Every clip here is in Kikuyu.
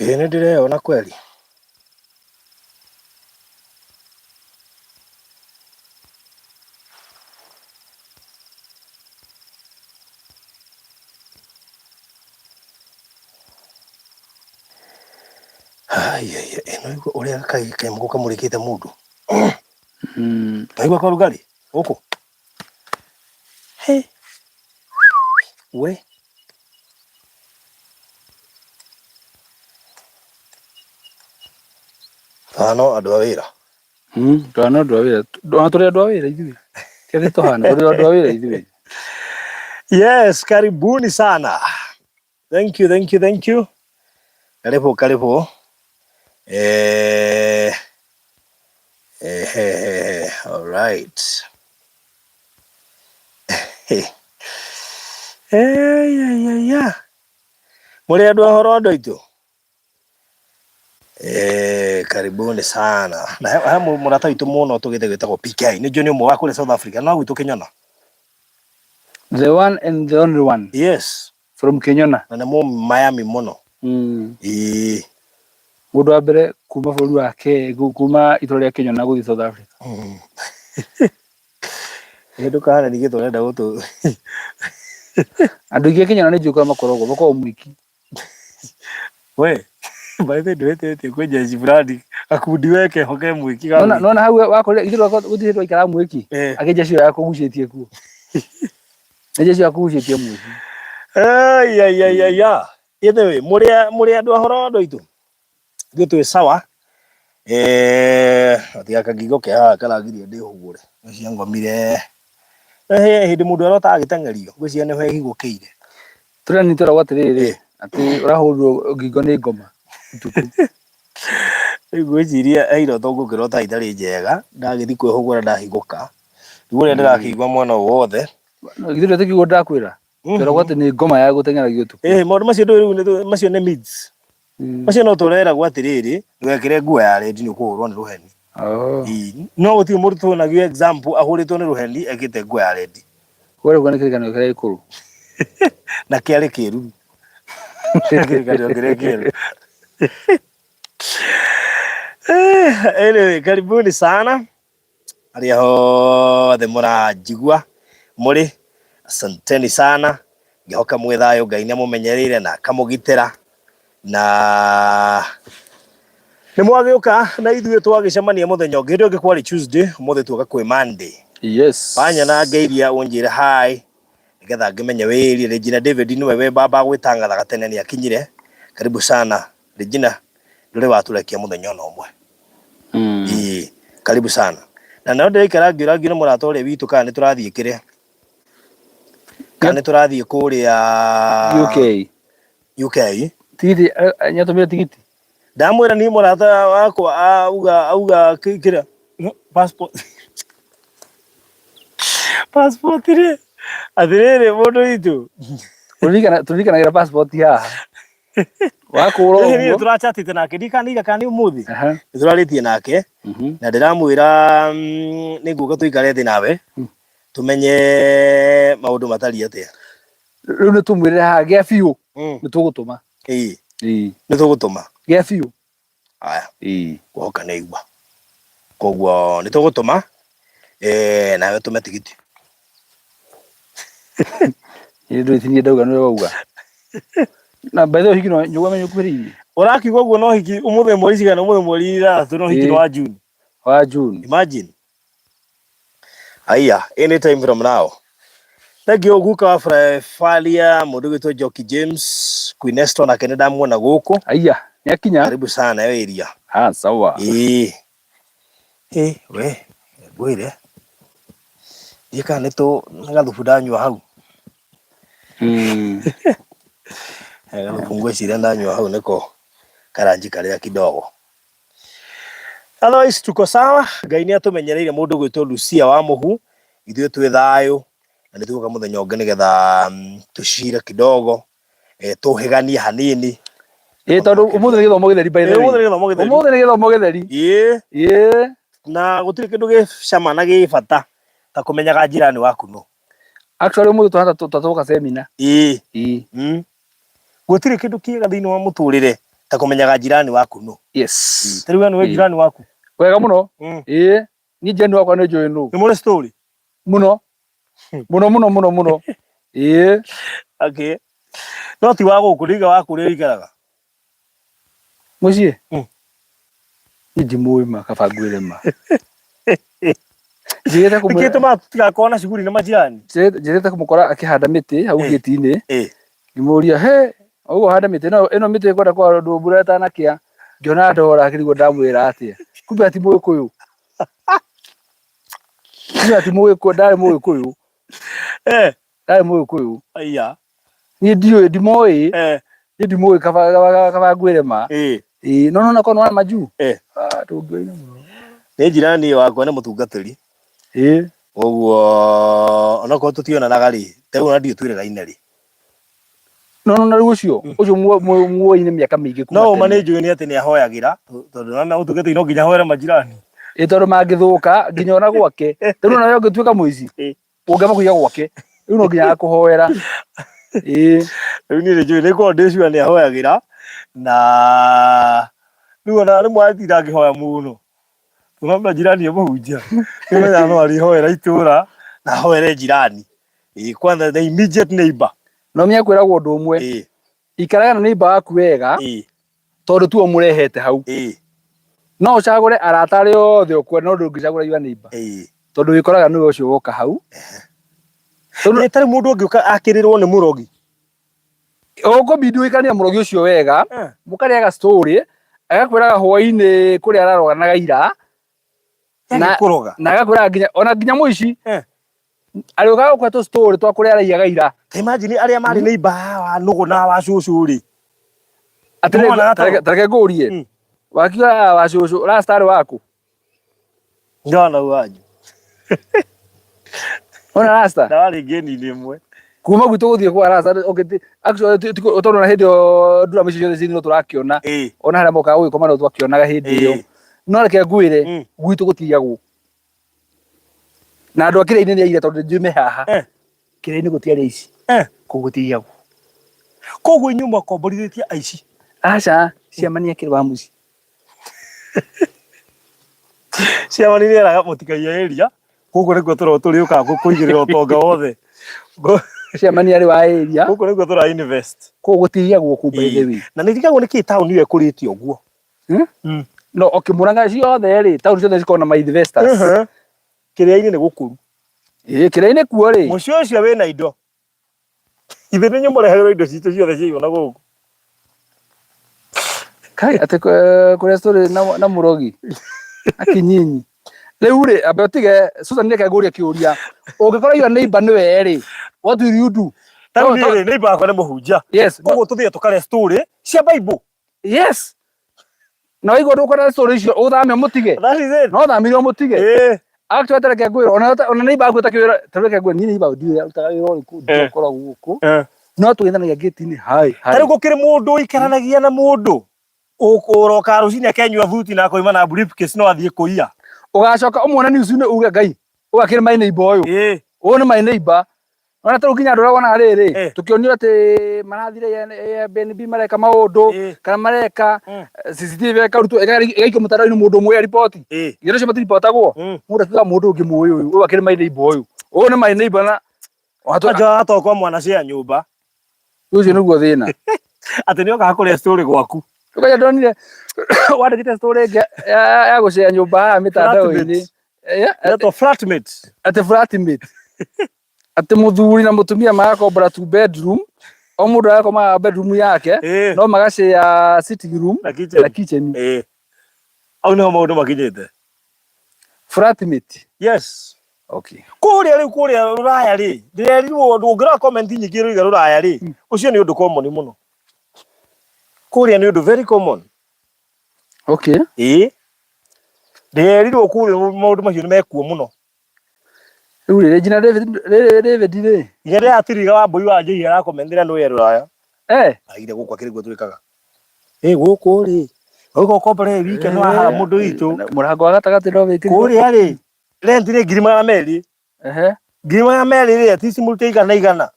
Ĩĩ nĩ ndĩreyona kweli. Haiya, ĩno igua ũrĩa kaimũkũ kamũrĩkĩte mũndũ. Waigua karugarĩ gũkũ? He. We. Tano andũ a wĩra. Twana andũ a wĩra. Ona tũrĩ andũ a wĩra ithuĩ. Ti atĩ tũhana, tũrĩ andũ a wĩra ithuĩ. Yes, karibuni sana. Thank you, thank you, thank you. Karibu, karibu. Eh, eh, eh, eh, all right. Eh, yeah, yeah, yeah. Mũrĩ andũ a horo andũ aitũ? Eh, karibuni sana. Na he he mũrata witũ mũno tũgĩte gwĩtagwo PK. Nĩ njũĩ nĩ ũmwe wa kũrĩa South Africa. No gwitũ Kĩnyona. The one and the only one. Yes. From Kenyona. Na nĩ mũ Miami mũno. Ĩĩ. Mũndũ wa mbere kuma bũrũri wa Ke kuma itũra rĩa Kenyona gũthiĩ South Africa. Ĩ ndũkahane ningĩ tũrenda gũtũ. Andũ aingĩ a Kenyona nĩ njũĩ kũrĩa makoragwo, makoragwo Mwiki. We, by the way ndwĩtĩtie kwĩ jeshi fulani gakundi we keho ke mwiki ga Nona mwiki. nona hau wakorire ithuĩ gũtirĩ twaikara Mwiki. Eh. Angĩ jeshi ĩyo yakũgucĩtie kuo. Nĩ jeshi ĩyo yakũgucĩtie Mwiki. Ai ai ai ai ya. Either way, mũrĩ mũrĩ andũ a horo andũ aitũ. Ithuĩ twĩ sawa. Eh, tiga kangingo ke haha karagiria ndĩhũgũre. Ngwĩciria ngomire. He hĩndĩ mũndũ arota agĩteng'erio, ngwĩciria nĩho ehigũkĩire. Tũrĩa nĩ tũragwo atĩrĩrĩ, atĩ ũrahũrirwo ngingo nĩ ngoma ũtukũ. Rĩu ngwĩciria he iroto ngũkĩrota itarĩ njega, ndagĩthiĩ kwĩhũgũra ndahigũka. Rĩu ũrĩa ndĩrakĩigua mwena o wothe. Githĩ ndwetĩkio ndakwĩra? Tũragwo atĩ nĩ ngoma ya gũteng'eragio ũtukũ. Eh, maũndũ macio ndũĩ rĩu macio nĩ myths. Macio no tũreragwo atĩrĩrĩ, ndũgekĩre nguo ya red nĩ ũkũhũrwo nĩ rũheni. Oh. Ĩĩ, no gũtirĩ mũndũ tuonagio example ahũrĩtwo nĩ rũheni ekĩte nguo ya red. Kũrĩa nĩ kĩrĩkanĩro kĩrĩa gĩkũrũ. Na kĩarĩ kĩruru. Kĩrĩkanĩro kĩrĩa kĩerũ. Eh, anyway, karibuni sana arĩa othe mũranjigua mũrĩ, asanteni sana. Ngĩhoka mwĩ thayũ, Ngai nĩ amũmenyereire na akamũgitĩra na nĩ mwagĩũka na ithuĩ twagĩcemania mũthenya ũngĩ. Hĩndĩ ĩyo ĩngĩ kwarĩ Tuesday, ũmũthĩ tuoka kwĩ Monday. Yes. Wanyona ngeiria ũnjĩre hi nĩgetha ngĩmenye wĩrie. Regina David nĩwe we baba gwĩtangathaga tene nĩ akinyire. Karibu sana Regina, ndũrĩ watũrekia mũthenya ona ũmwe. Ĩĩ, karibu sana. Na no ndĩraikara ngĩũragio nĩ mũrata ũrĩa witũ kana nĩ tũrathiĩ kĩrĩa, kana nĩ tũrathiĩ kũrĩa UK. UK. Tigiti, nĩatũmire tigiti? Ndamwĩra niĩ mũrata wakwa auga auga kĩrĩa no, passport passport rĩ atĩrĩrĩ mũndũ witũ Tũririkanagĩra passport haha. Wakũra Ĩhĩ, ũguo. tũrachatĩte nake ndikana ira kana nĩ ũmũthĩ Aha. nĩ tũrarĩtie nake na ndĩramwĩra nĩ ngũka tũikare thĩ nawe tũmenye maũndũ matariĩ atĩa. Rĩu nĩ tũmwĩrĩre haha gĩa biũ nĩ tũgũtũma. Ĩĩ. Ĩĩ. Nĩ tũgũtũma. Gĩa biũ. Aya. Ĩĩ. Ngũhoka nĩ aigua. Koguo nĩ tũgũtũma eh, nawe ũtũme tigiti. Niĩ ndũĩ ti niĩ ndauga nĩwe wauga. Na by the way ũhiki no njũgua menye ũkuhĩrĩirie. Ũrakiuga ũguo no hiki ũmũthĩ mweri cigana ũmũthĩ mweri 6 no hiki nĩ wa June. Wa June. Imagine. Aya, anytime from now. Thank you guka wa Falia mũndũ gwĩtwo Njoki James Queen Esther nake nĩ ndamuona gũkũ. Aya, nĩ akinya. Karibu sana yo area. Ah, sawa. Ĩĩ. Ĩ, we, ngwĩre. Ndiĩ kana nĩ tũ nĩ gathubu ndanyua hau. He gathubu ngwĩciria ndanyua hau nĩko karanjikarĩra kidogo. Otherwise tuko sawa, Ngai nĩ atũmenyereire mũndũ gwĩtwo Lucia wa Mũhu, ithuĩ twĩ thayũ na nĩ tũgũka mũthenya ũngĩ nĩgetha tũcire kidogo, tũhĩganie hanini. Ĩ tondũ ũmũthĩ nĩ gĩthomo gĩtheri by the way. Ũmũthĩ nĩ gĩthomo gĩtheri. Ũmũthĩ nĩ gĩthomo gĩtheri. Ĩĩ. Ĩĩ. Na gũtirĩ kĩndũ gĩ cama na gĩ bata ta kũmenyaga njirani waku nũ. Actually ũmũthĩ tũhana ta twoka seminar. Ĩĩ. Ĩĩ. Gũtirĩ kĩndũ kĩega thĩinĩ wa mũtũrĩre Ta kũmenyaga jirani waku nũ. Yes. Ta rĩu we nĩwe jirani waku. Wega mũno. Ĩĩ, niĩ jirani wakwa nĩ njũĩ nũ. Nĩ mũrĩ story? Mũno. Mũno mũno mũno mũno. Ĩĩ. Okay. No ti wa gũkũ, ndĩiga wa kũrĩa ũikaraga. Mũciĩ? Niĩ ndimũĩ ma kaba ngwĩre ma. Njĩrĩte Nĩkĩ kũmwĩra gĩtũmaga tũtigakorwo na cuguri na majirani? Njĩrĩte kũmũkora akĩhanda mĩtĩ hau gĩti-inĩ. Ngĩmũria he ũguo handa mĩtĩ ĩno ĩno mĩtĩ ĩkwenda kũhandwo mbura ĩtanakĩa. Ngĩona ndora ngĩrigwo ndamwĩra atĩa. Kumbe ti mũgĩkũyũ. Kumbe ti mũgĩkũyũ, ndarĩ mũgĩkũyũ. Ndarĩ mũgĩkũyũ. Aya. Niĩ ndiũĩ, ndimoĩ. Niĩ ndimũĩ kaba kaba kaba ngwĩre ma. Ĩĩ no nona korwo nĩ wa majuu. Ah, tũngĩoina mũno. Nĩ jirani wakwa nĩ mũtungatĩri. Ĩĩ. Koguo onakorwo tũtionanaga rĩ, ta rĩu ona ndiũĩ twĩrĩgaine rĩ. No no na rĩu ũcio ũcio muoine mĩaka mĩingĩ kuma No ũma tene. nĩ njũĩ nĩ atĩ nĩ ahoyagĩra tondũ nona ũtungatĩri no nginya ahoere majirani. Ĩĩ tondũ mangĩthũka nginya ona gwake. Rĩu ona we ũngĩtuĩka mũici. Ũngĩamba kũiya gwake rĩu no nginya akũhoera. Ĩĩ. Rĩu niĩ nĩ njũĩ nĩ ngoragwo ndĩ sure nĩ ahoyagĩra na rĩu ona rĩmwe atinda angĩhoya mũno. Tũrona jirani e mũhunjia. Nĩmenyaga no arĩhoera itũra na ahoere jirani. Ĩĩ kwanza the immediate neighbor. No ũmenye kwĩragwo ũndũ ũmwe. Ikaraga na neighbor waku wega tondũ tiwe ũmũrehete hau. No ũcagũre arata arĩa othe ũkwenda no ndũngĩcagũra your neighbor. Tondũ wĩkoraga nĩwe ũcio woka hau. Tondũ tarĩ mũndũ ũngĩũka akĩrĩrwo nĩ mũrogi. Ũkũbidi ũikaranie na mũrogi ũcio wega, mũkarĩaga story, agakwĩraga hwainĩ kũrĩa araroganaga ira. Na kũroga. Na agakwĩraga nginya ona nginya mũici. Arĩũkaga gũkũhe tũ story twa kũrĩa araiyaga ira. Ta imagine arĩa marĩ neighbor wa nũgũ na wa cũcũ rĩ. Atĩrĩ, Nĩwonaga toro? ta reke ngũrie. Wakiuga wa cũcũ, last arĩ waku? Ndona wanyu. Ona rasta? Ndarĩ ngeni-inĩ ĩmwe. Kuma gwitũ gũthiĩ kwa rasta, okay, actually, tondũ ona hĩndĩ ĩyo ndurama icio ciothe ciĩ no tũrakĩona. Ona harĩa mokaga gũgĩkoma no twakĩonaga hĩndĩ ĩyo. No reke ngwĩre, gwitũ gũtiiyagwo. Na andũ a kĩrĩa-inĩ nĩ aira tondũ njume haha. Kĩrĩa-inĩ gũtiarĩ aici. Kũu gũtiiyagwo. Koguo inyuĩ mwakomborithĩtie aici? Aca, ciama nĩ akĩrĩ wa mũciĩ. Ciama nĩ ireraga mũtikaiye area, gũkũ nĩkuo tũrĩũkaga kũigĩrĩra ũtonga wothe. Ciama nĩ arĩ wa area. Gũkũ nĩkuo tũra invest. Kũu gũtiiyagwo kũu by the way. Na nĩ ndirigagwo nĩkĩ taũni ĩyo ĩkũrĩte ũguo. No okay, Murang'a ciothe rĩ, taũni ciothe cikoragwo na ma investors. Kĩrĩa-inĩ nĩ gũkũru. Ĩĩ, kĩrĩa-inĩ kuo rĩ. Mũciĩ ũcio wĩna indo. Ithe nĩ nyũmũrehagĩrwo indo citũ ciothe ciaiywo na gũkũ. Kai atĩ kũrĩa story na mũrogi akinyinyi. Rĩu rĩ, ambe ũtige Susan reke ngũrie kĩũria. Ũngĩkorwo your neighbor nĩwe rĩ, what will you do? Ta rĩu niĩ rĩ, neighbor wakwa nĩ mũhunjia. Yes. Koguo tũthiĩ tũkarĩa story cia Bible. Yes. Na waigua ndũkwenda story icio ũthame ũmũtige. That is it. No thamire ũmũtige. Actually ta reke ngwĩre ona ona neighbor yaku ĩtakĩwĩra ta reke ngwĩre niĩ neighbor ndiũĩ arutaga wĩra ũrĩkũ ndiũĩ akoragwo gũkũ. No tũgeithanagia gate-inĩ hi hi. Ta rĩu gũkĩrĩ mũndũ ũikaranagia na mũndũ ũroka rũcinĩ akenyua thuti na akoima na briefcase no athiĩ kũiya. Ũgacoka ũmuone news-inĩ uge Ngai ũyũ akĩrĩ my neighbor ũyũ. Ũyũ nĩ my neighbor. Ona ta rĩu nginya andũ arĩa wonaga rĩrĩ tũkĩonio atĩ marathire Airbnb mareka maũndũ kana mareka CCTV ĩkarutwo ĩgaikio mũtandao-inĩ mũndũ ũmwe ariboti. Githĩ acio matiribotagwo? Mũndũ akiuga mũndũ ũngĩ mũĩ ũyũ, ũyũ akĩrĩ my neighbor ũyũ. Ũyũ nĩ my neighbor na Anja atokwa mwana cia nyũmba. Ũcio nĩguo thĩna. Atĩ nĩ okaga kũrĩa story gwaku. Ũkaiya ndonire wandĩkĩte story ĩngĩ ya gũcea nyũmba haha mĩtandao-inĩ. Ĩretwo flatmate. Atĩ flatmate. Atĩ mũthuri na mũtumia magakombora two bedroom, o mũndũ agakomaga bedroom yake, no magacea sitting room na kitchen. Na kitchen. Hau nĩho maũndũ makinyĩte. Flatmate. Yes. Okay. Kũrĩa rĩu kũrĩa rũraya rĩ, ndĩrerirwo ũngĩrora comment nyingĩ rũiga rũraya rĩ, ũcio nĩ ũndũ common mũno. Kũrĩa nĩ ũndũ very common. Okay. Ĩĩ. Ndĩrerirwo kũrĩa maũndũ macio nĩ mekuo mũno. Rĩu rĩ, Regina David rĩrĩ David rĩ. Nginya ndĩratiriga wa mbũi wa njĩi arakomendera nĩ wĩ rũraya. Agire gũkũ akĩrĩ guo twĩkaga. Ĩ gũkũ rĩ, gũkũ ũkombore wike no haha mũndũ witũ. Mũrango wa gatagatĩ no wĩkĩrirwo. Kũrĩa rĩ, rent nĩ 200,000. 200,000 rĩ, at least mũrute igana igana.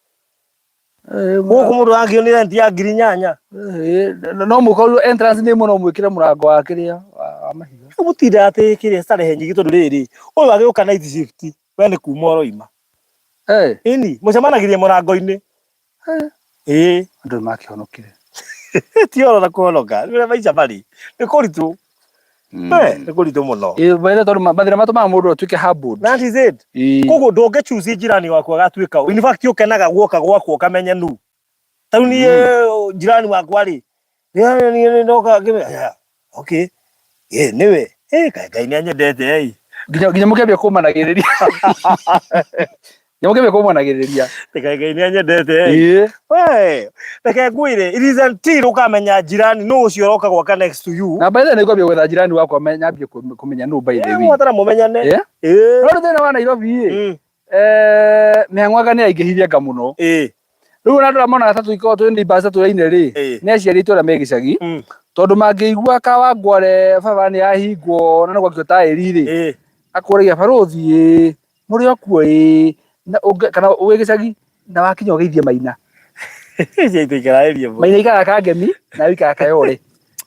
Gũkũ mũndũ angĩonire rent ya 8,000. No mũkorwo entrance nĩ mũno mwĩkĩre mũrango wa kĩrĩa wa mahiga. Mũtinda atĩ kĩrĩa starehe nyingĩ tondũ rĩrĩ ũyũ agĩũka night shift we nĩ kuma ũroima. Ĩni mũcemanagĩria mũrango-inĩ. Ĩĩ. Andũ nĩ makĩhonokire. Ti ũhoro na kũhonoka nĩ ũrĩa maica marĩ nĩ kũritũ. Nĩ kũritũ mũno. Ĩĩ by tondũ mathĩna matũmaga mũndũ atuĩke humbled. That is it. Koguo ndũngĩ choose jirani waku agatuĩka in fact ũkenaga guoka gwaku ũkamenya nu. Ta rĩu niĩ jirani wakwa rĩ niĩ ndoka ngĩmenya okay ĩ nĩwe ĩ kaĩ Ngai nĩ anyendete ĩ. Nginya mũkĩambia kũmanagĩrĩria. Nginya mũkĩambia kũmanagĩrĩria. Kaĩ Ngai nĩ anyendete ĩ. We reke ngwĩre it is until ũkamenya jirani nũ ũcio ũroka gwaka next to you. Na by the way nĩngwambia gwetha jirani wakwa nyambie kũmenya nũ by the way. Mũbatara mũmenyane. Ĩĩ. No rĩu thĩna wa Nairobi ĩ mĩhang'o anga nĩ yaingĩhirie anga mũno. Rĩu ona andũ arĩa monaga ta tũikoragwo twĩ neighbors tũraine rĩ, nĩ aciari aitũ arĩa me gĩcagi, tondũ mangĩigua Kawangware barabara nĩ yahingwo na nĩ gwakio taĩri rĩ, akũragia barũthi ĩ, mũrĩ o kuo ĩ, kana wĩ gĩcagi na wakinya ũgeithie Maina. Maina aikaraga Kangemi nawe ũikaraga Kayole.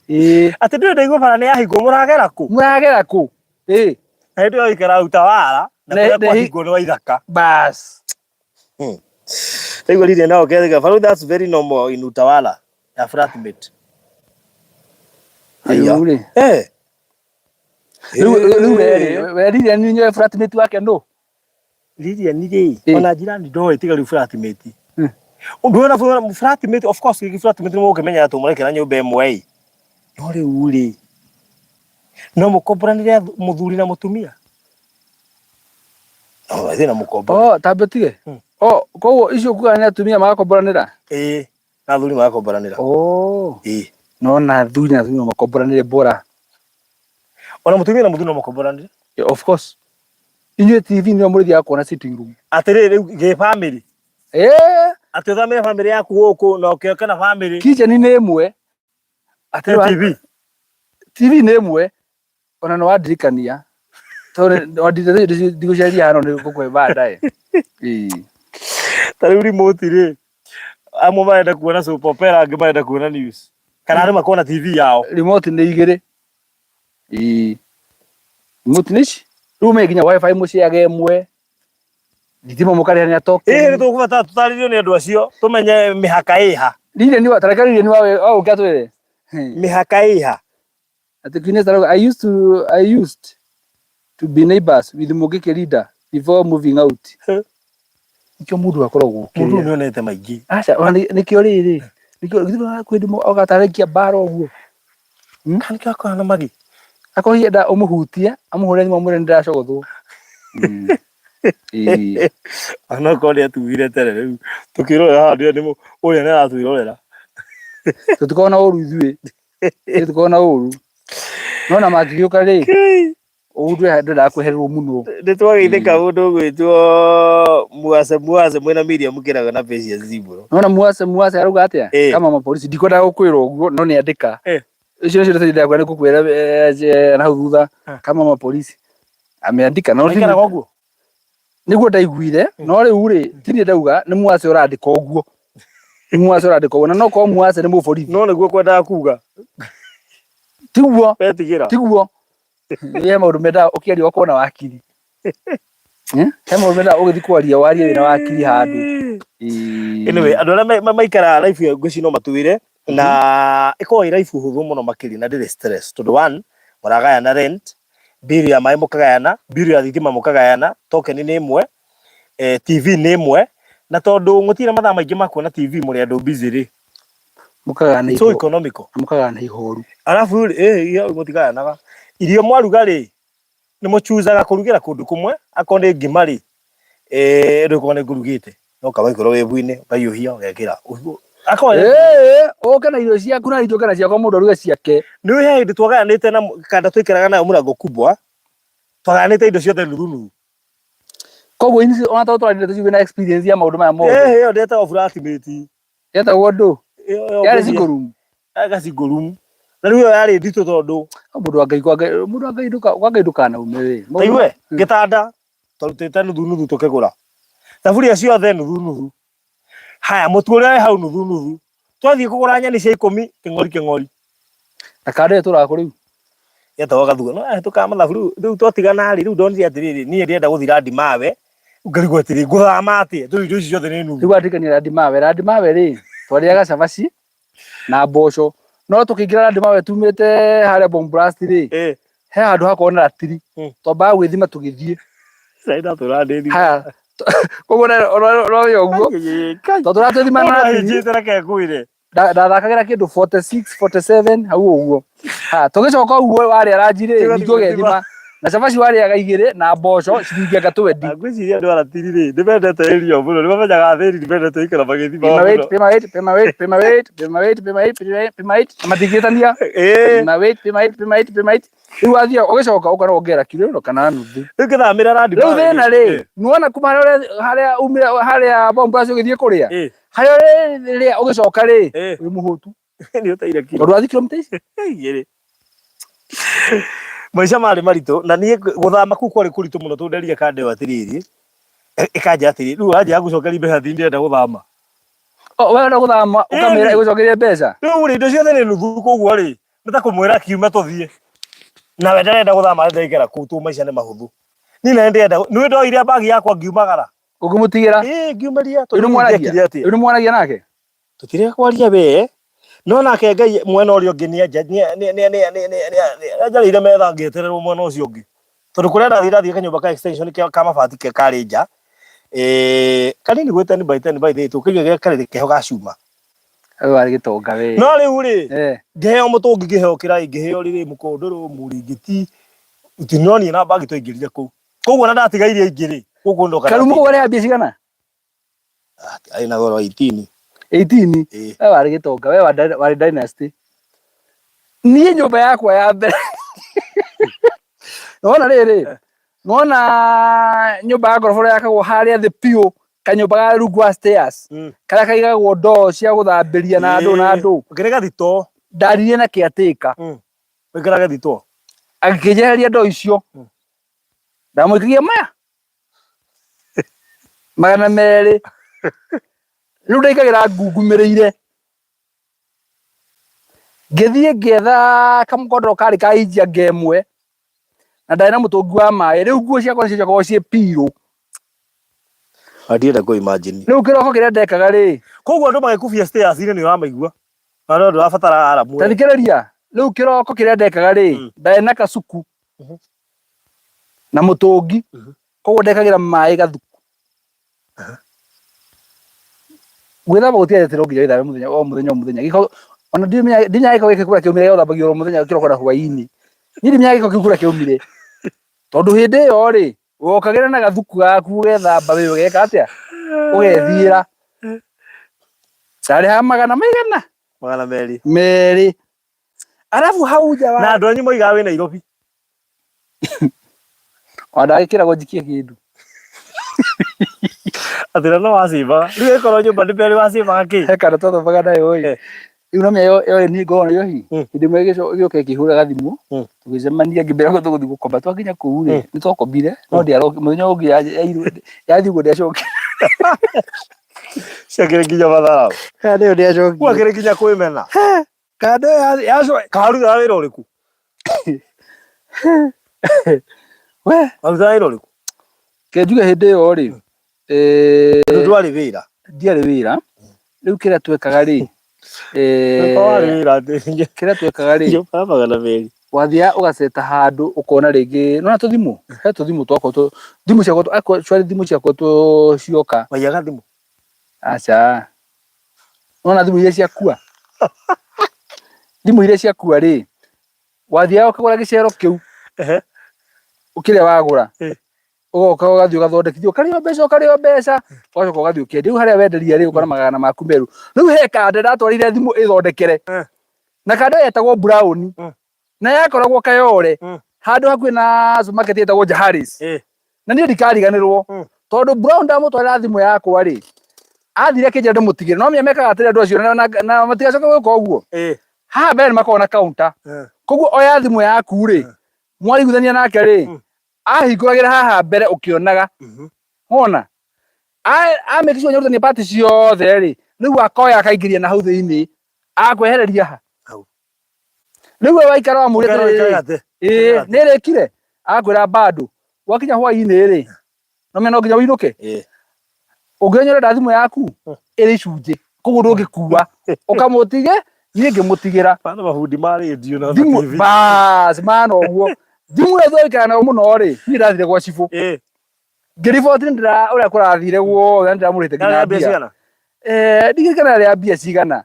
Ĩĩ. Atĩ ndũrĩ ndaigua bara nĩ yahingwo mũragera kũ? Mũragera kũ? Ĩĩ. Na hĩndĩ ĩyo ũikaraga Utawala na kũrĩa kwahingwo nĩ Waithaka. Bas. Rĩu rĩrĩa nao kethika barũthi that's very normal in Utawala ya flatmate. Rĩu rĩ. Eh. Rĩu rĩu we Lilian nĩ nyoe flatmate wake nũ? Lilian rĩ ona jirani ndoĩ tiga rĩu flatmate. Ũndũ ũyũ na flatmate of course gĩkĩ flatmate nĩ mũgũkĩmenya atĩ mũraikara nyũmba ĩmwe ĩ. No rĩu rĩ no mũkomboranĩre mũthuri na mũtumia. No thĩna mũkombo. Oh, tambe tige. Oh, koguo icio kuga nĩ atumia magakomboranĩra? Ĩĩ, na athuri magakomboranĩra. Oh. Ĩĩ. No na athuri na atumia makomboranĩre bora. Ona mũtumia na mũthuri no makomboranĩre. Yeah, of course. Inyuĩ TV nĩyo mũrĩthiaga kuona sitting room. Atĩrĩrĩ rĩu gĩ family. Ĩĩ. Atĩ ũthamĩre family yaku gũkũ na ũkĩoke na family. Kitchen nĩ ĩmwe. Atĩrĩ TV. TV nĩ ĩmwe. Ona nĩ wandirikania. Tondũ wandirikania ndigũceria hano nĩ ngũkũhe baadaye. Ĩĩ. Ta rĩu remote rĩ amwe marenda kuona soap opera angĩ marenda kuona news kana andũ makona TV yao. Remote nĩ igĩrĩ. Ĩĩ. Remote nĩ ici. Rĩu me nginya wifi mũciage ĩmwe. Thitima mũkarĩhania token. Ĩĩ nĩ tũkũbatara tũtarĩrio nĩ andũ acio tũmenye mĩhaka ĩha. Lilian wa tareka Lilian wa wa ũngĩ atwĩre. Mĩhaka ĩha. Ati Queen Esther I used to be neighbors with Mungiki leader before moving out. Nikio mundu akoragwo Mundu nĩ onete maingĩ. Aca ona nikio rĩrĩ. Nikio githĩ kwĩ ndimo ũgatarĩkia mbara ũguo. Kana nĩkĩo akoragwo na magi. Akorwo hihi enda ũmũhutie amũhũre thimũ amwĩre nĩndĩracogothwo. Ĩĩ. Onokorwo nĩ atugire tene rĩu tũkĩrorera haha nĩ ũrĩa nĩ aratwĩrorera. Tũtikoragwo na ũru ithuĩ. Tũtikoragwo na ũru. No na mangĩgĩũka rĩ, ũru ndwendaga kwehererwo mũno. Nĩ twageithĩka mũndũ ũgwĩtwo Muase Muase mwĩna Miriam Kĩrago na Patience Zibũrũ. Nona Muase Muase arauga atĩa? Kama mapolisi ndikwendaga gũkwĩra ũguo no nĩ andĩka. Icio nĩcio ndeto ndĩrakwĩra nĩ ngũkwĩra na hau thutha kama mapolisi ameandika no Maikaraga ũguo? Nĩguo ndaiguire no rĩu rĩ ti niĩ ndauga nĩ Muase ũrandĩka ũguo. Nĩ Muase ũrandĩka ũguo na no korwo Muase nĩ mũborithi. No nĩguo kwendaga kuga. Tiguo. Wetigĩra. Tiguo. He maũndũ mendaga ũkĩaria ũgakorwo na wakiri. He maũndũ mendaga ũgĩthiĩ kwaria warie wĩna wakiri handũ. Anyway, andũ arĩa maikaraga life ya ngwĩciria no matwĩre na ĩkoragwo ĩ life hũthũ mũno makĩria na ndĩrĩ stress tondũ one mũragayana rent, bill ya maĩ mũkagayana, bill ya thitima mũkagayana, token nĩ ĩmwe, TV nĩ ĩmwe na tondũ mũtirĩ na mathaa maingĩ ma kuona TV mũrĩ andũ busy rĩ, Mũkagayana so economical. Mũkagayana ihoru. Arabu rĩ, mũtigayanaga. Irio mwaruga rĩ, nĩ mũchuzaga kũrugĩra kũndũ kũmwe, akorwo nĩ ngima rĩ, rĩu korwo nĩ ngũrugĩte, no ũkamĩkora wĩbu-inĩ, ũkahiũhia ũgekĩra. Akorwo Ũke na irio ciaku na itũke na ciakwa mũndũ aruge ciake. Nĩ he hĩndĩ twagayanĩte na kanda twaikaraga nayo mũrango kubwa, twagayanĩte indo ciothe nuthu nuthu. Koguo ici ona to twarire tũcio wĩna experience ya maũndũ maya mothe. Ĩyo ndĩetagwo flatmate. Yetagwo ndũ? Yarĩ single room. Yarĩ single room. Na rĩu ĩyo yarĩ nditũ tondũ Mũndũ wa Ngai kwa Ngai mũndũ wa Ngai ndũka kwa Ngai ndũkanaume we. Taigue gĩtanda twarutĩte nuthu nuthu tũkĩgũra. Thaburia ciothe nuthu nuthu. Haya, mũtu ũrĩa wĩ hau nuthu nuthu. Twathiĩ kũgũra nyeni cia ikũmi, kĩng'ori kĩng'ori. Na kanda ĩyo ĩtũraga kũ rĩu? Yetagwo Gathuga. No ahĩtũkaga mathabu rĩu rĩu twatigana rĩ, rĩu ndonire atĩrĩrĩ, niĩ ndĩrenda gũthiĩ Landimawe, rĩu ngarigwo atĩrĩ, ngũthama atĩa tondũ indo ici ciothe nĩ nuthu. Rĩu wandirikania Landimawe. Landimawe rĩ, twarĩaga cabaci na mboco. No tũkĩingĩra Landimawe tumĩte harĩa Bomb Blast rĩ, he handũ hakoragwo na ratiri. Twambaga gwĩthima tũgĩthiĩ. Sai ndatũra ndĩ thima. Haya, koguo no ũguo. Tondũ tũratwĩthima na ratiri. Ũrahĩnjĩte reke ngwĩre. Ndathakagĩra kĩndũ 46 47 hau ũguo. Ha, tũgĩcoka ũguo warĩa ranji rĩ, Tũgathiĩ ningĩ ũgethima. Na cabaci warĩaga igĩrĩ na mboco ciringi anga twendi. Na ngwĩciria andũ a ratiri rĩ, nĩ mendete area mũno, nĩ mamenyaga athĩni nĩ mendete gũikara magĩthimaga Pima weight, mũno. pima weight, pima weight, pima weight, pima weight, pima weight, pima weight, pima weight. Na matingĩtania. Pima weight, pima weight, pima weight, pima weight. Rĩu wathiĩ ũgĩcoka ũkarongera kiro ĩno kana nuthu. Rĩu ngĩthamĩra Landimawe Rĩu thĩna rĩ, rĩ, nĩwona kuma harĩa umire harĩa bomba ũgĩthiĩ kũrĩa. Harĩa ũrĩrĩa ũgĩcoka rĩ, wĩ mũhũtu. Nĩ ũteire kiro. Tondũ wathiĩ kilomita ici. Igĩrĩ. Maica marĩ maritũ na niĩ gũthama kũu kwarĩ kũritũ mũno tondũ nderire kanda ĩyo atĩrĩrĩ, ĩkanjĩra atĩrĩ, rĩu wanjĩra ngũcokerie mbeca thi ndĩrenda gũthama. Oh, we wenda gũthama ũkamĩra ĩgũcokerie mbeca. Rĩu rĩ, indo ciothe nĩ nuthu koguo rĩ, nĩ ta kũmwĩra kiume tũthiĩ. Nawe ndarenda gũthama arenda gũikara kũu tondũ maica nĩ mahũthũ. Niĩ nawe ndĩrenda, nĩũĩ ndoire bag yakwa ngiumagara. Ũkĩmũtigĩra. Ĩĩ ngiumĩria Rĩu tondũ nĩ mwaragia. ingĩekire atĩa? Rĩu nĩ mwaragia nake. Tũtirĩ kwaria we. No nake Ngai mwena ũrĩa ũngĩ nĩanjarĩire metha ngĩetererwo mwena ũcio ũngĩ. Tondũ kũrĩa ndathiĩ ndathiĩ kanyũmba ka extension ka mabati karĩ nja. Kanini gwĩ 10 by 10 by 8 ũkĩiga ge karĩrĩ keho ga cuma. We warĩ gĩtonga we. No rĩu rĩ, ngĩheo mũtũngi, ngĩheo kĩraĩ, ngĩheo rĩrĩ mũkondoro, mũrĩngĩti, tinonie na bagi twaingĩrire kũu. Koguo ona ndatigairie ingĩ rĩ, gũkũ ndoka. Karumu kau warĩha mbia cigana? Arĩ na goro 18. 18? We warĩ gĩtonga, we warĩ dynasty. Niĩ nyũmba yakwa ya mbere. Nĩwona rĩrĩ, nĩwona nyũmba ya ngoroba ĩrĩa yakagwo harĩa thĩ biũ, kanyũmba ga rungu wa stairs, karĩa kaigagwo ndoo cia gũthambĩria na ndũ na ndũ. Ũkĩrĩ gathitoo. Ndaririe na caretaker. Ũikaraga thitoo. Akĩnjeheria ndoo icio. Ndamũikagia maya 200. Rĩu ndaikagĩra ngungumĩrĩire. Ngĩthiĩ ngĩetha kamũkondoro karĩ ka inji anga ĩmwe, na ndarĩ na mũtũngi wa maĩ. Rĩu nguo ciakwa nĩcio ciakoragwo ciĩ pirũ. Ndienda kũ imagine. Rĩu kĩroko kĩrĩa ndekaga rĩ. Koguo andũ magĩkubia stairs inĩ nĩ ũramaigua. Na no ndũrabatara alarm Ta we. thikĩrĩria, rĩu kĩroko kĩrĩa ndekaga rĩ, ndarĩ na kacuku na mũtũngi, koguo ndekagĩra maĩ gathuku. Gwĩthamba gũtiarĩ atĩ no nginya wĩthambe mũthenya o mũthenya o mũthenya. Gĩko ona ndimenya ndimenya gĩko gĩkĩ kũrĩa kĩaumire gĩthambagio oro mũthenya kĩroko na hwaĩ-inĩ. Niĩ ndimenya gĩko kĩu kũrĩa kĩaumire. Tondũ hĩndĩ ĩyo rĩ, wokagĩra na gathuku gaku ũgethamba wĩ ũgeka atĩa? Ũgethiĩra. Ndarĩhaga magana maigana? 200. Merĩ. Arabu hau nja wa Na andũ anyu moigaga wĩ Nairobi. Ona ndagĩkĩragwo njikie kĩndũ. Atĩ na no wacĩbaga. Rĩu ĩkorwo nyũmba nĩ mbere wacĩbaga kĩ? He kana twathomaga nayo ĩ. Rĩu no menya yoĩ niĩ ngoragwo na njohi. Hĩndĩ ĩmwe ĩgĩũka ĩkĩhũra gathimũ, tũgĩcemania ngĩmĩra ũguo tũgũthiĩ gũkoma. Twakinya kũu rĩ, nĩ twakomire no ndĩarokire mũthenya ũyũ ũngĩ yathiĩ ũguo ndĩacokire. Ciakĩrĩ nginya matharaũ. Kanda ĩyo ndĩacokire. Gwakĩrĩ nginya kwĩmena. Kanda ĩyo yacoka. Karutaga wĩra ũrĩkũ? We. Karutaga wĩra ũrĩkũ? Ke njuge hĩndĩ ĩyo rĩ, Tondũ ndwarĩ wĩra. Ndiarĩ wĩra. Rĩu kĩrĩa twekaga rĩ, Warĩ wĩra atĩ. Kĩrĩa twekaga rĩ, Nyũmba ya 200. Wathiaga ũgaceta handũ ũkona rĩngĩ, nĩwona tũthimũ? He tũthimũ twakwa thimũ ciakwa actually thimũ ciakwa cioka. Waiyaga thimũ? Aca. Nĩwona thimũ iria ciakua? Thimũ iria ciakua rĩ, wathiaga ũkagũra gĩcero kĩu, kĩrĩa wagũra, ũgoka ũgathiĩ ũgathondekithia, ũkarĩhio mbeca, ũkarĩhio mbeca, ũgacoka ũgathiĩ ũkendia. Rĩu harĩa wenderia rĩ, ũkona magana maku merũ. Rĩu he kanda ndatwarĩire thimũ ĩthondekere, na kanda ĩyo yetagwo Brown, na yakoragwo Kayole, handũ hakuhĩ na supermarket ĩtagwo Jaharis. Na niĩ ndikariganĩrwo, tondũ Brown ndamũtwarĩra thimũ yakwa rĩ, athire akĩnjĩra ndĩmũtigĩre. No menya mekaga atĩrĩ andũ acio na matigacoka gwĩka ũguo. Haha mbere nĩ makoragwo na counter. Koguo oya thimũ yaku rĩ, mwariguithania nake rĩ, ahingũragĩra haha mbere ũkĩonaga. Wona? A make sure nyarutania part ciothe rĩ, rĩu akoya akaingĩria na hau thĩinĩ, akwehereria ha. Hau. Rĩu we waikara wamũria Ũkerwo atĩrĩrĩ, ĩkare atĩ. Ĩĩ, nĩ ĩrĩkire? Akwĩra bado. Gwakinya hwainĩ rĩ, no menya no nginya ũinũke. Ũngĩmenya ũrenda thimũ yaku ĩrĩ icunjĩ, koguo ndũngĩkua. Ũkamũtige, niĩ ngĩmũtigĩra. Bana mabundi ma radio na Thimũ, TV. bas, mana ũguo. Thimũ ĩyo twaikara nayo mũno rĩ, niĩ ndathire gwa cibũ. Ngĩriboti nĩndĩra ũrĩa kũrathire guothe nĩndĩramũrĩhĩte nginya Yarĩ mbia mbia. cigana? Ndigĩrĩkana yarĩ ya mbia cigana.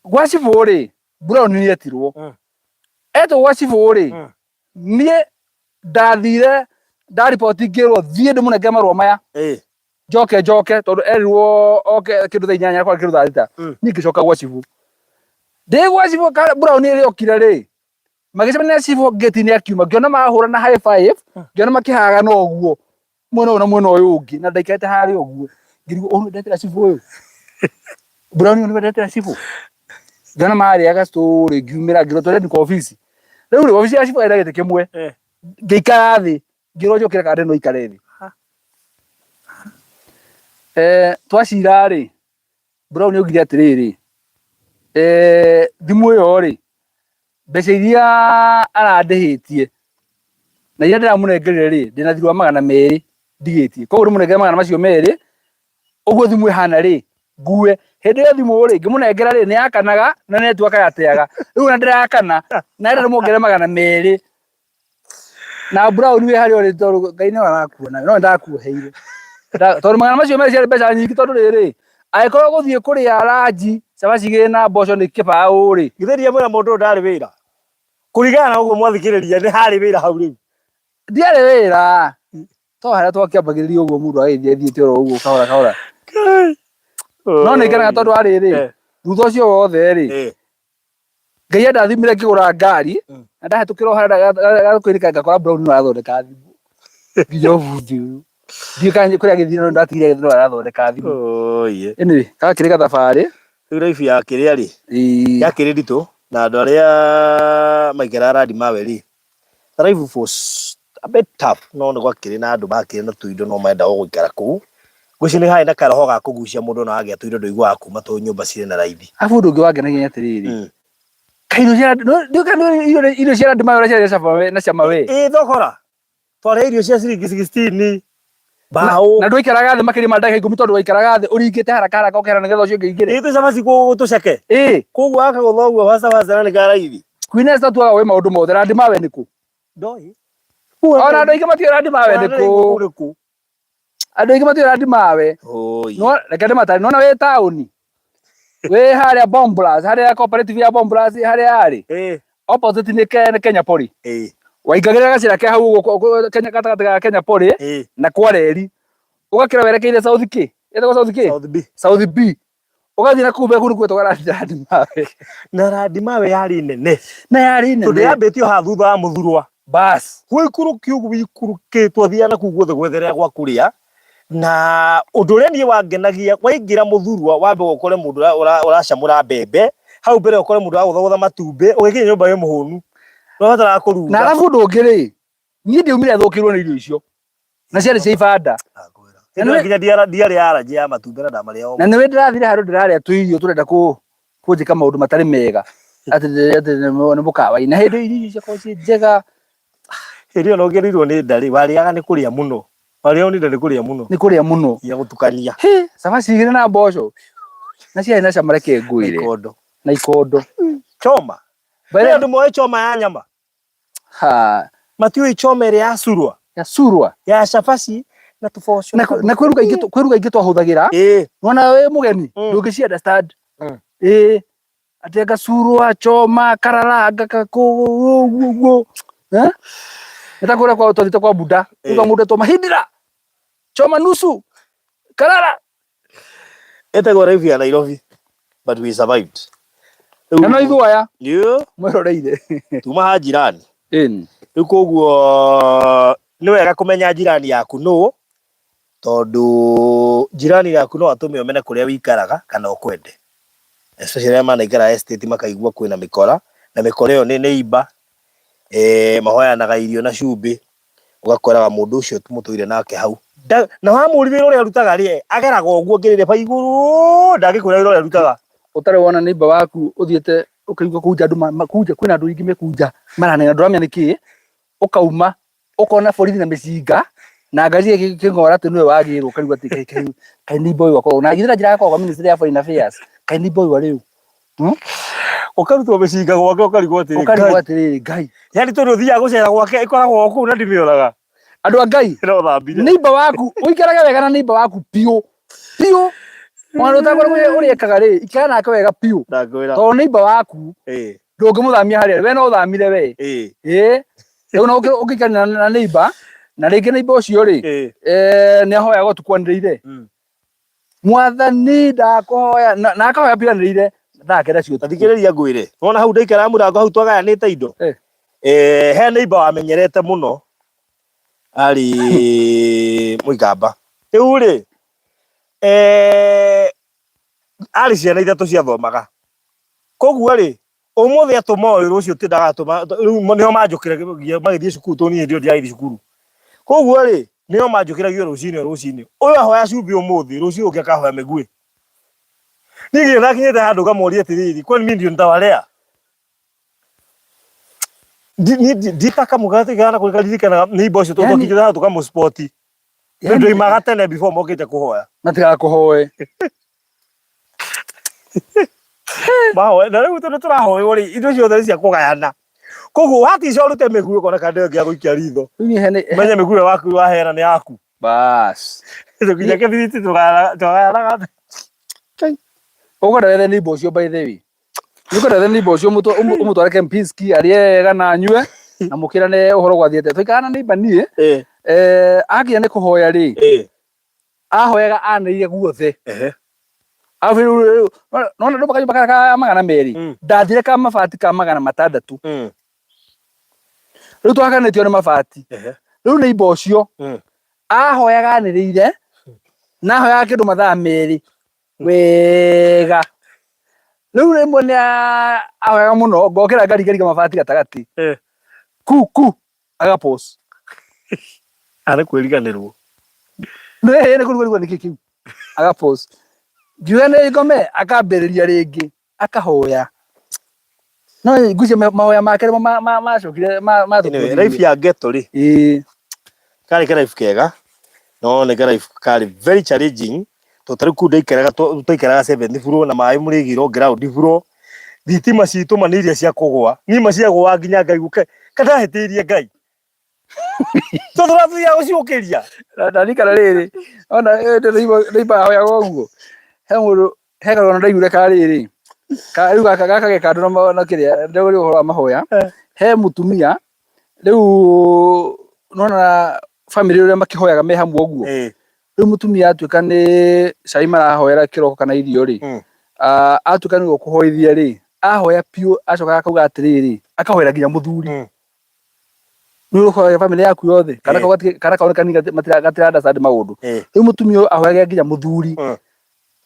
Gwa cibũ rĩ, Brown nĩ etirwo. Etwo gwa cibũ rĩ, niĩ ndathire ndariboti ngĩrwo thiĩ ndĩmũnengere marũa maya. Njoke njoke tondũ erirwo oke kĩndũ thaa 8 kwarĩ kĩndũ thaa 6. Niĩ ngĩcoka gwa cibũ. Ndĩ gwa cibũ Brown ĩrĩa okire rĩ, magĩcemania na cibũ ngĩti-inĩ akiuma, ngĩona mahũra na high five, ngĩona makĩhagana ũguo mwena ũyũ na mwena ũyũ ũngĩ, na ndaikarĩte harĩa ũguo. Ngĩrigwo ũyũ ndetera cibũ ũyũ. Brown ũyũ nĩwe ndetera cibũ. Ngĩona marĩaga story, ngiumĩra ngĩrwo twende kwa obici. Rĩu rĩ, obici ya cibũ ĩna gĩtĩ kĩmwe. Ngĩikara thĩ, ngĩrwo njũkĩre kana no ikare thĩ. Twacira rĩ, Brown augire atĩrĩrĩ, thimũ ĩyo rĩ, mbeca iria arandĩhĩtie na iria ndĩramũnengerire rĩ, ndĩna thirĩ wa 200 ndigĩtie. Koguo ndĩmũnengere 200 ũguo thimũ ĩhana rĩ, ngue. Hĩndĩ ĩyo thimũ rĩ, ngĩmũnengera rĩ, nĩ yakanaga na network yateaga. Rĩu ona ndĩrakana, na enda ndĩmuongerere 200. Na Brown wĩ harĩa ũrĩ tondũ Ngai nĩwe arakuona, no nĩndakuoheire. Tondũ 200 ciarĩ mbeca nyingĩ tondũ rĩrĩ, angĩkorwo gũthiĩ kũrĩa ranji cabaci igĩrĩ na mboco nĩ kĩbaũ rĩ. Githĩ ndiamwĩra mũndũ ũyũ ndarĩ wĩra? Kũringana na ũguo mwathikĩrĩria nĩ harĩ wĩra hau rĩu. Ndiarĩ wĩra. To harĩa twakĩambagĩrĩria ũguo mũndũ agĩthiĩ athiĩte oro ũguo kahora kahora. No nĩ ngenaga tondũ wa rĩrĩ, thutha ũcio wothe rĩ, Ngai andathimire ngĩgũra ngari na ndahetũkĩra o harĩa gakũinĩka ngakora Brown no arathondeka thimũ. Nginya ũbundi ũyũ. Ndiũĩ kana kũrĩa agĩthiĩ no ndatigire agĩthiĩ no arathondeka thimũ. Anyway, gakĩrĩ gathabarĩ. Rĩu life ya kĩrĩa rĩ, yakĩrĩ nditũ na andũ arĩa maikaraga Randi Mawe rĩ, the life was a bit tough no nĩ gwakĩrĩ na andũ makĩrĩ na tũindo no mendaga gũikara kũu. Ngwĩciria nĩ harĩ na karoho ga kũgucia mũndũ ona wagĩa tũindo ndũiguaga kuma tũ nyũmba cirĩ na raithi. Arabu ũndũ ũngĩ wangenagia nĩ atĩrĩrĩ, kaĩ irio cia ndiũĩ kana irio cia Randi Mawe ũrĩa ciarĩ cama we na cama we. Ĩ thogora twarĩa irio cia ciringi 16 mbaũ. Na ndwaikaraga thĩ makĩria ma ndagĩka 10 tondũ waikaraga thĩ ũringĩte haraka haraka ũkehera nĩgetha ũcio ũngĩ aingĩre. Ĩ tũcabaci tũceke. Ĩ. Koguo akagũtha ũguo faster faster na nĩ ka raithi. Queen Esther tuaga wĩ maũndũ mothe Randi Mawe nĩ kũ? Ndoĩ. Ona andũ aingĩ matiũĩ Randi Mawe nĩ kũ. Andũ aingĩ matiũĩ Randi Mawe. No reke ndĩmatare nona wĩ taũni. Wĩ harĩa Bomblas, harĩa cooperative ya Bomblas harĩa yarĩ. Opposite nĩ Kenya Poly. Waingagĩrĩra gacĩra ke hau ũguo Kenya gatagatĩ ga Kenya Poly na kwa reri. Ũgakĩra werekeire South K. Ĩtagwo South K? South B. South B. Ũgathiĩ na kũu mbere kũu nĩkuo gwetagwo Randi Mawe. Na Randi Mawe yarĩ nene. Na yarĩ nene. Tondũ yambĩtio haha thutha wa Mũthurwa. Bas. Wĩikũrũke ũguo wĩikũrũkĩte twathiaga na kũu guothe gwetherera gwa kũrĩa. Na ũndũ ũrĩa niĩ wangenagia waingĩra Mũthurwa wambe ũkore mũndũ ũracamũra mbembe, hau mbere ũkore mũndũ ũragũthagũtha matumbĩ, ũgĩkinya nyũmba wĩ mũhũnu. Ndwabataraga kũruga. Na arabu ũndũ ũngĩ rĩ, niĩ ndiaumire thũkĩirwo nĩ irio icio. Na ciarĩ cia ibanda. Nginya ndiarĩ allergy ya matumbĩ na ndamarĩa o. Na nĩwe ndĩrathire handũ ndĩrarĩa tũirio tũrenda kũnjĩka maũndũ matarĩ mega. Atĩ nĩ mũkawa-inĩ. Na hĩndĩ irio icio ciakorwo ciĩ njega. Hĩndĩ ĩyo nongereirwo nĩ nda rĩ, warĩaga nĩ kũrĩa mũno. Warĩaga nĩ nda nĩ kũrĩa mũno. Nĩ kũrĩa mũno. Ya gũtukania. Hĩ, cabaci igĩrĩ na mboco. Na ciarĩ na cama reke ngwĩre. Na ikondo. Na ikondo. Choma. By andũ moĩ choma ya nyama. Ha. Matiũĩ choma ĩrĩa ya surwa. Ya surwa. Ya cabaci na tũboco. Na kwĩruga ingĩ kwĩruga ingĩ twahũthagĩra. Nona wĩ mũgeni ndũngĩci understand. Ĩĩ. Atĩ anga surwa, choma, kararanga, ũguo. Nĩ ta kũrĩa kwa twathiĩte kwa Buda. Uga mũndũ etwo Mahindira. Choma nusu. Karara. Ĩtagwo life ya Nairobi. But we survived. Na no ithuĩ aya. Mweroreire. Tuma ha jirani. Rĩu koguo nĩ wega kũmenya jirani yaku nũ, tondũ jirani yaku no atũme ũmene kũrĩa wĩikaraga kana ũkwende. Especially arĩa manaikara estate makaigua kwĩna mĩkora, na mĩkora ĩyo nĩ neighbor, mahoyanaga irio na cumbĩ, ũgakoraga mũndũ ũcio mũtũire nake hau Na wamũri wĩra ũrĩa arutaga rĩ, ageraga ũguo ngĩrĩre ba igũrũ, ndangĩkwĩra wĩra ũrĩa arutaga. Ũtarĩ wona neighbor waku ũthiĩte ũkaigua kũu nja andũ kũu nja kwĩna andũ aingĩ me kũu nja maranena ndũramenya nĩ kĩĩ, ũkauma ũkona borithi na mĩcinga na ngari ĩkĩng'ora atĩ nĩwe wagĩrwo, ũkarigwo atĩ kaĩ kaĩ kaĩ neighbor ũyũ akoragwo na githĩ na njĩra akoragwo ministry ya foreign affairs, kaĩ neighbor ũyũ arĩ ũ? Ũkarutwo mĩcinga gwake ũkarigwo atĩrĩ, ũkarigwo Ngai. atĩrĩrĩ, Ngai. Yani tondũ ũthiaga gũcera gwake ĩkoragwo o kũu na ndimĩoraga. Andũ a Ngai, No thambire. neighbor waku ũikarage wega na neighbor waku biũ biũ, ona ũtakũrĩ ũrĩa ekaga rĩ, ikara nake wega biũ, Ndakwĩra. tondũ neighbor waku ndũngĩmũthamia harĩa we no ũthamire we. Ĩĩ, rĩu no ũngĩikarania na neighbor, na rĩngĩ neighbor ũcio rĩ, nĩ ahoyaga ũtukũ anĩrĩire, Mwathani ndakũhoya, na akahoya biũ anĩrĩire thaa kenda cia ũtukũ. Thikĩrĩria ngwĩre, wona hau ndaikaraga mũrango hau twagayanĩte indo. He neighbor wamenyerete mũno arĩ mũikamba. Rĩu rĩ, arĩ ciana ithatũ ciathomaga. Koguo rĩ, ũmũthĩ atũma ũyũ, rũciũ ti ndagatũma, rĩu nĩo manjũkĩragia magĩthiĩ cukuru tondũ niĩ hĩndĩ ĩyo ndiragĩthiĩ cukuru. Koguo rĩ, nĩo manjũkĩragia rũcinĩ o rũcinĩ. Ũyũ ahoya cumbĩ ũmũthĩ, rũciũ ũngĩ akahoya mĩguĩ. Niĩ nginya ndakinyĩte handũ ngamoria atĩrĩrĩ, kwani mimi ndio nitawalea? Niĩ nditaka mũgate kana kũririkana neighbor ũcio tondũ twakinyĩte handũ tũkamũ-spot. Nĩ ndoimaga tene before mokĩte kũhoya. Matigakũhoe. Mahoe na rĩu tondũ tũrahoywo rĩ, indo ciothe nĩ cia kũgayana. Koguo watica ũrute mĩguĩ ũkona kana ndĩyo ĩngĩ ya gũikia ritho. Rĩu niĩ hene Menye mĩguĩ ĩyo waku waheana nĩ yaku. Bas. Nginya kĩbiriti twagayanaga. Ũkwenda wethe neighbor ũcio by the way. Nĩ ũkwenda wethe neighbor ũcio ũmũtware Kempinski arĩe wega na anyue na mũkĩrane ũhoro gwathiĩte. Twaikaraga na neighbor niĩ, akinya nĩ kũhoya rĩ, ahoyaga anĩrĩire guothe. Arabu rĩu nona ndũmba kanyũmba karĩa ka 200, ndathire ka mabati ka 600. Rĩu twakanĩtio nĩ mabati. Rĩu neighbor ũcio ahoyaga anĩrĩire na ahoyaga kĩndũ mathaa 2 wega. Rĩu rĩmwe nĩ ahoyaga mũno ngokĩra ngaringaringa mabati gatagatĩ. Ku ku aga pause. Arĩ kwĩriganĩrwo. Nĩ nĩ kũriganĩrwo nĩkĩ kĩu. Aga pause. Ngiuga nĩ ngome akambĩrĩria rĩngĩ akahoya. No ngwĩciria mahoya make nĩmo macokire Anyway, life ya ghetto rĩ, karĩ ka life kega, no nĩ ka life karĩ very challenging tondũ ta rĩu kũu ndaikaraga, twaikaraga seventh floor na maĩ mũrĩgĩrwo ground floor, thitima citũ ma nĩ iria cia kũgũa, niĩ ma ciagũaga nginya ngaigua ka ndahĩtĩirie Ngai tondũ ũrathiaga gũciũkĩria. Ndarikana rĩrĩ, ona neighbor ahoyaga ũguo, he mũndũ, he karũgano ndaiguire ka rĩrĩ, rĩu gaka gaka ge kando na kĩrĩa ndĩrĩ ũhoro wa mahoya, he mũtumia rĩu nona famĩlĩ ũrĩa makĩhoyaga me hamwe ũguo, rĩu mũtumia atuĩka nĩ cai marahoera kĩroko kana irio rĩ, atuĩka nĩwe ũkũhoithia rĩ, ahoya biũ acokaga akauga atĩrĩrĩ, akahoera nginya mũthuri. Nĩ ũkũhoya famĩlĩ yaku yothe kana kana kaone kanini gatira understand maũndũ. Rĩu mũtumia ũyũ ahoyaga nginya mũthuri,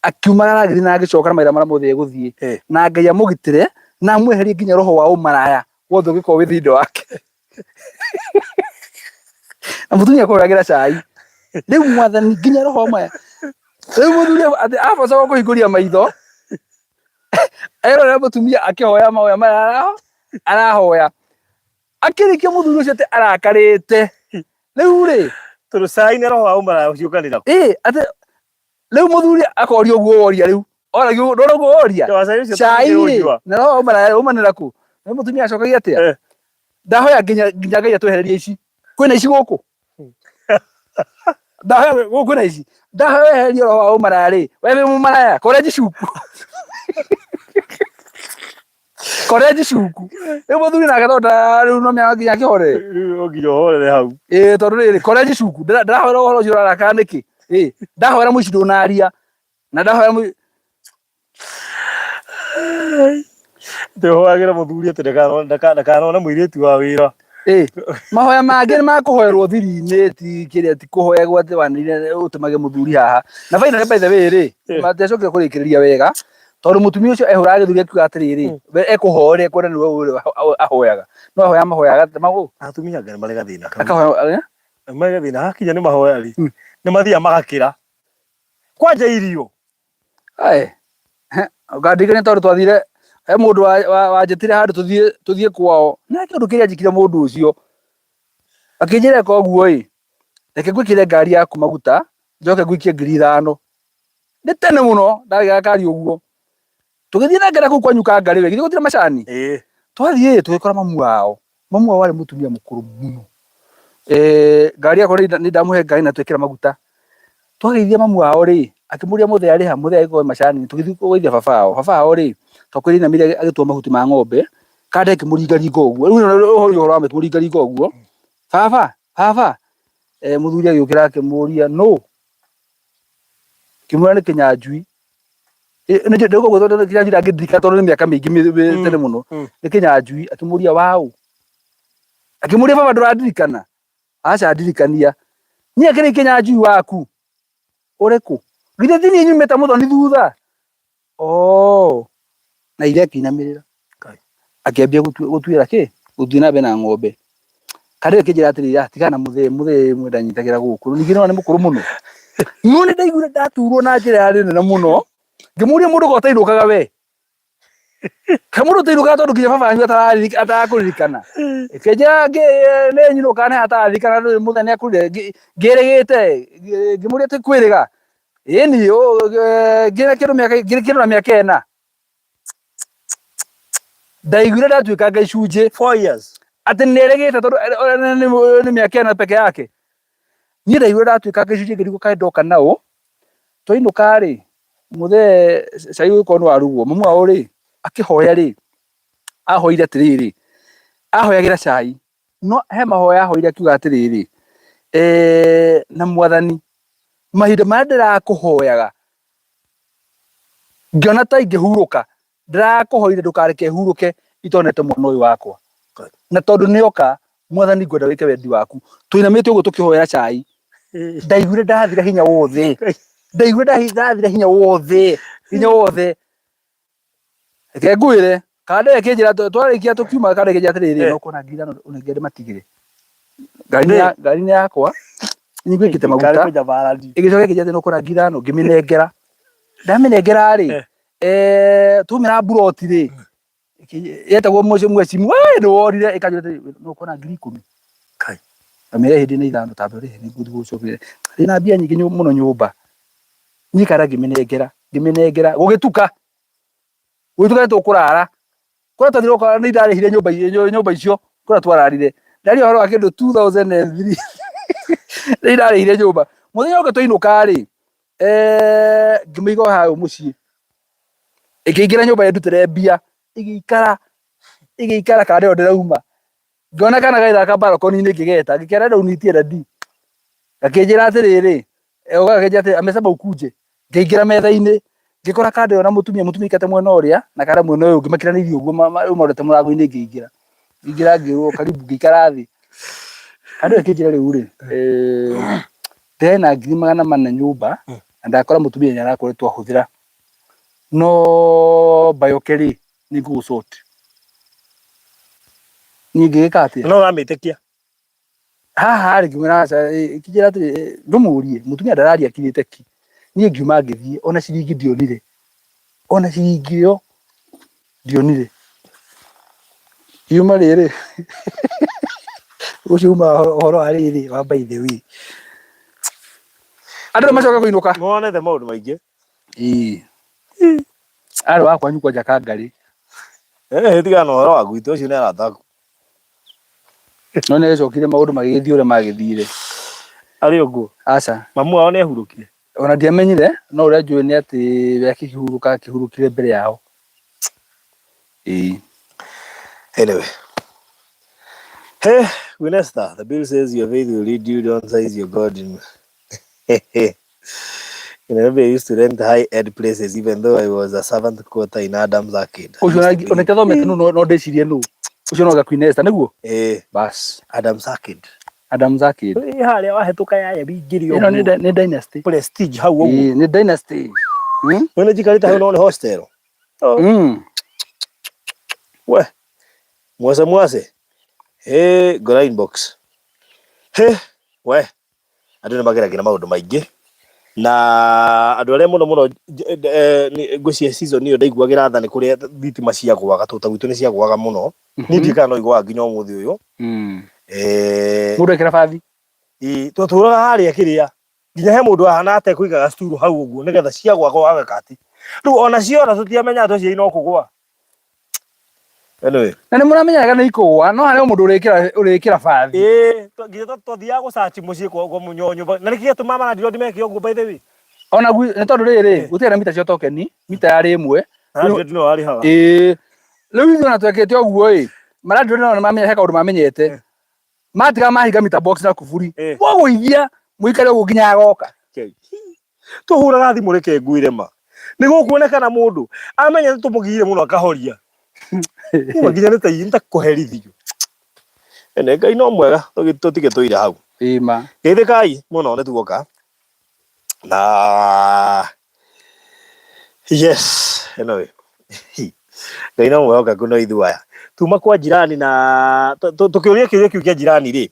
akiumagara agĩthiĩ na agĩcoka na mawĩra marĩa mothe egũthiĩ, na Ngai amũgitĩre na amweherie nginya roho wa ũmaraya wothe ũngĩkorwo wĩ thĩinĩ wake. Na mũtumia akũhũragĩra cai. Rĩu mwathani nginya roho wa ũmaraya. Rĩu mũthuri atĩ abocaga kũhingũria maitho, erorera mũtumia akĩhoya mahoya maya arahoya. Akĩrĩkia mũthuri ũcio atĩ arakarĩte. Rĩu rĩ, Tondũ cai na roho wa ũmaraya ũciũkanĩra kũ? Ĩ, atĩ rĩu mũthuri akoria ũguo woria rĩu. Oragia ũguo, ndona ũguo woria. Cai ũcio Cai rĩ, tũngĩũnyua. na roho wa ũmaraya umanĩra kũ? Na mũtumia acokagia atĩa? Ndahoya nginya nginya Ngai atwehererie ici. Kwĩna ici gũkũ? Ndahoya gũkũ kwĩna ici. Ndahoya wehererie roho wa ũmaraya rĩ, we wĩ mũmaraya, korenji cuku. Korenji cuku. Rĩu mũthuri nake tondũ rĩu no mĩaka nginya akĩhorere. Rĩu no nginya ũhorere hau. Ĩĩ tondũ rĩrĩ korenji cuku. Ndĩrahoera ũhoro ũcio ũrarakara nĩkĩ? Ĩĩ ndahoera mũici ndũnaria. Na ndahoera mũici. Ndĩhoyagĩra mũthuri atĩ ndakanone mũirĩtu wa wĩra. Ĩĩ mahoya mangĩ nĩ makũhoerwo thiri-inĩ, ti kĩrĩa, ti kũhoyagwo atĩ wanĩrĩre ũtũmage mũthuri haha. Na finally by the way rĩ, matiacokire kũrĩkĩrĩria wega tondũ mũtumia ũcio ehũraga gĩthũri akiuga atĩrĩrĩ, we ekũhoya ũrĩa ekwenda nĩwe ũrĩa ahoyaga. No ahoya mahoya magũ. Atumia anga nĩ marĩ gathĩna kau. Akahoya Marĩ gathĩna hakinya nĩ mahoya rĩ. Nĩ mathiaga magakĩra kwanja irio. Ae, ũkandirikania tondũ twathire he mũndũ wanjĩtire handũ tũthiĩ kwao na kĩũndũ kĩrĩa njĩkire mũndũ ũcio akĩnjĩra eka ũguo ĩ, reke ngwĩkĩre ngari yaku maguta njoke ngũikie 5,000. Nĩ tene mũno ndagĩaga kari ũguo. Tũgĩthiĩ nake na kũu kwanyu Kangarĩ we, githĩ gũtirĩ macani? Ĩĩ. Twathiĩ tũgĩkora mamu wao. Mamu wao arĩ mũtumia mũkũrũ mũno. Eh, ngari yakwa nĩ ndamũhe ngari na twekĩra maguta. Twageithia mamu wao rĩ, akĩmũria mũthee arĩ ha, mũthee agĩkorwo macani, tũgĩthiĩ kũgeithia baba wao. Baba wao rĩ, twakwĩrire ainamire agĩtua mahuti ma ng'ombe, kanda ĩkĩmũringaringa ũguo. Rĩu ũhoro ũhoro wa kũmũringaringa ũguo. Baba, baba, eh, mũthuri agĩũkĩra akĩmũria nũ? Akĩmwĩra nĩ Kĩnyanjui. Ndĩgũgwĩta Kĩnyanjui ndangĩndirikana tondũ nĩ mĩaka mĩingĩ tene mũno. Nĩ Kĩnyanjui, akĩmũria waũ? Akĩmũria baba ndũrandirikana? Aca ndirikania. Niĩ akĩrĩ Kĩnyanjui waku. Ũrĩkũ? Githĩ ti niĩ nyumĩte mũthoni thutha? Oh. Na ithe akĩinamĩrĩra. Akĩambia gũtuĩra kĩ? Gũthiĩ na mbere na ng'ombe. Kandĩ akĩnjĩra atĩrĩrĩ, "Ah, tigana na mũthee, mũthee rĩmwe ndanyitagĩra gũkũ. Ningĩ nĩwona nĩ mũkũrũ mũno." No nĩ ndaiguire ndaturwo na njĩra yarĩ nene mũno. Ngĩmũria mũndũ ko ũtainũkaga we. Kamũndũ ũtainũkaga tondũ nginya baba wanyu atarakũririkana. Kĩnjĩra nĩ nyinũkaga na ataririkana mũthee nĩ akũrire. Ngĩrĩgĩte, ngĩmũria atĩ kwĩrĩga. Ĩni, ngĩrĩ kĩndũ mĩaka, ngĩrĩ kĩndũ na mĩaka ĩna. Ndaiguire ndatuĩkanga icunjĩ. 4 years. Atĩ nĩerĩgĩte tondũ nĩ mĩaka ĩna peke yake. Niĩ ndaiguire ndatuĩkanga icunjĩ ngĩrigwo kaĩ ndoka naũ. Twainũka rĩ, mũthee cai ũgĩkorwo nĩ warugwo, mamu wao rĩ, akĩhoya rĩ, ahoire atĩrĩrĩ, ahoyagĩra cai, no he mahoya ahoire akiuga atĩrĩrĩ, eh, na mwathani mahinda marĩa ndĩrakũhoyaga ngĩona ta ingĩhurũka, ndĩrakũhoire ndũkareke hurũke itonete mwana ũyũ wakwa, na tondũ nĩoka mwathani ngwenda wĩke wendi waku. Tũinamĩte ũguo tũkĩhoya cai, ndaiguire ndathira hinya wothe, ndaiguire ndathira hinya wothe, hinya wothe. Reke ngwĩre, kanda ĩkĩnjĩra twarĩkia tũkiuma, kanda ĩkĩnjĩra atĩrĩrĩ, no kuona 5,000 ũnengere matigĩre. Ngari-inĩ yakwa nĩ ngwĩkĩte maguta, ĩgĩcoka ĩkĩnjĩra atĩ no kuona 5,000, ngĩmĩnengera. Ndamĩnengera rĩ, tumĩra mburoti rĩ, yetagwo mwecimu, we nĩ worire, ĩkanjĩra atĩrĩ, no kuona 10,000. Ngamĩra hĩndĩ na ithano ta mbere nĩ ngũthiĩ gũcokeria. Ndĩna mbia nyingĩ mũno nyũmba. Niĩ kanda ngĩmĩnengera, ngĩmĩnengera, gũgĩtuka. Gũgĩtuka nĩ tũkũrara. Kũrĩa twathire gũkora nĩ ndarĩhire nyũmba icio, kũrĩa twararire. Ndaria ũhoro wa kĩndũ 2003. Nĩ ndarĩhire nyũmba. Mũthenya ũngĩ twainũka rĩ, ngĩmĩiga o hau mũciĩ. Ĩkĩingĩra nyũmba ĩndutĩre mbia, ĩgĩikara, ĩgĩikara kanda ĩyo ndĩrauma. Ngĩona kana gagĩthaka balcony-inĩ ngĩgeta, ngĩkera rĩu nitie daddy. Gakĩnjĩra atĩrĩrĩ, gakĩnjĩra atĩrĩ, amesema ukuje. Ngĩingĩra metha-inĩ, ngĩkora kanda ĩyo na mũtumia, mũtumia aikarĩte mwena ũrĩa na kanda mwena ũyũ ũngĩ makiranĩirie ũguo rĩu marorete mũrango-inĩ ngĩingĩra. Ngĩingĩra ngĩrwo karibu ngĩikara thĩ. Kanda ĩyo ĩkĩnjĩra rĩu rĩ, ndĩrĩ na 400,000 nyũmba na ndakora mũtumia nĩ arakoretwo ahũthĩra, no mbayoke rĩ, nĩ ngũgũ sort. Niĩ ngĩgĩka atĩa? No ũramĩtĩkia? Haha rĩ, ngĩmwĩra aca, ĩkĩnjĩra atĩrĩ, ndũmũrie, mũtumia ndararia akirĩte ki. Niĩ ngiuma ngĩthiĩ, ona ciringi ndionire. Ona ciringi ĩyo ndionire. Ngiuma rĩrĩ, ũcio uma ũhoro wa rĩrĩ wa by the way. Andũ nĩ macoka kũinũka. Nĩwonete maũndũ maingĩ. Ĩĩ. Arĩ wa kwanyu kwanja Kangarĩ. Tigana na ũhoro wa gwitũ, ũcio nĩ arata aku. No nĩ agĩcokire maũndũ magĩgĩthiĩ ũrĩa magĩthire. Arĩ ũguo? Aca. Mamu wao nĩ ahurũkire? Ona ndiamenyire, no ũrĩa njũĩ nĩ atĩ we akĩhurũka akĩhurũkire mbere yao. Ĩĩ. Anyway. Hey, Queen Esther, the Bible says your faith will lead you, don't size your God in. In Nairobi, I used to rent high-end places, even though I was a servant quarter in Adam's Arcade. Ũcio ona itathomete no no ndĩcirie nũ. Ũcio no ga Queen Esther nĩguo? Eh. Bas. Adam's Arcade. Adam's Arcade. Ĩ harĩa wahĩtũka yaya wingĩre Ĩno nĩ dynasty. Prestige hau ũguo. Ĩ nĩ dynasty. Nĩ njikarĩte hau no nĩ hostel. We. Mwase mwase. Hey, ngora inbox. He, we. Andũ nĩ mageragĩra maũndũ maingĩ na andũ arĩa mũno mũno ngwĩciria season ĩyo ndaiguagĩra tha nĩ kũrĩa thitima ciagũaga, tondũ ta gwitũ nĩ ciagũaga mũno. Niĩ ndiũĩ kana no igũaga nginya ũmũthĩ ũyũ. Mũndũ ekĩra bathi. Ĩĩ, twatũraga harĩa kĩrĩa nginya he mũndũ wahana atekũiga gacturu hau ũguo nĩgetha ciagũa agakati. Rĩu ona ciora tũtiamenyaga tweciria no kũgũa. Anyway. Na nĩ mũramenyaga nĩ ikũgũa, no harĩ o mũndũ ũrĩkĩra ũrĩkĩra bathi. Ĩĩ, nginya twathiaga gũcaci mũciĩ kwa mũnyoo nyũmba. Na nĩkĩ gĩatũmaga marandirondi meke ũguo by the way? Ona nĩ tondũ rĩrĩ, gũtirĩ na mita cia tokeni, mita yarĩ ĩmwe. Marandirondi nĩo warĩhaga. Ĩĩ. Rĩu ithuĩ ona twekĩte ũguo ĩ, marandirondi nao nĩmamenya he kaũndũ mamenyete. Matiga mahinga mita box na kuburi. Mwagũithia mũikare ũguo nginya agoka. Tũhũraga thimũ reke ngwĩre ma. Nĩ gũkuonekana mũndũ amenya nĩ tũmũgiire mũno akahoria. Nĩma nginya nĩ ta nĩ ta kũherithio. Ene Ngai no mwega tũtige tũire hau. Ĩĩ ma. Geithĩkai mũno nĩ tuoka. Na yes, anyway. Ngai no mwĩhokeku no ithuĩ aya. Tuma kwa jirani na tũkĩũria kĩũria kĩu kĩa jirani rĩ,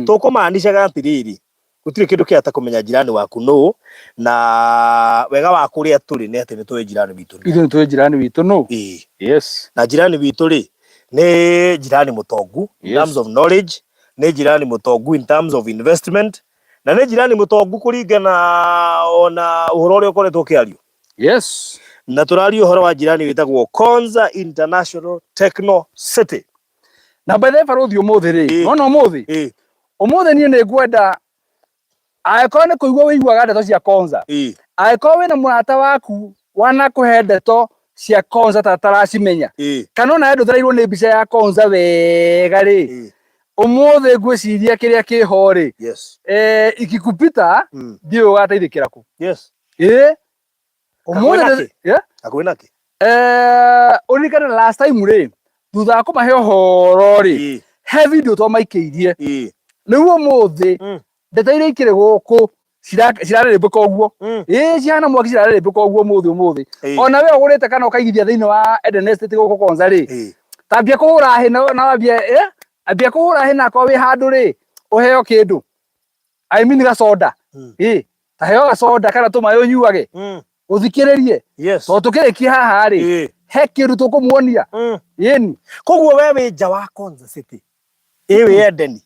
tũkũmaanishaga atĩrĩrĩ, gũtirĩ kĩndũ kĩega ta kũmenya jirani waku nũ, na wega wa kũrĩa tũrĩ nĩ atĩ nĩ tũĩ jirani witũ nũ. Ithuĩ nĩ tũĩ jirani witũ nũ. Ĩĩ. Yes. Na jirani witũ rĩ, nĩ jirani mũtongu in terms of knowledge, nĩ jirani mũtongu in terms of investment, na nĩ jirani mũtongu kũringana ona ũhoro ũrĩa ũkoretwo ũkĩario. Yes. Na tũraria ũhoro wa jirani wĩtagwo Konza International Techno City. Na by the way barũthi ũmũthĩ rĩ, nona ũmũthĩ? Ũmũthĩ niĩ nĩ ngwenda angĩkorwo nĩ kũigua ũiguaga ndeto cia Konza, angĩkorwo wĩna mũrata waku wanakũhe ndeto cia Konza ta ataracimenya, kana ona we ndũthereirwo nĩ mbica ya Konza wega rĩ, ũmũthĩ ngwĩciria kĩrĩa kĩho rĩ, ikikupita ndiũĩ ũgateithĩkĩra kũ. Ĩĩ. Hakuhĩ Ũmũthĩ na kĩ? Yeah? Hakuhĩ na kĩ? Ũririkane last time rĩ, thutha wa kũmahe ũhoro rĩ, he video twamaikĩirie. Rĩu ũmũthĩ ndeto iria ikĩrĩ gũkũ cirarĩrĩmbũka ũguo. Ĩĩ cihana mwaki cirarĩrĩmbũka ũguo ũmũthĩ ũmũthĩ. Ona we ũgũrĩte kana ũkaigithia thĩinĩ wa Eden Estate gũkũ Konza rĩ, tambia kũhũra hĩ na wambie, ambia kũhũra hĩ na akorwo wĩ handũ rĩ, ũheo kĩndũ. I mean gacoda. Ĩĩ, ta heo gacoda kana tũmaĩ ũnyuage. Ũthikĩrĩrie. Tondũ tũkĩrĩkia haha rĩ, he kĩndũ tũkũmuonia. Ĩni. Koguo we wĩ nja wa Konza City. Ĩ wĩ Edeni.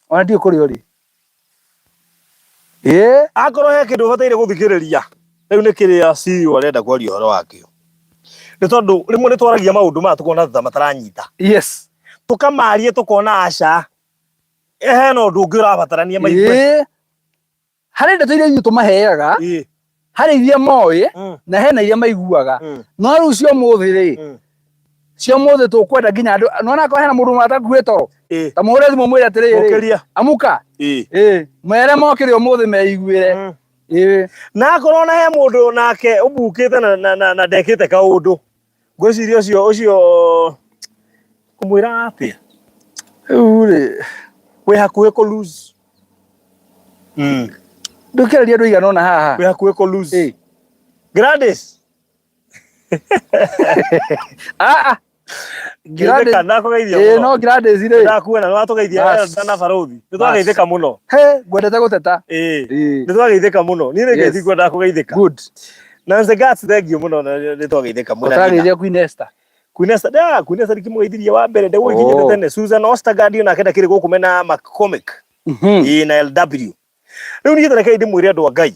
Ona ndiũĩ kũrĩa ũrĩ. Ĩĩ. Akorwo he kĩndũ ũbataire gũthikĩrĩria, rĩu nĩ kĩrĩa CEO arenda kwaria ũhoro wakĩo. Nĩ tondũ rĩmwe nĩ twaragia maũndũ maya tũkona ta mataranyita. Tũkamaria tũkona aca. Hena ũndũ ũngĩ ũrabatarania maigue. Ĩĩ. Harĩ ndeto iria ithuĩ tũmaheaga, harĩ iria moĩ, na hena iria maiguaga. No rĩu cia ũmũthĩ rĩ, cia ũmũthĩ tũkwenda nginya andũ, nĩwona akorwo hena mũndũ ũmwe toro, ta mũhũre thimũ mwĩre atĩrĩrĩ, Mũkĩria. amuka. Ĩĩ, mwere mokĩre ũmũthĩ meiguĩre. Ĩĩ. Na akorwo na he mũndũ nake ũmbukĩte na ndekĩte kaũndũ, ngwĩciria ũcio ũcio kũmwĩra atĩa? Rĩu rĩ, wĩ hakuhĩ kũ lose. Ndũkĩraria andũ aigana ũna haha. Wĩ hakuhĩ kũ lose. Gladys. Ah, ah. Ngĩtheka ndakũgeithia Ĩĩ mũno. no Gladys rĩ. Ndakuona nĩ watũgeithia Bas. na barũthi. Nĩ twageithĩka mũno. He, ngwendete gũteta. Ĩĩ. Ĩĩ. Nĩ twageithĩka mũno. Niĩ nĩ Yes. ngwendaga kũgeithĩka. Good. Nancy Gats thank you mũno na nĩ twageithĩka mũno. Ũtarageithia Queen Esther. Queen Esther, da, Queen Esther ndikĩmũgeithirie wa mbere ndegũgĩkinyĩte Oh. tene. Susan Ostergaard onake ndakĩrĩ gũkũ mena McCormick. Ĩĩ na LW. Rĩu niĩ rekei ndĩmwĩre andũ a Ngai,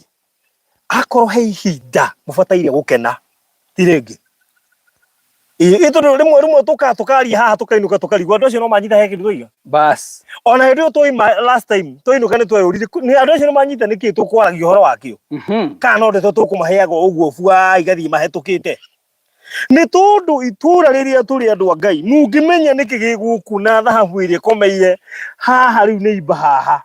akorwo he ihinda mũbataire gũkena ti rĩngĩ. Ĩĩ tondũ rĩmwe rĩmwe tũkaga tũkaria haha tũkainũka tũkarigwo andũ acio no manyita he kĩndũ twoiga. Bas. Ona hĩndĩ ĩyo twaima last time twainũka nĩ tweyũririe nĩ andũ acio nĩ manyita nĩkĩ tũkwaragia ũhoro wakĩo. Kana no ndeto tũkũmaheaga ũguo bua igathiĩ mahetũkĩte. Nĩ tondũ itũra rĩrĩa tũrĩ andũ a Ngai mũngĩmenya nĩkĩ gĩ gũkũ na thahabu ĩrĩa ĩkomeire haha rĩu nĩ imba haha.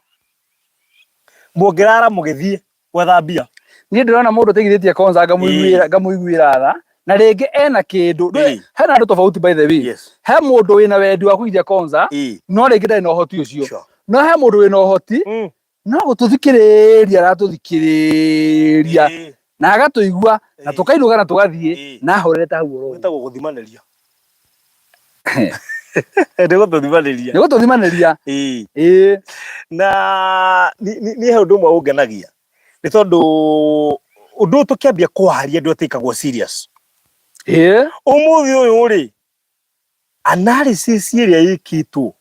Mũngĩrara mũgĩthiĩ gwetha mbia. Niĩ ndĩrona mũndũ ũteithĩtie Konza ngamũiguĩra ngamũiguĩra tha na rĩngĩ ena kĩndũ. Hena andũ tofauti by the way. He mũndũ wĩna wendi wa kũigithia Konza no rĩngĩ ndarĩ na ũhoti ũcio. No he mũndũ wĩna ũhoti no gũtũthikĩrĩria aratũthikĩrĩria na agatũigua na tũkainũka na tũgathiĩ na ahorerete hau oro ũguo. Gwĩtagwo gũthimanĩria. Nĩ gũtũthimanĩria. Nĩ gũtũthimanĩria. Ĩĩ. Ĩĩ. Na niĩ he ũndũ ũmwe ũngenagia nĩ tondũ ũndũ ũyũ tũkĩambia kũwaria ndwetĩkagwo serious. Ĩĩ. Ũmũthĩ ũyũ rĩ, analysis ĩrĩa ĩkĩtwo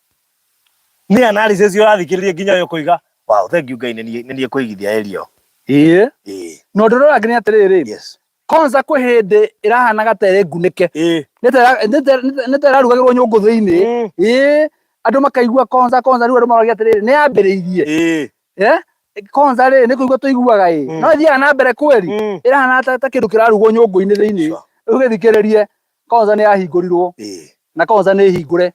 nĩ analysis ũrathikĩrĩria nginya ũyũ ũkoiga wow, thank you Ngai, nĩ niĩ kũigithia area ĩyo. Ĩĩ. Ĩĩ. Na ũndũ ũrĩa ũrangenia atĩrĩrĩ, Yes. Konza kwĩ hĩndĩ ĩrahanaga ta ĩrĩ ngunĩke. Ĩĩ. Nĩ ta ĩrarugagĩrwo nyũngũ thĩinĩ. Ĩĩ. Andũ makaigua Konza Konza, rĩu andũ maroria atĩrĩrĩ, nĩ yambĩrĩirie. Ĩĩ. Eh? Konza rĩ, nĩ kũigua tũiguaga ĩ. No ĩthiaga na mbere kweri. Ĩrahana ta kĩndũ kĩrarugwo nyũngũ-inĩ thĩinĩ. Rĩu gĩthikĩrĩrie, Konza nĩ yahingũrirwo. Na Konza nĩ hingũre.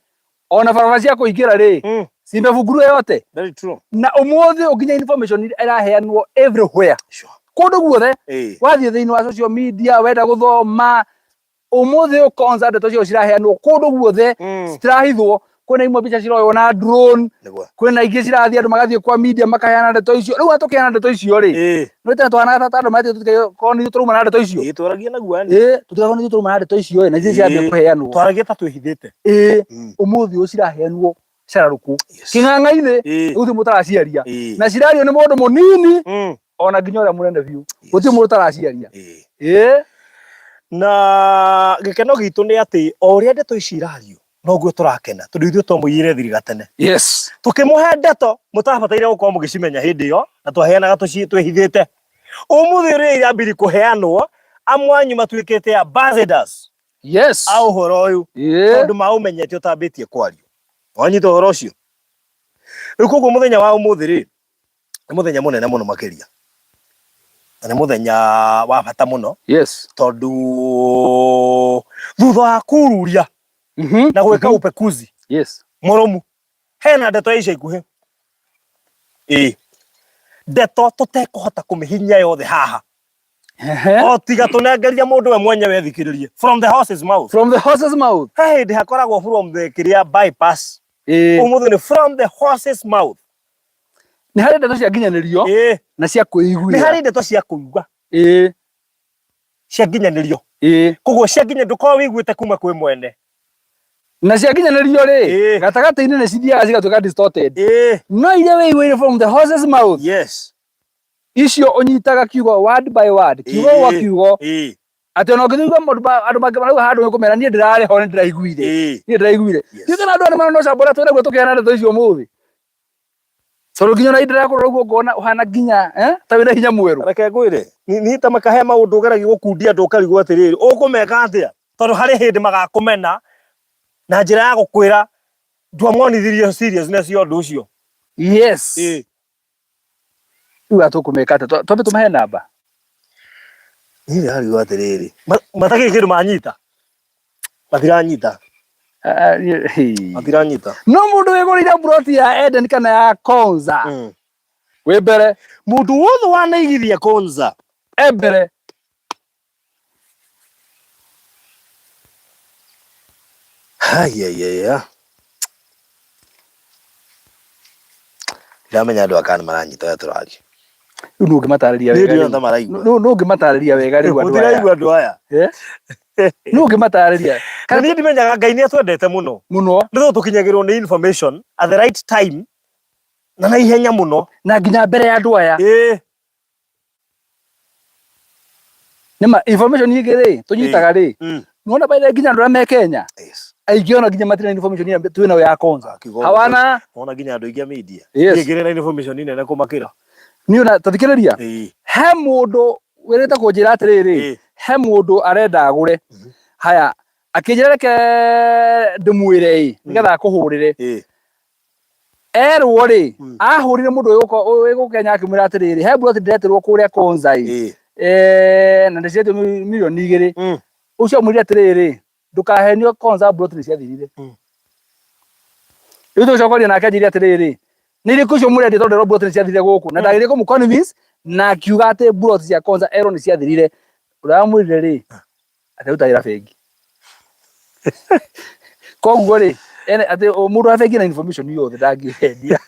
Ona barabara cia kũingĩra rĩ, cimebungurwo yote. Very true. Na ũmũthĩ ũnginya information ĩraheanwo everywhere. Kũndũ guothe. Wathiĩ thĩinĩ wa social media, wenda gũthoma, ũmũthĩ ũkonza ndeto cio ciraheanwo kũndũ guothe, citirahithwo. Kwĩna imwe mbica ciroywo na drone, kwĩna ingĩ cirathiĩ andũ magathiĩ kwa media makaheana ndeto icio. Rĩu tũkĩheana ndeto icio rĩ, no tene twahanaga ta andũ maretio tũtigakorwo nĩ ithuĩ tũrauma na ndeto icio. Ĩĩ, twaragia na guoya. Ĩĩ, tũtigakorwo nĩ ithuĩ tũrauma na ndeto icio ĩ, na ithuĩ ciambia kũheanwo. Twaragia ta twĩhithĩte. Ĩĩ, ũmũthĩ ũyũ ciraheanwo cararũkũ kĩng'ang'a-inĩ, rĩu gũtirĩ mũndũ ũtaraciaria. Na cirario nĩ mũndũ mũnini ona nginya ũrĩa mũnene biũ, gũtirĩ mũndũ ũtaraciaria. Ĩĩ. Na gĩkeno gitũ nĩ atĩ o ũrĩa ndeto ici irario noguo tũrakena, tondũ ithuĩ twamũiyĩre thiri gatene. Yes. Tũkĩmũhe ndeto mũtabataire gũkorwo mũgĩcimenya hĩndĩ ĩyo, na twaheanaga twĩhithĩte. Ũmũthĩ ũrĩa irambiri kũheanwo, amwe anyu matuĩkĩte ambassadors Yes. a ũhoro ũyũ, tondũ maũmenyete ũtambĩtie kwario. Wanyita ũhoro ũcio? Rĩu koguo mũthenya wa ũmũthĩ rĩ, nĩ mũthenya mũnene mũno makĩria, na nĩ mũthenya wa bata mũno. Yes. Tondũ thutha wa kururia na gwĩka upekuzi Yes. mũrũmu, hena ndeto ya ica ikuhĩ. Ĩĩ, ndeto tũtekũhota kũmĩhinyia yothe haha, o tiga tũnengeria mũndũ we mwenyewe ethikĩrĩrie from the horse's mouth. From the horse's mouth. He hĩndĩ hakoragwo from the kĩrĩa bypass. Ũmũthĩ nĩ from the horse's mouth. Nĩ harĩ ndeto cia nginyanĩrio na cia kwĩiguĩra. Nĩ harĩ ndeto cia kũigua. Cia nginyanĩrio. Koguo cia nginya ndũkorwo wĩiguĩte kuma kwĩ mwene. Na cia nginyanĩrio rĩ, gatagatĩ-inĩ nĩ cithiaga cigatuĩka distorted. No iria wĩiguĩire from the horse's mouth. Yes. Icio ũnyitaga kiugo word by word, kiugo gwa kiugo. Atĩ ona ũngĩthiĩ andũ mangĩ marauga handũ nĩũkũmera niĩ ndĩrarĩ ho nĩ ndĩraiguire. Niĩ ndĩraiguire. Ndiũĩ kana andũ aya nĩ marona ũcamba ũrĩa twĩnaguo tũkĩheana ndeto icio ũmũthĩ. Tondũ nginya ona ndĩrakũrora ũguo ngona ũhana nginya ta wĩna hinya mwerũ. Reke ngwĩre, niĩ ta makahe maũndũ ũgeragia gũkundia andũ ũkarigwo atĩrĩrĩ, ũkũmeka atĩa? Tondũ harĩ hĩndĩ magakũmena na njĩra ya gũkwĩra ndwamonithirie seriousness ya ũndũ ũcio. Yes. Rĩu aya tũkũmeka atĩa? Twambe tũmahe namba? Niĩ ndĩrarigwo atĩrĩrĩ, matakĩrĩ kĩndũ manyita? Matiranyita. Matiranyita. No mũndũ wĩgũrĩire mburoti ya Eden kana ya Konza wĩ mbere. Mũndũ wothe wanaigithia Konza e mbere. Haiya. Ndiramenya andũ aka nĩ maranyita ũrĩa tũraria. Rĩu nũ ũngĩmatarĩria Niĩ wega ndĩrona rĩu? ta maraigua. Nũ ũngĩmatarĩria wega rĩu andũ aya? Mũtiraigua andũ aya. Eh? Nũ ũngĩmatarĩria? Na niĩ ndimenyaga Ngai nĩ atwendete mũno. Mũno. Nĩ tondũ tũkinyagĩrwo nĩ information at the right time na na ihenya mũno. Na nginya mbere ya andũ aya. Ĩĩ. Nĩma information ingĩ rĩ tũnyitaga rĩ. Nĩwona by the way nginya andũ arĩa me Kenya. Yes. Aingĩ ona nginya matirĩ na information ĩrĩa twĩ nayo ya Konza. Akiuga ũguo. Hawana. Wona nginya andũ aingĩ a media. Yes. Niĩ ngĩrĩ na information nene kũmakĩra. Niĩ ona tathikĩrĩria. Ĩĩ. He mũndũ wĩrĩte kũnjĩra atĩrĩrĩ, he mũndũ arenda agũre. Haya, akĩnjĩra reke ndĩmwĩre ĩ, nĩgetha akũhũrĩre. Erwo rĩ, ahũrire mũndũ wĩ gũkũ Kenya akĩmwĩra atĩrĩrĩ, he mburoti ndĩretirwo kũrĩa Konza ĩ. Na ndĩciretio mirioni 2. Ũcio amwĩrire atĩrĩrĩ, ndũkahenio Konza mburoti nĩ ciathirire. Rĩu tũgĩcoka nake anjĩrire atĩrĩrĩ, nĩ irĩkũ icio mũrendia tondũ ndĩrona mburoti nĩ ciathirire gũkũ. Na ndagĩrĩire kũmũ convince na akiuga atĩ mburoti cia Konza erwo nĩ ciathirire. Ũrĩa wamwĩrire rĩ, atĩ aruta wĩra bengi. Koguo rĩ, ene atĩ mũndũ wa bengi na information yothe ndangĩendia.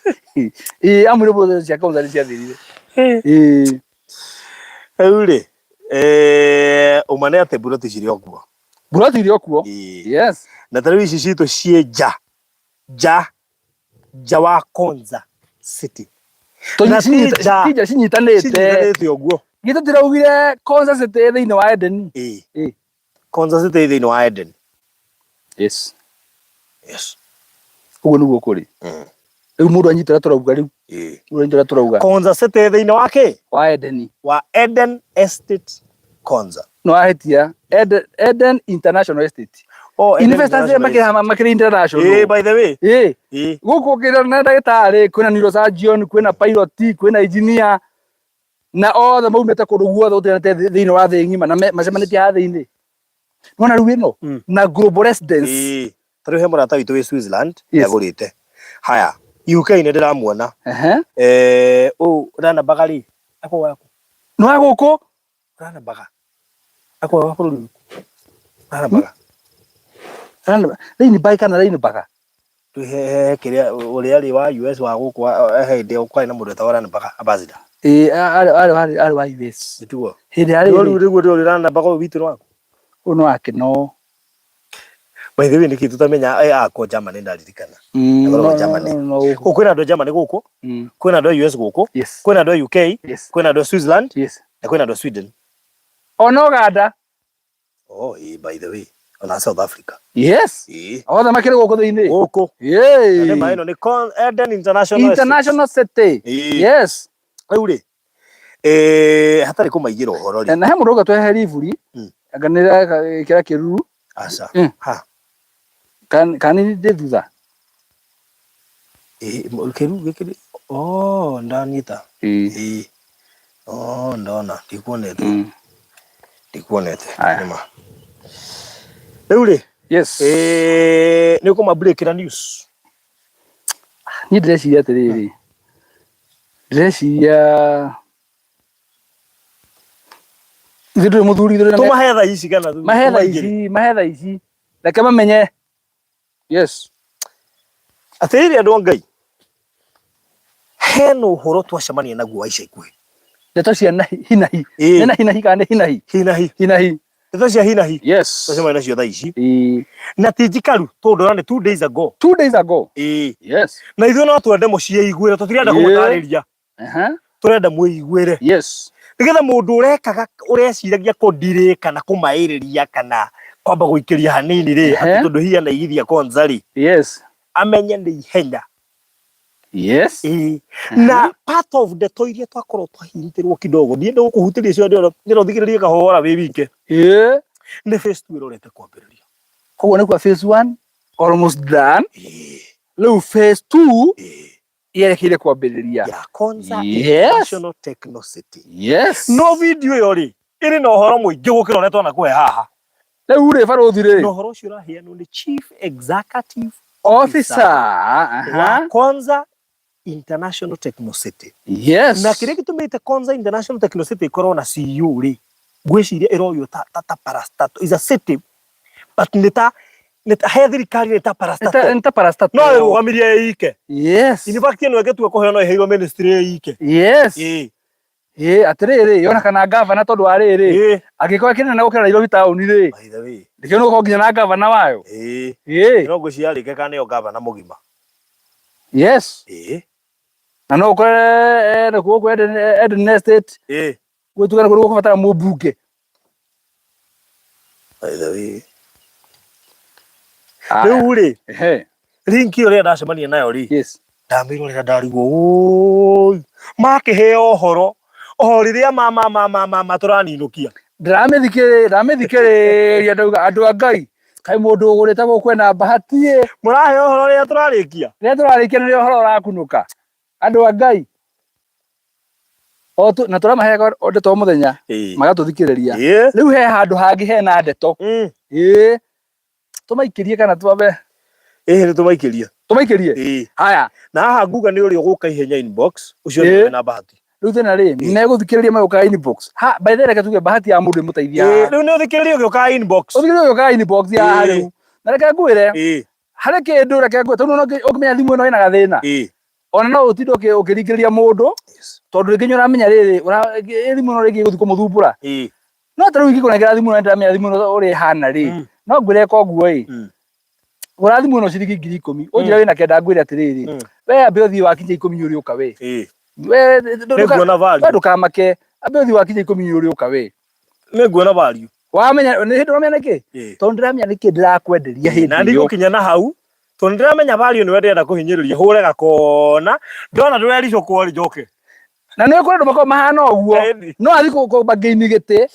Ĩĩ, amwĩre mburoti cia Konza nĩ ciathirire. Ĩĩ. Rĩu rĩ, ũma nĩ atĩ mburoti cirĩ o kuo. Mburoti irĩ o kuo. Ĩĩ. Yes. Na ta rĩu ici citũ ciĩ nja nja nja wa Konza City. Na ti nja. Tinja cinyitanĩte. Cinyitanĩte ũguo. Githĩ tũtiraugire Konza City ĩ thĩinĩ wa Eden? Ĩĩ. Ĩĩ. Konza City ĩ thĩinĩ wa Eden. Yes. Yes. Ũguo nĩguo kũrĩ. Rĩu mũndũ anyita ũrĩa tũrauga rĩu. Ĩĩ. Mũndũ anyita ũrĩa tũrauga. Konza City ĩ thĩinĩ wa kĩ? Wa Eden. Wa Eden Estate Konza. No ahĩtia. Eden, Eden International Estate. Oh, Eden Investors arĩa International makĩrĩ Estate. makĩrĩ international. Ĩĩ, by the way. Ĩĩ. Ĩĩ. Gũkũ ũkĩra na ndagĩtarĩ, kwĩna neurosurgeon, kwĩna pilot, kwĩna engineer na othe maumĩte kũndũ guothe gũtiganĩte thĩinĩ wa thĩ ng'ima na macemanĩtie haha thĩinĩ. Nĩwona rĩu ĩno na global residence. Ĩĩ. Ta rĩu he mũrata witũ wĩ Switzerland Yes. nĩagũrĩte. Haya, UK nĩ ndĩramuona. Ehe. Eh, ũũ Rana Baga rĩ, akwa waku. Nĩ wa gũkũ? Rana Baga. Akwa wa bũrũri ũrĩkũ? Rana Baga. Raini Baga kana Raini Baga? He kĩrĩa ũrĩa arĩ wa US wa gũkũ he hĩndĩ kwarĩ na mũndũ wetagwo Rana Baga ambassador. Ĩĩ, arĩ wa US. Nĩtiguo? Hĩndĩ ya Rĩu rĩrĩ. rĩu rĩu Rana Baga ũyũ witũ nĩ waku? Ũyũ nĩ wake no. By the way nĩkĩ tũtamenya akwa Germany ndaririkana. Akoragwo Germany. Gũkũ kwĩna andũ a Germany gũkũ, kwĩna andũ a US gũkũ, kwĩna andũ a UK, kwĩna andũ a Switzerland, na kwĩna andũ a Sweden. Ona Uganda. Oh, ĩĩ, by the way, ona South Africa. Yes. Ĩĩ. Othe makĩrĩ gũkũ thĩinĩ. Gũkũ. Yay. Na nĩ ma ĩno nĩ Eden International Estate. International City. Ĩĩ. Yes. Rĩu rĩ, hatarĩ kũmaigĩra ũhoro rĩ. Na he mũndũ ũka twehe riburi. Anga nĩ ĩkĩra kĩruru. Aca. Ha. Kana nĩ ndĩ thutha. Kĩruru gĩkĩ. Oh, ndanyita. Ĩĩ. Oh, ndona ndikuonete. Ndikuonete. Nĩma. Rĩu rĩ. Yes. Nĩ ũkũma break na news. Niĩ ndĩreciria atĩrĩrĩ. Ndĩreciria ithuĩ ndũrĩ mũthuri ithuĩ ndũrĩ Tũmahe thaa ici kana mahe thaa ici, mahe thaa ici. Reke mamenye. Yes. Atĩrĩrĩ andũ a Ngai, hena ũhoro twacemania naguo wa ica ikuhĩ. Ndeto cia hinahi. Nĩ na hinahi kana nĩ hinahi? Hinahi. Hinahi. Ndeto cia hinahi. Yes. Twacemania nacio thaa ici. Na ti njikaru tondũ ndona nĩ 2 days ago. 2 days ago. Yes. Na ithuĩ no twende mũciĩiguĩre, tũtirenda kũmũtarĩria. Tũrenda mwĩiguĩre. Yes. Nĩgetha mũndũ ũrekaga ũreciragia kũndirĩ kana kũmaĩrĩria kana kwamba gũikĩria hanini rĩ, atĩ tondũ hihi anaigithia Konza rĩ. Yes. Amenye nĩ ihenya. Yes. Na part of ndeto iria twakorwo twahintĩrwo kidogo, ndienda gũkũhutĩria icio ndĩrona ũthikĩrĩrie kahora wĩ wike. Nĩ phase 2 ĩrorete kwambĩrĩria. Koguo nĩ kwa phase 1 almost done. Rĩu phase 2 yerekeire kwambĩrĩria. Ya Konza International Techno City. Yes. No video ĩyo rĩ, ĩrĩ na ũhoro mũingĩ gũkĩra ũrĩa twanakũhe haha. Rĩu rĩ barũthi rĩ. Na ũhoro ũcio ũraheanwo nĩ Chief Executive Officer wa Konza International Techno City. Yes. Na kĩrĩa gĩtũmĩte Konza International Techno City ĩkorwo na CEO rĩ, ngwĩciria ĩroywo ta parastatal. Is a city but nĩ ta he thirikari nĩ ta parastatal. Nĩ ta parastatal. No ĩrũgamirie ĩ ike. Yes. In fact ĩno ĩngĩtua kũheo no ĩheirwo ministry ĩ ike. Yes. Ĩĩ atĩrĩrĩ yonekana gavana tondũ wa rĩrĩ angĩkorwo ĩkĩnene gũkĩra Nairobi taũni rĩ, By the way. nĩkĩo nĩ gũkorwo nginya na gavana wayo. Ĩĩ. No ngwĩciria arĩke kana nĩyo gavana mũgima. Yes. Na no ũkore nakuo gũkũ Eden Estate. Gwĩtuga nĩ kũrĩ gũkũbatara mũmbunge. By the way. Rĩu rĩ, link ĩyo rĩrĩa ndacemania nayo rĩ, Yes. ndamĩrorera ndarigwo ũi makĩheo ũhoro o rĩrĩa ma tũraninũkia. Ndĩramĩthikĩrĩria ndauga andũ a Ngai, kaĩ mũndũ ũgũrĩte gũkũ ena bahati ĩ. Mũraheo ũhoro rĩrĩa tũrarĩkia? Rĩrĩa tũrarĩkia nĩrĩo ũhoro ũrakunũka. Andũ a Ngai. O tu, na tũramaheaga ndeto o mũthenya magatũthikĩrĩria. Rĩu he handũ hangĩ hena ndeto. Ĩĩ. Tũmaikĩrie kana twambe? Ĩĩ nĩ tũmaikĩrie. Tũmaikĩrie? Ĩĩ. Haya. Na haha nguga nĩ ũrĩa ũgũka ihenya inbox, ũcio nĩwe wĩna bahati. Rĩu thĩna rĩ, megũthikĩrĩria magĩũkaga inbox. Ha, by the way reke tuge bahati ya mũndũ ĩmũteithia haha. Rĩu nĩ ũthikĩrĩrie ũgĩũkaga inbox. Ũthikĩrĩrie ũgĩũkaga inbox ya haha rĩu. Na reke ngwĩre, harĩ kĩndũ reke ngwĩre, tondũ ũngĩmenya thimũ ĩno ĩna gathĩna. Ona no ũtinde ũkĩringĩrĩria mũndũ, tondũ rĩngĩ nĩ ũramenya rĩrĩ, thimũ ĩno rĩngĩ ĩgũthiĩ kũmũthumbũra. No ta rĩu ingĩkũnengera thimũ ĩno nĩndĩramenya thimũ ĩno ũrĩa ĩhana rĩ, No ngwĩre ĩka ũguo ĩ, gũra thimũ ĩno ciringi 10,000, ũnjĩre wĩna 9, ngwĩre atĩrĩrĩ, we ambe ũthiĩ wakinya 10 ũrĩũka we. We Nĩnguona value. We ndũkamake, ambe ũthiĩ wakinya 10 ũrĩũka we. Nĩnguona value. Wamenya nĩ hĩndĩ ũramenya nĩkĩ? Tondũ ndĩramenya nĩkĩ ndĩrakwenderia hĩndĩ Na ĩyo. ndigũkinya na hau tondũ nĩndĩramenya value nĩwe ndĩrenda kũhinyĩrĩria hũre gakona ndona ndũrericũkwo rĩ njoke. Na nĩ kũrĩ andũ makoragwo mahana ũguo. Ĩni. No athiĩ kũmba ngĩini gĩtĩ.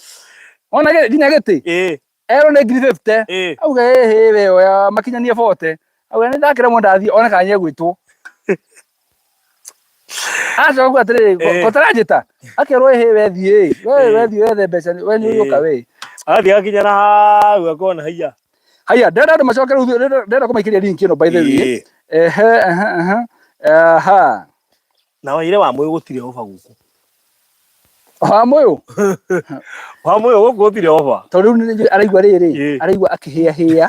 Ona nginya gĩtĩ. Erwo nĩ 50,000. Auge ĩhĩ we oya makinyanie 40. Auge nĩ ndakĩremwo ndathiĩ one kana nĩegwĩtwo. Acoka kuga atĩrĩrĩ, ko taranjĩta? Akerwo ĩhĩ we thiĩ ĩ. We we thiĩ wethe mbeca we nĩ ũrĩũka we. Agathiĩ agakinya na hau akona haiya. Haya, ndĩrenda andũ macoke rĩu, ndĩrenda kũmaikĩria link ĩno by the way. Ehe, ehe, ehe. Aha. Na waire wa mũyũ gũtirĩ oba gũkũ. Wa mũyũ? Wa mũyũ gũkũ gũtirĩ oba. Tondũ rĩu nĩ araigua rĩrĩ, araigua akĩhĩahĩa.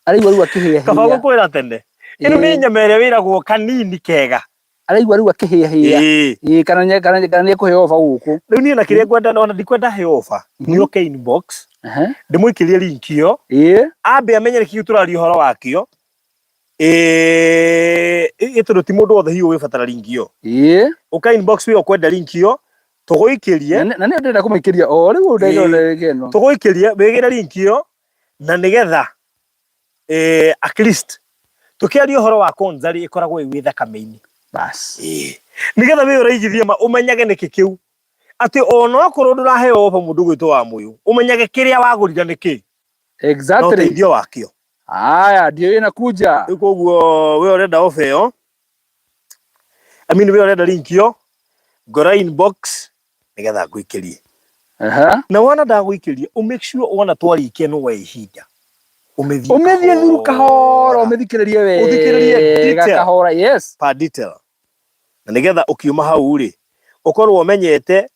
Araigua rĩu akĩhĩahĩa. Kaba gũkwĩra tene. Ĩno nĩ nyama ĩrĩa wĩragwo kanini kega. Araigua rĩu akĩhĩahĩa. Ĩĩ, kana kana kana nĩ ekũheo oba gũkũ. Rĩu niĩ na kĩrĩa ngwenda, ona ndikwenda heo oba. Nĩ oke inbox. Ndĩmũikĩrie link ĩyo. Ambe amenye nĩkĩ tũraria ũhoro wakĩo. Ĩĩ, tondũ ti mũndũ wothe hihi ũgĩbatara link ĩyo. Ũka inbox wĩ ũkwenda link ĩyo, tũgũikĩrie. Na nĩ ndĩrenda kũmĩikĩria o rĩu ndagĩka ĩno. Tũgũikĩrie wĩgĩre link ĩyo na nĩgetha at least tũkĩaria ũhoro wa konza rĩ, ĩkoragwo ĩ thakame-inĩ. Bas. Nĩgetha wĩ ũraigithia ma ũmenyage nĩkĩ kĩu. Atĩ ona okorwo ndũraheo oba mũndũ gwĩtwo wa mũyũ, ũmenyage kĩrĩa wagũrire nĩkĩ. Exactly. Na ũteithio wakĩo. Haya, ndio hiyo inakuja. Rĩu koguo we ũrenda ofa ĩyo, I mean we ũrenda link ĩyo, ngora inbox nĩgetha ngũikĩrie. Na wona ndagũikĩria, ũ make sure wona twarĩkia nĩ woe ihinda. Ũmĩthiĩ Ũmĩthiĩ through kahora, ũmĩthikĩrĩrie wega. Ũthikĩrĩrie detail. Kahora, yes. Per detail. Na nĩgetha ũkiuma hau rĩ, ũkorwo ũmenyete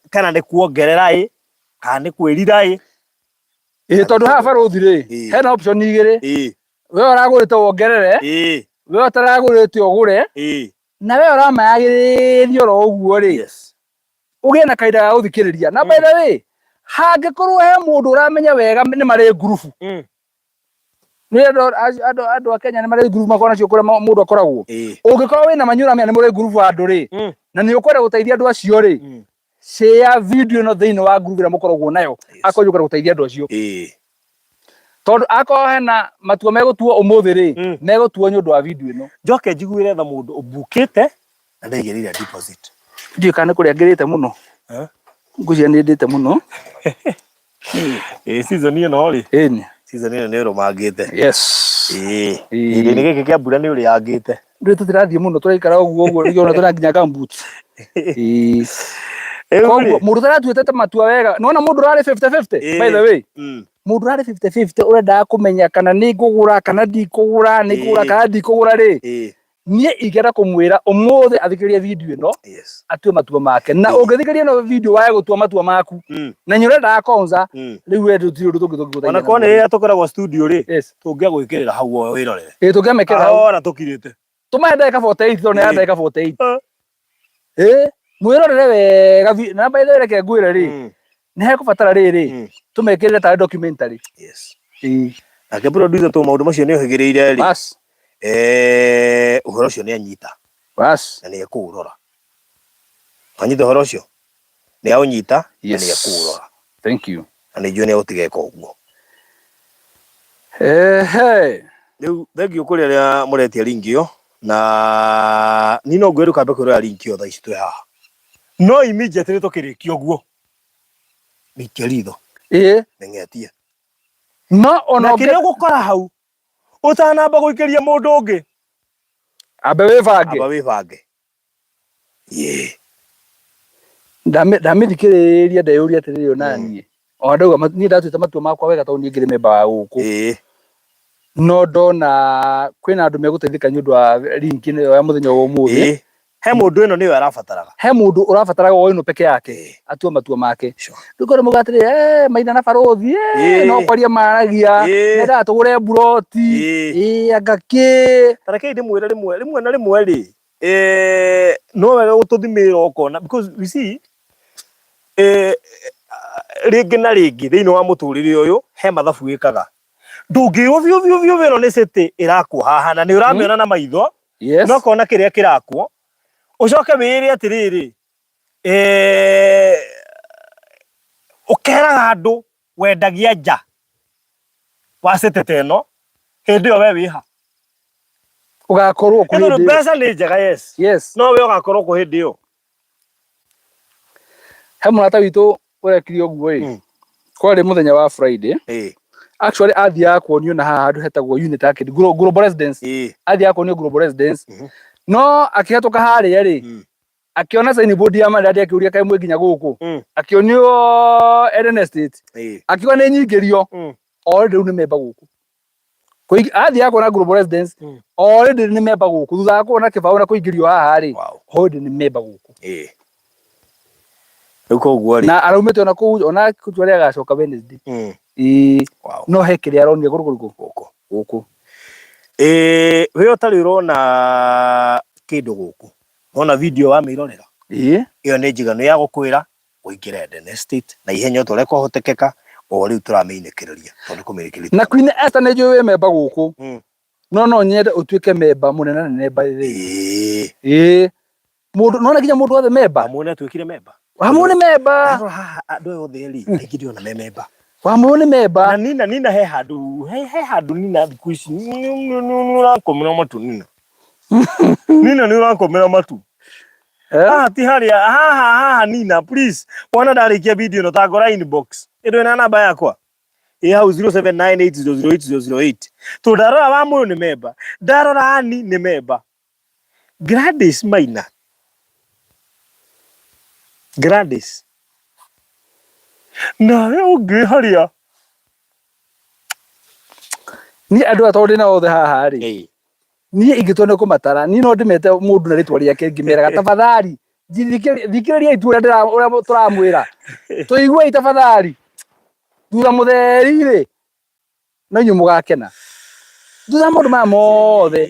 kana nĩ kuongerera ĩ, kana nĩ kwĩrira ĩ. Ĩĩ, tondũ haha barũthi rĩ, hena option igĩrĩ. We ũragũrĩte wongerere, we ũtaragũrĩte ũgũre, na we ũramayagĩrĩria oro ũguo rĩ, ũgĩe na kahinda ga gũthikĩrĩria. Na by the way, hangĩkorwo he mũndũ ũramenya wega nĩ marĩ ngurubu. Nĩ andũ a Kenya nĩ marĩ ngurubu makoragwo nacio kũrĩa mũndũ akoragwo. Ũngĩkorwo wĩna manyu ũramenya nĩ mũrĩ ngurubu handũ rĩ, na nĩ ũkwenda gũteithia andũ acio rĩ, share video ĩno thĩinĩ wa ngurubu ĩrĩa mũkoragwo nayo, akorwo nĩ ũkwenda gũteithia andũ acio. Tondũ akorwo hena matua megũtuo ũmũthĩ rĩ, megũtuo nĩ ũndũ wa video ĩno. Njoke njiguĩre tha mũndũ ũmbukĩte na ndaigĩrĩire deposit. Ndiũĩ kana nĩ kũrĩa ngĩrĩte mũno. Ngwĩciria nĩ ndĩte mũno. Ĩĩ, season ĩno rĩ. Ĩni. Season ĩno nĩ ũrũmangĩte. Yes. Ĩĩ. Kĩhinda-inĩ gĩkĩ kĩa mbura nĩ ũrĩangĩte. Ndũĩ tũtirathiĩ mũno, tũraikara ũguo ũguo, nĩkĩo ona tũra nginya gumboots. Ĩĩ. Koguo mũndũ ũtaratuĩte ta matua wega, nĩwona mũndũ ũrarĩ 50-50, by the way. Mũndũ ũrarĩ 50-50 ũrendaga kũmenya kana nĩ ngũgũra kana ndikũgũra, nĩ ngũgũra kana ndikũgũra rĩ, niĩ ingĩenda kũmwĩra ũmũthĩ athikĩrĩrie video ĩno, atue matua make. Na ũngĩthikĩrĩria ĩno video wage gũtua matua maku, na nĩ ũrendaga konza, rĩu we ndũtirĩ ũndũ tũngĩgũteithia. Ona korwo nĩ rĩrĩa tũkoragwo studio rĩ, tũngĩagwĩkĩrĩra hau o wĩrorere. Ĩĩ, tũngĩamĩkĩra hau. Kahora tũkirĩte. Tũmahe ndagĩka 48 tondũ nĩ ya ndagĩka 48. Ĩĩ, mwĩrorere wega na by the way reke ngwĩre rĩ, nĩ hekũbatara rĩrĩ, tũmekĩrĩre tarĩ documentary. Yes. Nake producer tondũ maũndũ macio nĩ ohĩgĩrĩire rĩ, Bas. Ũhoro ũcio nĩ anyita. Bas. Na nĩ ekũũrora. Wanyita ũhoro ũcio? Nĩ aũnyita na nĩ ekũũrora. Thank you. Na nĩ njũĩ nĩ egũtiga eka ũguo. Ehe. Rĩu thengiũ kũrĩ arĩa mũretia link ĩyo, na niĩ no ngwĩre ndũkambe kwĩrora link ĩyo thaa ici twĩ haha. No immediately tũkĩrĩkia ũguo, nĩikia ritho. Nĩng'etie. No ona Na kĩrĩa ũgũkora hau, ũtanamba gũikĩria mũndũ ũngĩ, Ambe wĩbange. Amba wĩbange. Ndamĩthikĩrĩria ndeyũria atĩrĩrĩ ona niĩ. Ona ndauga niĩ ndatuĩte matua makwa wega tondũ niĩ ngĩrĩ memba wa gũkũ. No ndona kwĩna andũ megũteithĩka nĩ ũndũ wa link ĩno ya mũthenya wa ũmũthĩ. He mũndũ ĩno nĩyo arabataraga. He mũndũ ũrabataraga o ĩno peke yake atue matua make. Rĩu korwo mũga atĩrĩ, Maina na barũthi, no kwaria maragia, mendaga tũgũre mburoti, anga kĩ. Ta rekei ndĩmwĩre rĩmwe, rĩmwe na rĩmwe rĩ, no wega gũtũthimĩra ũkona, because you see, Rĩngĩ na rĩngĩ thĩinĩ wa mũtũrĩre ũyũ he mathabu wĩkaga. Ndũngĩrwo biũ biũ biũ ĩno nĩ city ĩrakwo haha na nĩ ũramĩona na maitho. Yes. Na ũkona kĩrĩa kĩrakwo. Ũcoke wĩĩre atĩrĩrĩ, ũkeraga andũ wendagia nja wa city ta ĩno hĩndĩ ĩyo we wĩha. Ũgakorwo kũ Nĩ tondũ hĩndĩ ĩyo? Mbeca nĩ njega, yes. No we ũgakorwo kũ hĩndĩ ĩyo? He mũrata witũ ũrekire ũguo ĩ. Kwarĩ mũthenya wa Friday. Actually athiaga kuonio na haha handũ hetagwo Unit Arcade, Global Residence. Athiaga kuonio Global Residence. No akĩhetũka harĩa rĩ, akĩona sign board ya Maridadi, akĩũria, "Kaĩ mwĩ nginya gũkũ?" Akĩonio Eden Estate. Akiuga nĩ nyingĩrio. Already rĩu nĩ memba gũkũ. Athiaga kuona Global Residence. Already nĩ memba gũkũ thutha wa kuona kĩbaũ na kũingĩrio haha rĩ. Already nĩ memba gũkũ. Rĩu koguo rĩ Na araumĩte ona kũu, ona kũu arĩa agacoka Wednesday. Ĩĩ. No he kĩrĩa aronire kũrĩ kũrĩkũ? Gũkũ. Gũkũ. We ũtarĩ ũrona kĩndũ gũkũ, wona video wamĩrorera, ĩyo nĩ njiganu ya gũkwĩra ũingĩre Eden Estate na ihenya o ta ũrĩa kwahotekeka, o rĩu tũramĩinĩkĩrĩria tondũ kũmĩrĩkĩrĩria. Na Queen Esther, nĩ njũĩ wĩ memba gũkũ. No no nyende ũtuĩke memba mũnene nene by the way. Ĩĩ, mũndũ nona nginya mũndũ wothe memba. Wamũ nĩ atuĩkire memba. Wamũ nĩ memba. Ndarora haha andũ aya othe rĩ, aingĩ ndĩrona me memba. Wamũ nĩ memba. Na Nina he handũ he handũ Nina thikũ ici nĩ ũrakomera matu Nina. Nina, nĩ ũrakomera matu. Eh? Haha ti harĩa haha haha. Nina, please, wona ndarĩkia video ĩno, ta ngora inbox ĩndũ ĩna namba yakwa ĩ hau, 0798008008, tondũ ndarora wa mũyũ nĩ memba, ndarora Ani nĩ memba, Gladys Maina, Gladys nawe ũngĩ harĩa. Niĩ andũ aya tondũ ndĩna othe haha rĩ, niĩ ingĩtua nĩ kũmatara, niĩ no ndĩmete mũndũ na rĩtwa rĩake, ngĩmeraga, "Tafadhali thikĩrĩriai tu ũrĩa ũrĩa tũramwĩra, tũiguei tafadhali." Thutha mũtheri rĩ, no inyuĩ mũgakena thutha wa maũndũ maya mothe,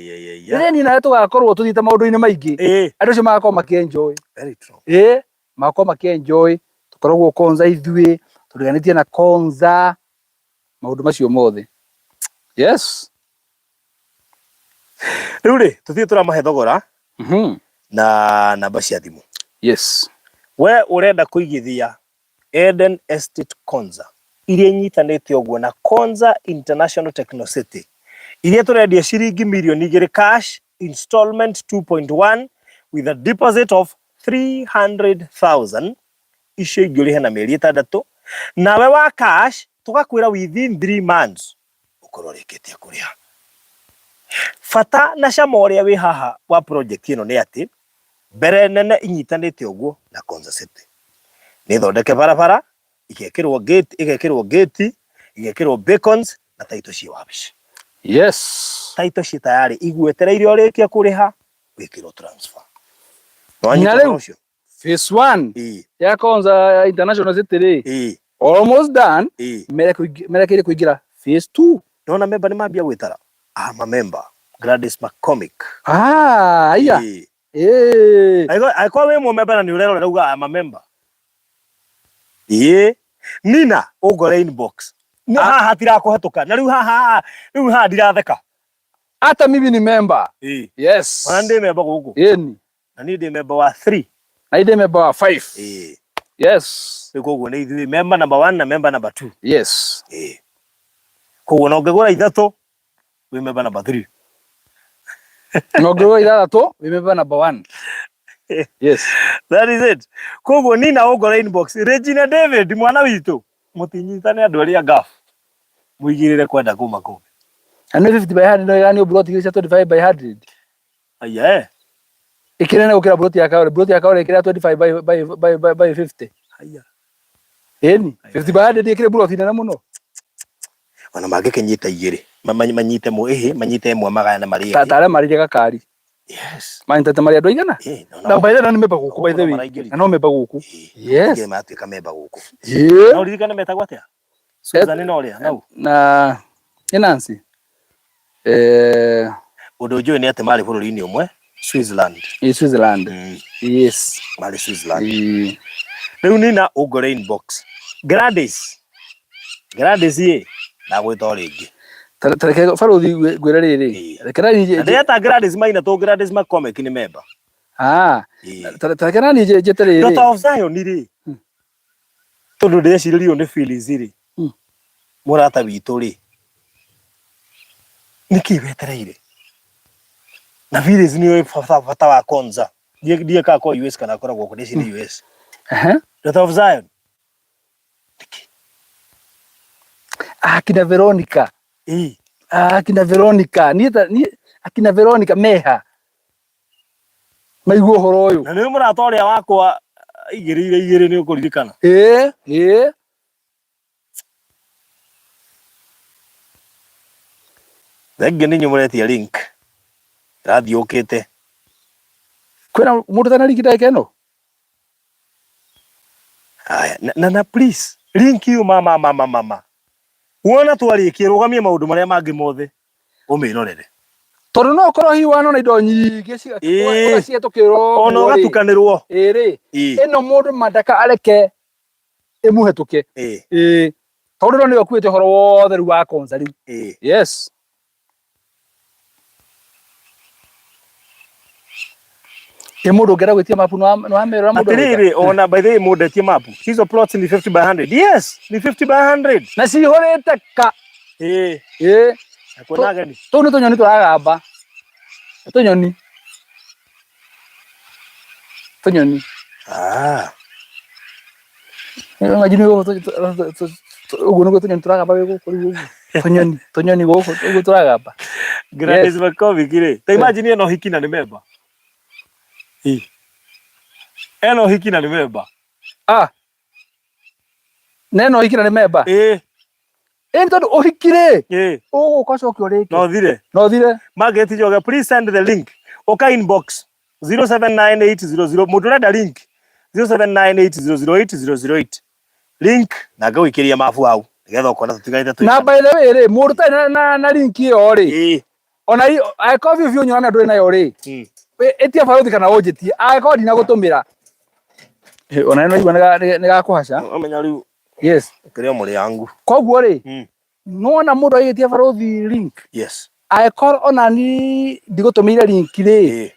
rĩrĩa niĩ nawe tũgakorwo tũthiĩte maũndũ-inĩ maingĩ, andũ acio magakorwo makĩenjoy. Very true. Ĩĩ, magakorwo makĩenjoy. Tũkoragwo Konza, ithuĩ tũriganĩtie na Konza, maũndũ macio mothe, yes. Rĩu rĩ, tũthiĩ tũramahe thogora na namba cia thimũ. We ũrenda kũigithia Eden Estate Konza iria inyitanĩte ũguo na Konza International Techno City, iria tũrendia ciringi mirioni 2 cash, installment 2.1 with a deposit of 300,000, icio ingĩ ũrĩhe na mĩeri 6. Nawe wa cash tũgakwĩra within 3 months ũkorwo ũrĩkĩtie kũrĩha. Bata na cama ũrĩa wĩ haha wa project ĩno nĩ atĩ mbere nene inyitanĩte ũguo na Konza City, nĩ thondeke barabara, igekĩrwo gate, igekĩrwo gate, igekĩrwo beacons na title ciĩ wabici. Title ciĩ tayarĩ igwetereire ũrĩkie kũrĩha wĩkĩrwo transfer. Nĩwanyita Na rĩu ũhoro ũcio? Phase 1 ya Konza International City rĩ, almost done. Merekeire kũingĩra phase 2. Ndona memba nĩ mambia gwĩtara. I'm a member. Gladys McCormick. Ah, aya. Angĩkorwo wĩ mũmemba na nĩ ũrerorera, uga, "I'm a member." Ĩĩ. Nina, ũngore inbox. Nĩ haha hatirakũhetũka. Na rĩu haha, rĩu haha ndiratheka. Hata mimi ni member. Yes. Ona ndĩ memba gũkũ. Ĩni. Na niĩ ndĩ memba wa 3. Na ndĩ member wa 5. Yes. Rĩu koguo nĩ ithuĩ member number 1 na member number 2. Yes. Ĩĩ. Koguo na ũngĩgũra ithatũ wĩ member number 3. Na ũngĩgũra ithathatũ wĩ member number 1. Yes. That is it. Koguo Nina, ũngore inbox. Regina David, mwana witũ. Mũtinyitane andũ arĩa ngafu. Mũigĩrĩre kwenda kuma kũu. Na nĩ 50 by 100 no ĩganio buroti igĩrĩ cia 25 by 100. Aya eh. Ĩkĩnene gũkĩra buroti ya Kaore. Buroti ya Kaore ĩkĩrĩa 25 by 50. Aya. Ĩni. 50 by 100 ĩkĩrĩ buroti nene mũno. Ona mangĩkĩnyita igĩrĩ. Manyite mũ ĩhĩ, manyite ĩmwe magayane marĩ Ta erĩ. Tarĩa marĩire gakari. Manyitĩte marĩ andũ aigana? Na Na by the way nĩ memba gũkũ, by the way. Maraingĩrire. Na no memba gũkũ. Yes. Igĩrĩ maratuĩka memba gũkũ. Ĩĩ. No ririkane metagwo atĩa? Susan na ũrĩa nau. Na nĩ Nancy. Ũndũ njũĩ nĩ atĩ marĩ bũrũri-inĩ ũmwe, Switzerland. In Switzerland. Yes. Marĩ Switzerland. Ĩĩ. Rĩu Nina, ũngore inbox. Gladys. Gladys ĩ ndagwĩta o rĩngĩ. Tareke barothi ngwĩre rĩrĩ. Reke na niĩ Ndĩreta Gladys Maina to Gladys McCormick nĩ member. Ah. Tareke na niĩ njĩte rĩrĩ. Daughter of Zion rĩ. Tondũ ndĩrecirĩria ũyũ nĩ Phyllis rĩ. Mũrata witũ rĩ. Nĩkĩ wetereire? Na Phyllis nĩ oĩ bata wa Konza. Ndiĩ kana akoragwo US kana akoragwo kũ ndĩciria US. Daughter of Zion. Akina Veronica. Ĩĩ. Akina Veronica. Niĩ ta niĩ akina Veronica meha. Maigua ũhoro ũyũ. Na nĩ mũrata ũrĩa wakwa igĩrĩire igĩrĩ nĩ ũkũririkana. Ĩĩ, ĩĩ. Thengiũ nĩ inyuĩ mũretia link. Ĩrathiĩ ũkĩte. Kwĩna mũndũ ũtarĩ na link ndagĩka ĩno? Haya, na please, link ĩyo ma ma ma ma ma ma. Wona twarĩkia rũgamia maũndũ marĩa mangĩ mothe ũmĩrorere. Tondũ no ũkorwo hihi wanona indo nyingĩ ũgacihetũkĩrwo Ona ũgatukanĩrwo. Ĩĩ rĩ, ĩno mũndũ mandaka areke ĩmũhetũke. Ĩĩ. Tondũ ĩno nĩyo ĩkuĩte ũhoro wothe rĩu wa Konza rĩu. Yes. Ĩ mũndũ ũngĩenda gwĩtia mapu nĩ wamĩrora mũndũ Atĩrĩrĩ, ona by the way mũndũ etie mapu. Hizo plots ni 50 by 100. Yes, ni 50 by 100. Na cihũrĩte ka. Ĩĩ. Ĩĩ. Na kwĩna ageni. Tũu nĩ tũnyoni tũragamba. Nĩ tũnyoni. Tũnyoni. Ah. Imagine ũguo nĩguo tũnyoni tũragamba wĩ gũkũ rĩu ũguo. Tũnyoni, tũnyoni gũkũ ũguo tũragamba. Gladys McCormick rĩ, ta imagine ena ũhiki na nĩ member. Ĩ. Ena ũhiki na nĩ member. Ah. Na ena ũhiki na nĩ member. Ĩ. Ĩ tondũ ũhiki rĩ, Ĩ. ũgũka ũcoke ũrĩke. No ũthire. No ũthire. Margaret Njoge, please send the link. Ũka inbox 079800 mũndũ ũrenda link 0798008008 link na ngagũikĩria mabu hau nĩgetha ũkona tũtigarĩte twĩ Na by the way rĩ, mũndũ ũtarĩ na link ĩyo rĩ, ona angĩkorwo biũ biũ nyona ndũrĩ nayo rĩ, ĩtia barothi kana ũnjĩtie, angĩkorwo ndinagũtũmĩra. Ona nĩ waigua nĩ gakũhaca. Ũmenya rĩu. Yes. Kĩrĩa mũrĩ yangu. Koguo rĩ, nona mũndũ agĩtia barothi link. Yes. Angĩkorwo ona ni ndigũtũmĩire link rĩ,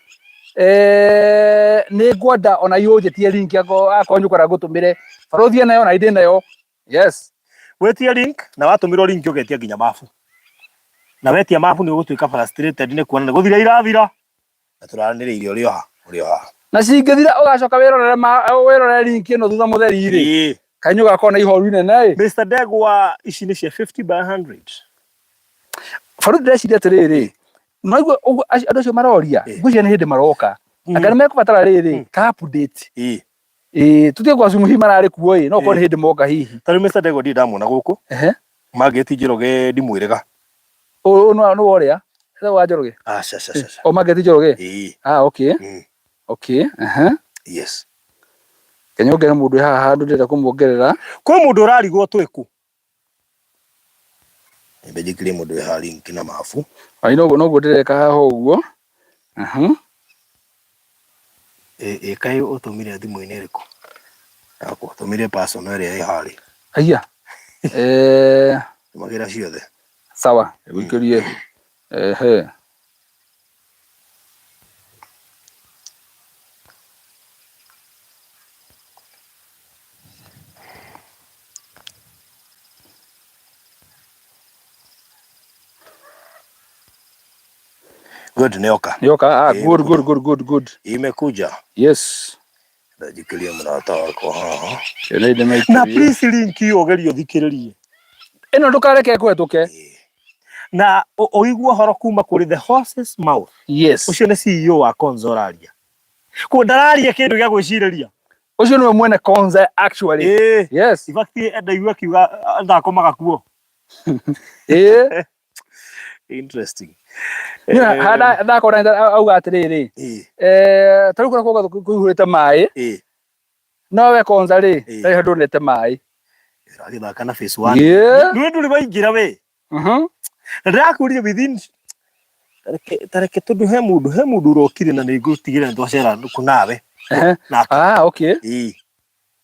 nĩ ngwenda ona ũnjĩtie link akorwo nĩ ũkwenda ngũtũmĩre. Barothi enayo na ndĩ nayo. Yes. Wĩtie link na watũmĩrwo link ũgetia nginya mabu. Na wetia mabu nĩ ũgũtuĩka frustrated nĩ kuona nĩ gũthira irathira. Na tũraranĩrĩirie ũrĩ o ha, ũrĩ o haha. Na cingĩthira ũgacoka wĩrorere wĩrorere link ĩno thutha mũtheri rĩ. Kaĩ nĩ ũgakorwo na ihoru inene ĩ. Mr. Ndegwa ici nĩ cia 50 by 100. Baruthi ndĩreciria atĩrĩrĩ, noigua ũguo andũ acio maroria, ngwĩciria nĩ hĩndĩ maroka. Anga nĩ mekũbatara rĩrĩ, ka update. Ĩĩ, tũtige kwa hihi mararĩ kuo ĩ, no ũkorwo nĩ hĩndĩ moka hihi. Ta rĩu Mr. Ndegwa ndirĩ ndamuona gũkũ. Margaret Njoroge ndimwĩrĩga. Ũyũ nĩ wa ũrĩa? Etagwo wa Njoroge? Aca aca aca. O Margaret Njoroge? Ĩĩ. Ah, okay. Okay, ehe. Yes. Reke nyongerere mũndũ wĩ haha handũ ndĩrenda kũmuongerera. Kwĩ mũndũ ũrarigwo twĩ kũ? Nyambe njĩkĩre mũndũ wĩ haha link na mabu. Ai noguo noguo ndĩreka haha ũguo. Aha. Ĩ kaĩ ũtũmire thimũ-inĩ ĩrĩkũ? Yakwa ũtũmire personal ĩrĩa ĩ harĩa. Aya. Eh. Tũmagĩra ciothe. Sawa, wĩikĩrie. Ehe. Good, nĩoka. Nĩoka, ah, good, good, good, good, good. Imekuja. Yes. Ndajikĩria mũrata wakwa haha. Na please link ĩyo ũgerie ũthikĩrĩrie. Ĩno ndũkareke ĩkũhetũke. Na ũigue ũhoro kuma kũrĩ the horse's mouth. Yes. Ũcio nĩ CEO wa Konza ũraria. Koguo ndararia kĩndũ gĩa gwĩcirĩria. Ũcio nĩwe mwene Konza actually. Ĩĩ. Yes. In fact ndaigua akiuga ndakomaga kuo. Ĩĩ. Interesting. Ndakona auga atĩrĩrĩ, ta rĩu kũrĩa kũihũrĩte maĩ, no we Konza rĩ, ndarĩ handũ onete maĩ. Agĩthaka na phase one. Nĩwe ndũrĩ waingĩra we. Na ndĩrakũria within tareke tondũ he mũndũ he mũndũ ũrokire na nĩngũtigĩrĩra nĩtwacera kũ nawe. Ah, okay. Ĩĩ.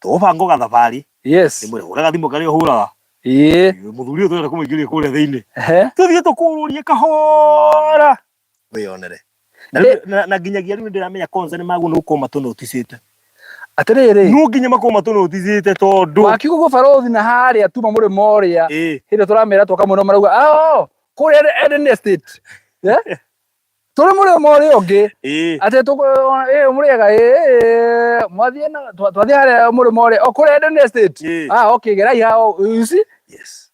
Tũgũbanga gathabarĩ. Yes. Nĩ hũraga thimũ karĩa ũhũraga. Ĩĩ. Mũthuri ũyũ tũrenda kũmũingĩria kũrĩa thĩinĩ. Ehe. Tũthiĩ tũkũrũrie kahora. Wĩyonere. Na rĩu- na na nginyagia rĩu nĩndĩramenya kwanza nĩ magwo nĩ gũkorwo matũnoticĩte. Atĩrĩrĩ. No nginya makorwo matũnoticĩte tondũ. Wakiuga ũguo barothi na harĩa tuma mũrĩmo ũrĩa. Ĩĩ. Hĩndĩ ĩyo tũramera twoka mũno marauga oh, kũrĩa Eden Estate. Eh? Tũrĩ mũrĩmo ũrĩa ũngĩ. Ĩĩ. Atĩ mũrĩega ĩĩ mwathiĩ na twathiĩ harĩa mũrĩmo ũrĩa o kũrĩa Eden Estate. Ĩĩ. Ah, okay, gerai hao. You see? Yes.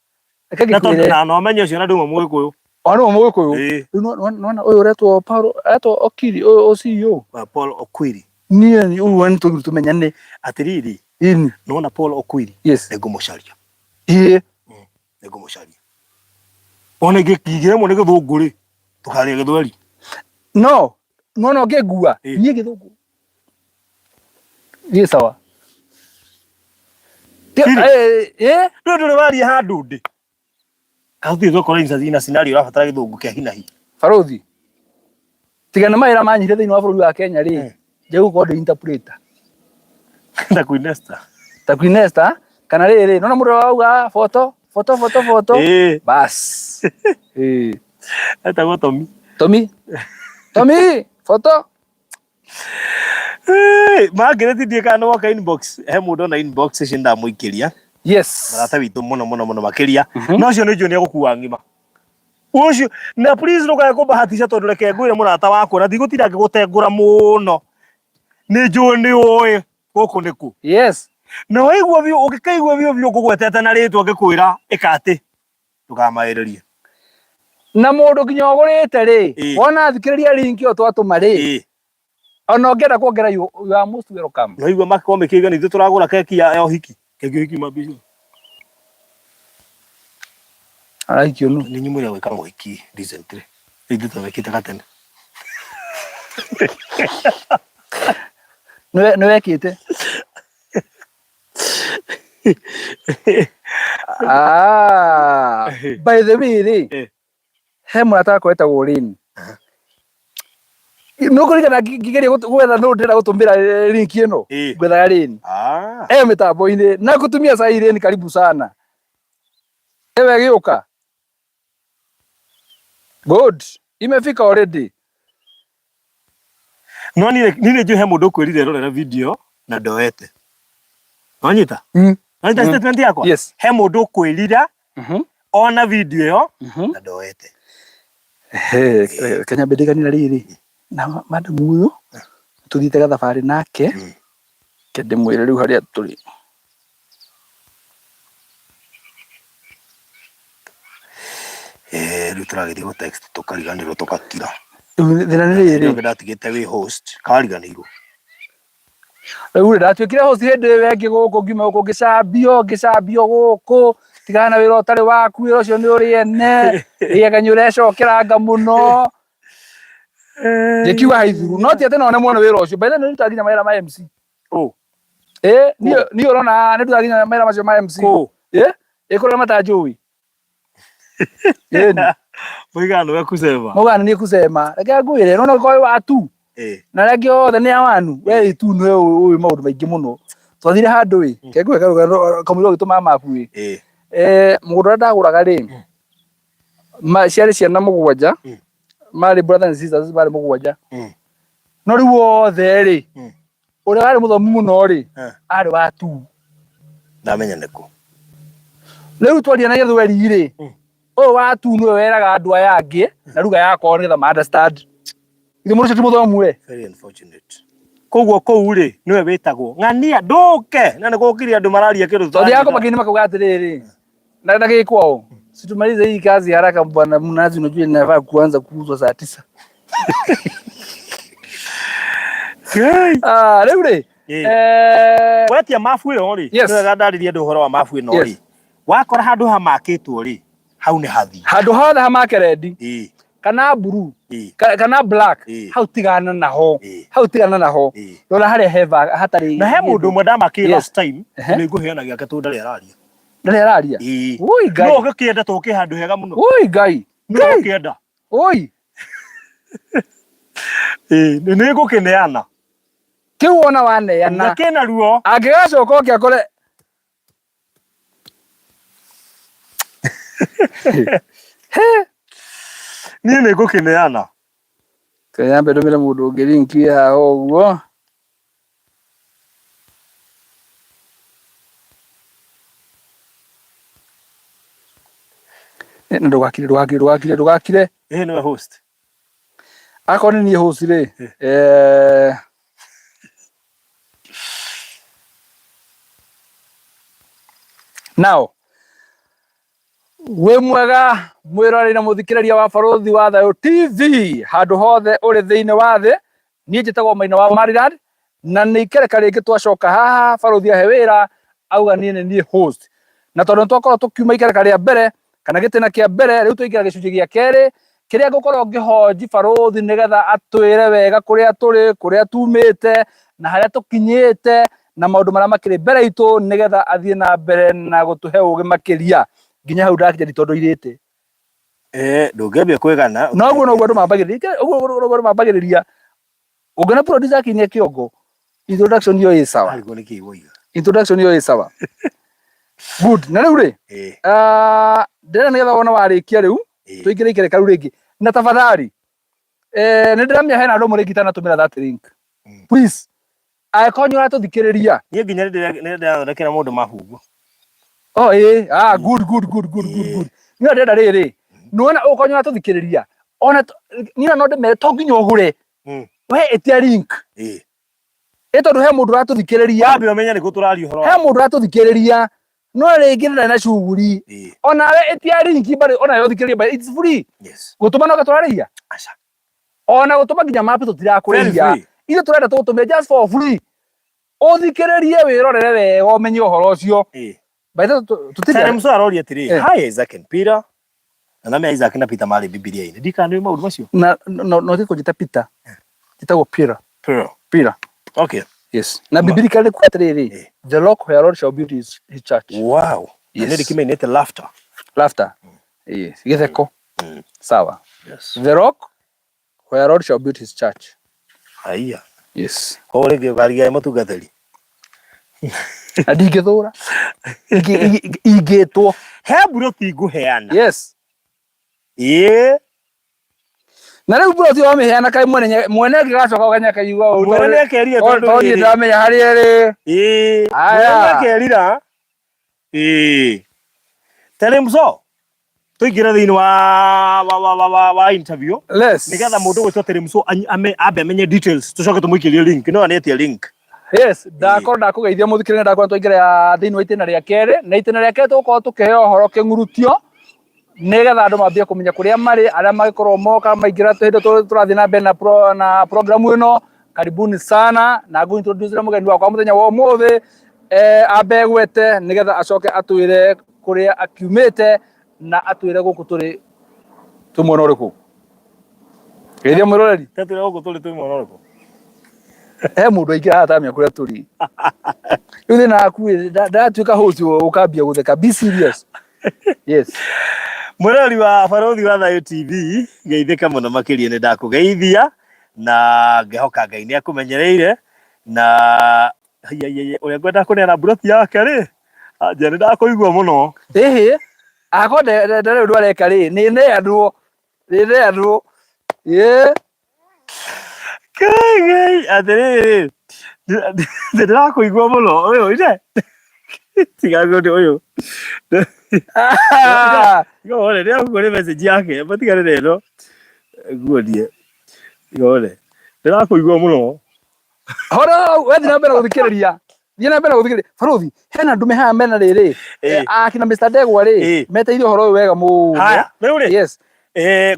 Reke Na tondũ ngĩkwĩre. na no amenye ũcio na nduma mũgĩkũyũ. O nĩwe mũgĩkũyũ. Ĩĩ. Rĩu nĩwona ũyũ ũretwo Paul, aretwo Okiri, ũyũ CEO. Paul Okwiri. Niĩ nĩ ũyũ nĩ tũgire tũmenyane. Atĩrĩrĩ. Ĩni. Nĩwona Paul Okwiri. Yes. Nĩngũmũcaria. Ĩĩ. Nĩngũmũcaria. Ona ingĩremwo nĩ gĩthũngũ rĩ, tũkaria gĩthweri. No, nĩwona ũngĩngua, Ĩĩ. niĩ gĩthũngũ. Gĩ sawa. Siri. Ĩĩ. Rĩu ndũrĩ waria handũ ndĩ. Kana tũthiĩ twekora ina scenario ũrabatara gĩthũngũ kĩa hinahi. Barothi. Tiga nĩ mawĩra manyihire thĩinĩ wa bũrũri wa Kenya rĩ, njagĩrĩirwo gũkorwo ndĩ interpreter. Ta Queen Esther. Ta Queen Esther, kana rĩrĩ, nĩwona mũndũ ũrĩa wauga photo, photo, photo, photo. Ĩĩ. Bas. Ĩĩ. Etagwo Tomi. Tomi. Tomi, photo. Margaret ndiĩ kana nĩ woka inbox he mũndũ ona inbox ici ndamũikĩria. Yes. Mũrata witũ mũno mũno mũno makĩria. Na ũcio nĩ njũĩ nĩ egũkua ng'ima. Ũcio na please ndũkae kũmbahatisha tondũ reke ngwĩre mũrata wakwa na ndigũtinda ngĩgũtengũra mũno. Nĩ njũĩ nĩ ũĩ gũkũ nĩ kũ. Yes. Na waigua biũ ũngĩkaigua biũ biũ ngũgwetete na rĩtwa ngĩkwĩra ĩka atĩ ndũkamaĩrĩrie. Na mũndũ nginya ũgũrĩte rĩ, Ĩĩ. wona thikĩrĩria link ĩyo twatũma rĩ, Ĩĩ. ona ũngĩenda kuongerera you, you are most welcome. No igua makorwo mĩkĩiga nĩ ithuĩ tũragũra keki ya ũhiki. Keki ya ũhiki mabica. Arahikio nũ? Nĩ inyuĩ mũrĩ a gwĩka mohiki recently. Ithuĩ twamĩkĩte gatene. Nĩ wekĩte? Ah, by the way rĩ, Eh. he mũrata wakwa wetagwo Lynn. Nĩ ũkũririkana ngĩgeria gwetha nũ ndĩrenda gũtũmĩra link ĩno? Eh. Ngwethaga Lynn. Ah. E mĩtambo-inĩ na ngũtumia cai Lynn karibu sana. Ewe gĩũka. Good. Imefika already. No niĩ niĩ njũĩ he mũndũ ũkwĩrire rorera video na ndoete. Wanyita? Wanyita statement yakwa? Yes. He mũndũ ũkwĩrira ona video ĩyo na ndoete. Ehe, reke nyambe ndĩganĩra rĩrĩ na madam ũyũ tũthiĩte gathabarĩ nake reke ndĩmwĩre rĩu harĩa tũrĩ. Eh, rĩu tũragĩthiĩ gũ text tũkariganĩrwo tũgakira. Rĩu thĩna nĩ rĩrĩ Rĩu ndatigĩte wĩ host kariganĩirwo. Rĩu rĩ ndatuĩkire host hĩndĩ ĩyo ĩngĩ gũkũ ngiuma gũkũ ngĩcambio ngĩcambio gũkũ tigana na wĩra ũtarĩ waku wĩra ũcio nĩ ũrĩ ene rĩega nĩ ũrecokeranga mũno ngĩkiuga haithuru no ti atĩ no nemwo nĩ wĩra ũcio by the way nĩ ndutaga nginya mawĩra ma MC. Oh. Eh, niĩ niĩ ũrona nĩ ndutaga nginya mawĩra macio ma MC. Kũ? Eh, ĩ kũrĩa matanjũĩ. Ĩni. Mũigana nĩwe kusema. Mũgana niĩ kusema. Reke ngwĩre, nona ũkorwo wĩ wa tu. Eh. Na arĩa angĩ othe nĩ awanu. We wĩ tu nĩwe ũĩ maũndũ maingĩ mũno. Twathire handũ ĩ, reke ngwĩre karũgano kamũira ũgĩtũma mabu ĩ. Eh. Eh, mũgũnda ũrĩa ndagũraga rĩ, ciarĩ ciana mũgwanja, marĩ brothers and sisters marĩ mũgwanja. No rĩu othe rĩ, ũrĩa warĩ mũthomu mũno rĩ, arĩ wa tu. Ndamenya nĩkũ. Rĩu twaria na gĩthweri rĩ, ũyũ wa tu nĩwe weraga andũ aya angĩ na lugha yakwa nĩgetha ma understand. Githĩ mũndũ ũcio ti mũthomu we? Very unfortunate. Koguo kũu rĩ nĩwe wĩtagwo ng'ania ndũke na nĩ gũkire andũ mararia kĩndũ Tondũ yako makini makauga atĩrĩrĩ, na na gĩkwao situmalize hii kazi haraka bwana mnazi, unajua inafaa kuanza kuuzwa saa 9. Hey. Ah, rĩu rĩ eh, Wetia mabu ĩyo rĩ, Yes. nĩ wega ndarĩrie andũ ũhoro wa mabu ĩno rĩ. Yes. Wakora handũ hamakĩtwo rĩ, hau nĩ hathi. Handũ hothe hamake red Ĩĩ. kana blue Ĩĩ. kana black Ĩĩ. hau tigana naho Ĩĩ. hau tigana naho Ĩĩ. rora harĩa heva hatarĩ Na he mũndũ ũmwe ndamakĩire Yes. last time, Ehe. nĩ ngũheana gĩake tondũ ndarĩ araria. Ndarĩ araria. Ĩĩ. Ui Ngai. No ũgĩkĩenda tũke handũ hega mũno. Ui Ngai. No ũgĩkĩenda. Ui. Ĩĩ, nĩ ngũkĩneana. Kĩu wona waneana. Na kĩna ruo. Angĩgacoka oke akore Niĩ nĩ ngũkĩneana. Kanyambe ndũmĩre mũndũ ũngĩ link ya ũguo. Eh, na ndũgakire ndũgakire ndũgakire ndũgakire. Ĩĩ nĩwe host. Akorwo nĩ niĩ host rĩ, eh, now wĩ mwega mwĩroreri na mũthikĩrĩria wa Barũthi wa Thayũ TV handũ hothe ũrĩ thĩinĩ wa thĩ. Niĩ njĩtagwo Maina wa Maryland na nĩ ikereka rĩngĩ twacoka haha Barũthi ahe wĩra auga niĩ nĩ niĩ host, na tondũ nĩ twakorwo tũkiuma ikereka rĩa mbere kana gĩtĩna kĩa mbere, rĩu twaingĩra gĩcunjĩ gĩa kerĩ kĩrĩa ngũkorwo ngĩhonji Barũthi nĩgetha atwĩre wega kũrĩa tũrĩ, kũrĩa tumĩte na harĩa tũkinyĩte na maũndũ marĩa makĩrĩ mbere itũ nĩgetha athiĩ na mbere na gũtũhe ũgĩ makĩria. Nginya hau ndakinya ndi tondũ irĩte. Eh, ndũngĩambia kwĩgana. No ũguo noguo andũ mambagĩrĩria, ũguo noguo andũ mambagĩrĩria. Ũngĩona producer akinyia kĩongo, introduction ĩyo ĩ sawa. Arigwo nĩ kĩĩ woiga. Introduction ĩyo ĩ sawa. Good. Na rĩu rĩ, ah, ndĩrenda nĩgetha wona warĩkia rĩu, tũingĩre ikereka rĩu rĩngĩ. Na tafadhali, eh, nĩ ndĩramenya hena andũ mũrĩ itanatũmĩra that link. Please, angĩkorwo nĩ ũratũthikĩrĩria. Niĩ nginya nĩ ndĩrathondekera mũndũ mabu. Oh, ĩĩ, ah, good, good, good, good, good, good. Niĩ ndĩrenda rĩrĩ, nĩwona ũkorwo nĩ ũratũthikĩrĩria, ona niĩ no ndĩmere to nginya ũgũre. We ĩtia link. Ĩ tondũ he mũndũ ũratũthikĩrĩria. Wambe ũmenye nĩkũ tũraria ũhoro. He mũndũ ũratũthikĩrĩria no rĩngĩ ndarĩ na shughuli. Onawe ĩtia link bado onawe ũthikĩrĩrie, but it's free. Gũtũma no tũrarĩhia. Aca. Ona gũtũma nginya map tũtirakũrĩhia. Ithuĩ tũrenda tũgũtũmĩre just for free. Ũthikĩrĩrie wĩrorere wega ũmenye ũhoro ũcio. By the way, tũtirĩ. Sare Musa aroria atĩrĩ, hi Isaac and Peter. Na name Isaac na Peter marĩ Bibilia-inĩ. Ndikana nĩ maũndũ macio. Na no no ti kũnjĩta Peter. Njĩtagwo Peter. Peter. Peter. Okay. Yes. Na Bibilia nĩ kuga atĩrĩrĩ, the rock where Lord shall build his church. Wow. Yes. Na nĩ ndĩkĩmĩinĩte laughter. Laughter. Yes. Gĩtheko. Sawa. Yes. The rock where Lord shall build his church. Haiya. Yes. Koguo rĩngĩ ũkarigia mũtungatĩri. Na ndingĩthũra. Ingĩtwo. He mburoti ngũheana. Yes. Ĩĩ. Na rĩu mburoti wamĩheana kaĩ mwene mwene angĩgacoka ũganya akaigua ũru. Mwene nĩakerira tondũ tondũ niĩ ndamenya harĩa ĩrĩ. Ĩĩ. Aya. Mwene nĩakerira. Ĩĩ. Terĩ mso. Tũingĩre thĩinĩ wa wa wa wa wa, wa interview. Yes. Nĩgetha mũndũ gwĩtwo Terĩ mso ambe amenye details tũcoke tũmũikĩrie link. No anĩtie link. Yes, ndakorwo ndakũgeithia mũthikĩrĩria, ndakorwo twaingĩra thĩinĩ wa itĩna rĩa kerĩ, na itĩna rĩa kerĩ tũgũkorwo tũkĩheo ũhoro kĩng'urutio nĩgetha andũ mambie kũmenya kũrĩa marĩ, arĩa magĩkorwo moka maingĩra hĩndĩ tũrathiĩ na mbere na pro, na programu ĩno. Karibuni sana na ngũ introduce mũgeni wakwa mũthenya wa ũmũthĩ, eh, ambe gwete nĩgetha acoke atwĩre kũrĩa akiumĩte na atwĩre gũkũ tũrĩ twĩ mwena ũrĩkũ. Geithia mwĩroreri. Tetwĩre gũkũ tũrĩ twĩ mwena ũrĩkũ. He mũndũ aingĩra haha atamenya kũrĩa tũrĩ. Rĩu thĩna waku ĩ, ndatuĩka host ũkambia gũtheka. Be serious. Yes. Mwĩroreri wa Barũthi wa Thayũ TV, geithĩka mũno makĩria, nĩ ndakũgeithia na ngehoka Ngai nĩ akũmenyereire na haiya ũrĩa ngwenda kũneana mburoti yake rĩ, anja nĩ ndakũigua mũno. Ĩhĩ, akorwo ndarĩ ũndũ areka rĩ, nĩ neanwo, nĩ neanwo. Ĩĩ. Ngai Ngai atĩrĩrĩ, nĩ ndĩrakũigua mũno ũyũ ine tiga ũndũ ũyũ. Tiga wone ndĩrakũigua nĩ message yake matigane na ĩno nguonie. Tiga wone ndĩrakũigua mũno. Horo, we thiĩ na mbere gũthikĩrĩria. Thiĩ na mbere gũthikĩrĩria. Barũthi, hena andũ me haha mena rĩrĩ. Akina Mr. Ndegwa rĩ, meteire ũhoro ũyũ wega mũno. Haya, rĩu rĩ. Yes.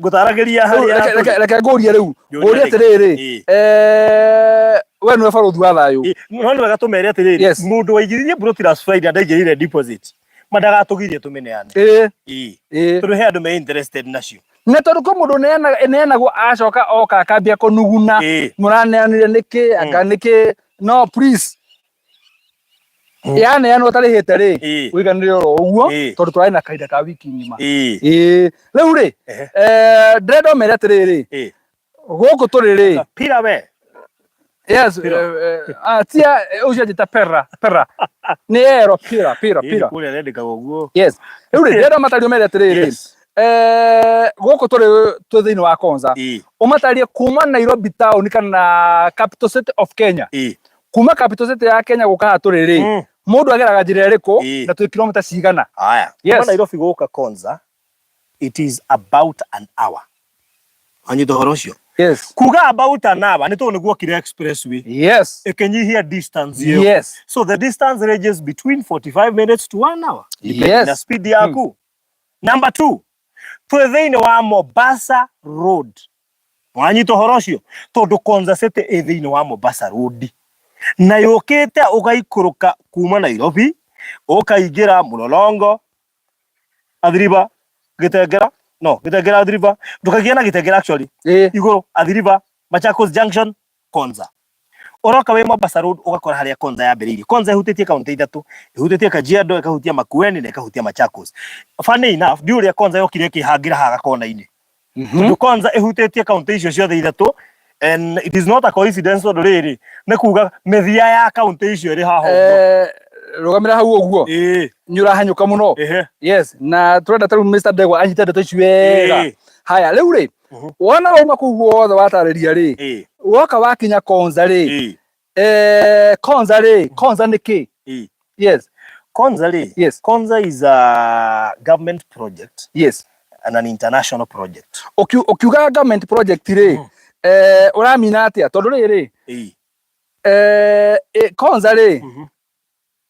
Ngũtaragĩria harĩa Reke ngũrie rĩu. Ngũrie atĩrĩrĩ. We nĩwe barũthi wa thayũ. No nĩ wega tũmere atĩrĩrĩ. Mũndũ waigithirie mburoti last Friday ndaigĩrĩire deposit. Mandagatũgirie tũmĩneane. Tondũ he andũ me interested nacio. Na tondũ kwĩ mũndũ ũneanagwo acoka oka akambia kũnuguna. Mũraneanire nĩkĩ, anga nĩkĩ. No please. Yaneanwo ũtarĩhĩte rĩ, ũiganĩre oro ũguo tondũ tũrarĩ na kahinda ka wiki ng'ima. Ĩĩ. Rĩu rĩ, ndĩrenda ũmere atĩrĩrĩ, gũkũ tũrĩ rĩ. Pira we. Yes, tia ũcio anjĩta pera, pera. Nĩ ero pira, pira, pira. Kũrĩa rendekaga ũguo. Yes. Rĩu rĩ, ndĩrenda matario mere atĩrĩrĩ. Gũkũ tũrĩ twĩ thĩinĩ wa Konza, ũmatarie kuma Nairobi town kana capital city of Kenya, kuma capital city ya Kenya gũka haha tũrĩ rĩ, mũndũ ageraga njĩra ĩrĩkũ na twĩ kilomita cigana? Haya. Yes. Kuma Nairobi gũka Konza, it is about an hour. Wanyita ũhoro ũcio? Yes. Kuga about an hour nĩ tondũ nĩguo okire expressway ĩkĩnyihia distance ĩyo. So the distance ranges between 45 minutes to 1 hour depending na speed yaku. Number 2, twĩ thĩinĩ wa Mombasa Road. Wanyita ũhoro ũcio? Tondũ Konza City ĩ thĩinĩ wa Mombasa Road na yũkĩte ũgaikũrũka kuma Nairobi ũkaingĩra Mlolongo, Athi River, Gĩtengera, no Gĩtengera Athi River, ndũkagia na Gĩtengera actually, igũrũ Athi River, Machakos Junction, Konza. Ũroka wĩ Mombasa Road ũgakora harĩa Konza yambĩrĩirie. Konza ĩhutĩtie kaunti ithatũ, ĩhutĩtie Kajiado, ĩkahutia Makueni na ĩkahutia Machakos. Funny enough, ndiũĩ ũrĩa Konza yokire ĩkĩhangĩra haha gakona-inĩ. Tondũ Konza ĩhutĩtie kaunti icio ciothe ithatũ, and it is not a coincidence tondũ rĩrĩ nĩ kuga mĩthia ya kaunti icio ĩrĩ haha ũguo. Rũgamĩra hau ũguo, nĩ ũrahanyũka mũno. Yes, na tũrenda ta rĩu Mr. Ndegwa anyite ndeto ici wega. Haya, rĩu rĩ, wona wauma kũu guothe watarĩria rĩ, woka wakinya Konza rĩ, Konza rĩ, Konza nĩ kĩ? Yes. Konza rĩ, Konza is a government project and an international project. Ũkiuga government project rĩ, ũramina atĩa? Tondũ rĩrĩ, Konza rĩ,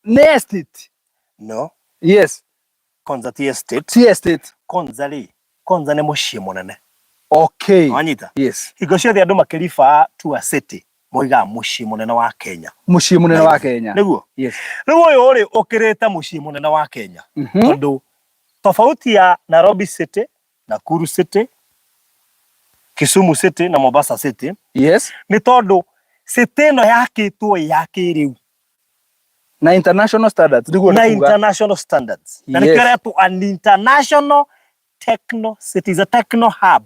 nĩ estate? No. Yes. Konza ti estate. Ti estate. Konza rĩ, Konza nĩ mũciĩ mũnene. Okay. Wanyita? Yes. Hingo ciothe andũ makĩriba to a city moigaga mũciĩ mũnene wa Kenya. Mũciĩ mũnene wa Kenya. Nĩguo. Yes. Rĩu ũyũ rĩ ũkĩrĩte mũciĩ mũnene wa Kenya. Tondũ tofauti ya Nairobi City, Nakuru City, Kisumu City na Mombasa City nĩ tondũ city ĩno yakĩtwo ya kĩrĩu Na international standards nĩguo na nĩ kuga. International standards na nĩkĩo ĩretwo an international techno city, is a techno hub.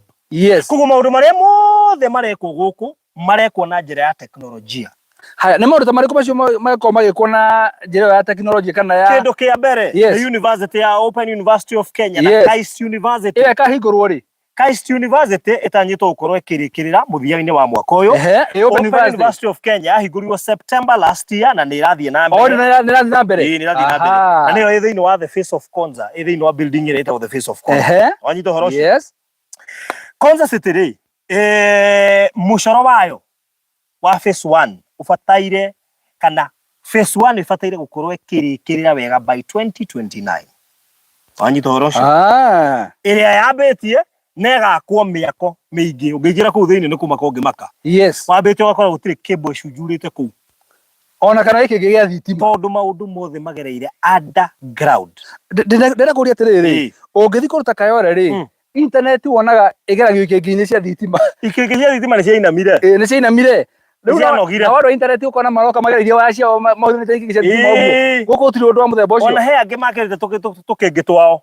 Koguo maũndũ marĩa mothe marekwo gũkũ marekwo na njĩra ya teknolojia. Haya, nĩ maũndũ ta marĩkũ macio makoragwo magĩkwo na njĩra ĩyo ya tekinoronjĩ kana ya Kĩndũ kĩa mbere nĩ university ya Open University of Kenya na KAIST University. Ĩyo ĩkahingũrwo rĩ? KAIST University ĩtanyĩtwo gũkorwo ĩkĩrĩkĩrĩra mũthia-inĩ wa mwaka ũyũ. Ĩ Open Open University. University of Kenya yahingũrirwo September last year na nĩ ĩrathiĩ na O mbere. nĩ ĩrathiĩ na mbere. Ĩĩ, nĩ ĩrathiĩ na mbere. Na nĩyo ĩ thĩinĩ wa The Face of Konza, ĩ thĩinĩ wa building ĩrĩa ĩtagwo The Face of Konza. Wanyita ũhoro ũcio? Yes. Konza City rĩ, mũcoro wayo wa phase 1 ũbataire kana phase 1 ĩbataire gũkorwo ĩkĩrĩkĩrĩra wega by 2029. Wanyita ũhoro ũcio? Ĩrĩa yambĩtie na ĩgakwo mĩako mĩingĩ, ũngĩingĩra kũu thĩinĩ nĩ kũmaka ũngĩmaka. Wambĩte ũgakora gũtirĩ cable ĩcunjurĩte kũu. Ona kana gĩkĩ gĩa thitima. Tondũ maũndũ mothe magereire underground. Ndĩrenda kũria atĩrĩrĩ, ũngĩthiĩ kũruta Kayole rĩ, internet wonaga ĩgeragio ikĩngĩ-inĩ cia thitima. Ikĩngĩ cia thitima nĩ ciainamire. Ĩĩ, nĩ ciainamire. Rĩu Nĩcianogire. na wandũ internet ũkona maroka magereirie waya ciao mahũthĩrĩte ikĩngĩ cia thitima ũguo. Gũkũ gũtirĩ ũndũ wa mũthemba ũcio. Ona he angĩ makĩrĩte tũkĩngĩ twao.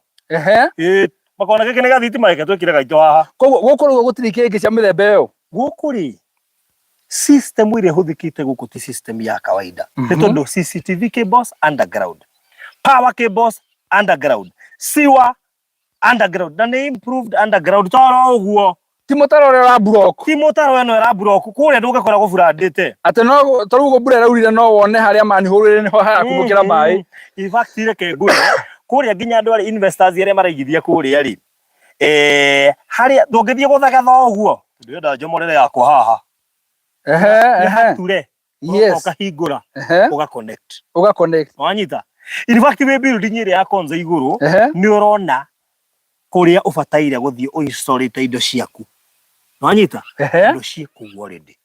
Makona gĩkĩ nĩ gĩa thitima, reke twĩkĩre gaitũ haha. Koguo gũkũ rĩu gũtirĩ ikĩngĩ cia mĩthemba ĩyo. Gũkũ rĩ, system ĩrĩa ĩhũthĩkĩte gũkũ ti system ya kawaida. Nĩ tondũ CCTV cables underground, power cables underground, sewer underground, na nĩ improved underground toro ũguo. Ti mũtaro ũrĩa ũra block. Ti mũtaro ĩno ĩra block, kũrĩa ndũngĩkora gũburandĩte. Atĩ no ta rĩu ũguo mbura ĩraurire no wone harĩa manhole ĩrĩ nĩho harakumbũkĩra maĩ. In fact reke ngwĩre, kũrĩa nginya andũ arĩa investors arĩa maraigithia kũrĩa rĩ, harĩa ndũngĩthiĩ gũthegetha ũguo, ndĩrenda njomorere yakwa haha. Nĩ hature. Ũkahingũra, ũga connect. Ũga connect. Wanyita? In fact wĩ building ĩrĩa ya Konza igũrũ, nĩ ũrona kũrĩa ũbataire gũthiĩ ũinstallĩte indo ciaku. Wanyita? Indo ciĩ kũu already.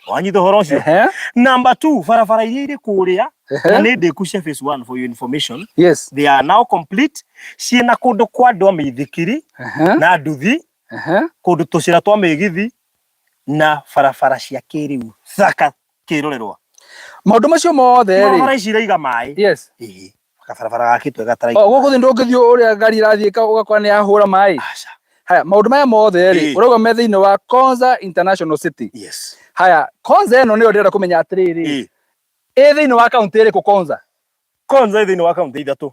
Wanyita ũhoro ũcio? Number 2, barabara iria irĩ kũrĩa, na nĩ ndĩku cia phase 1 for your information. They are now complete. Ciĩna kũndũ kwa andũ a mĩithikiri na nduthi, kũndũ tũcĩra twa mĩgithi na barabara cia kĩrĩu thaka kĩrorerwa. Maũndũ macio mothe rĩ. Barabara ici iraiga maĩ. Ĩĩ. Gabarabara gakĩtwo gataraigwo. O gũkũ thĩ ndũngĩthiĩ ũrĩa ngari ĩrathiĩ ũgakora nĩ yahũra maĩ. Aca. Haya, maũndũ maya mothe rĩ, ũrauga me thĩinĩ wa Konza International City. Haya, Konza ĩno nĩyo ndĩrenda kũmenya atĩrĩrĩ. Ĩ thĩinĩ wa kaunti ĩrĩkũ Konza? Konza ĩ thĩinĩ wa kaunti ithatũ.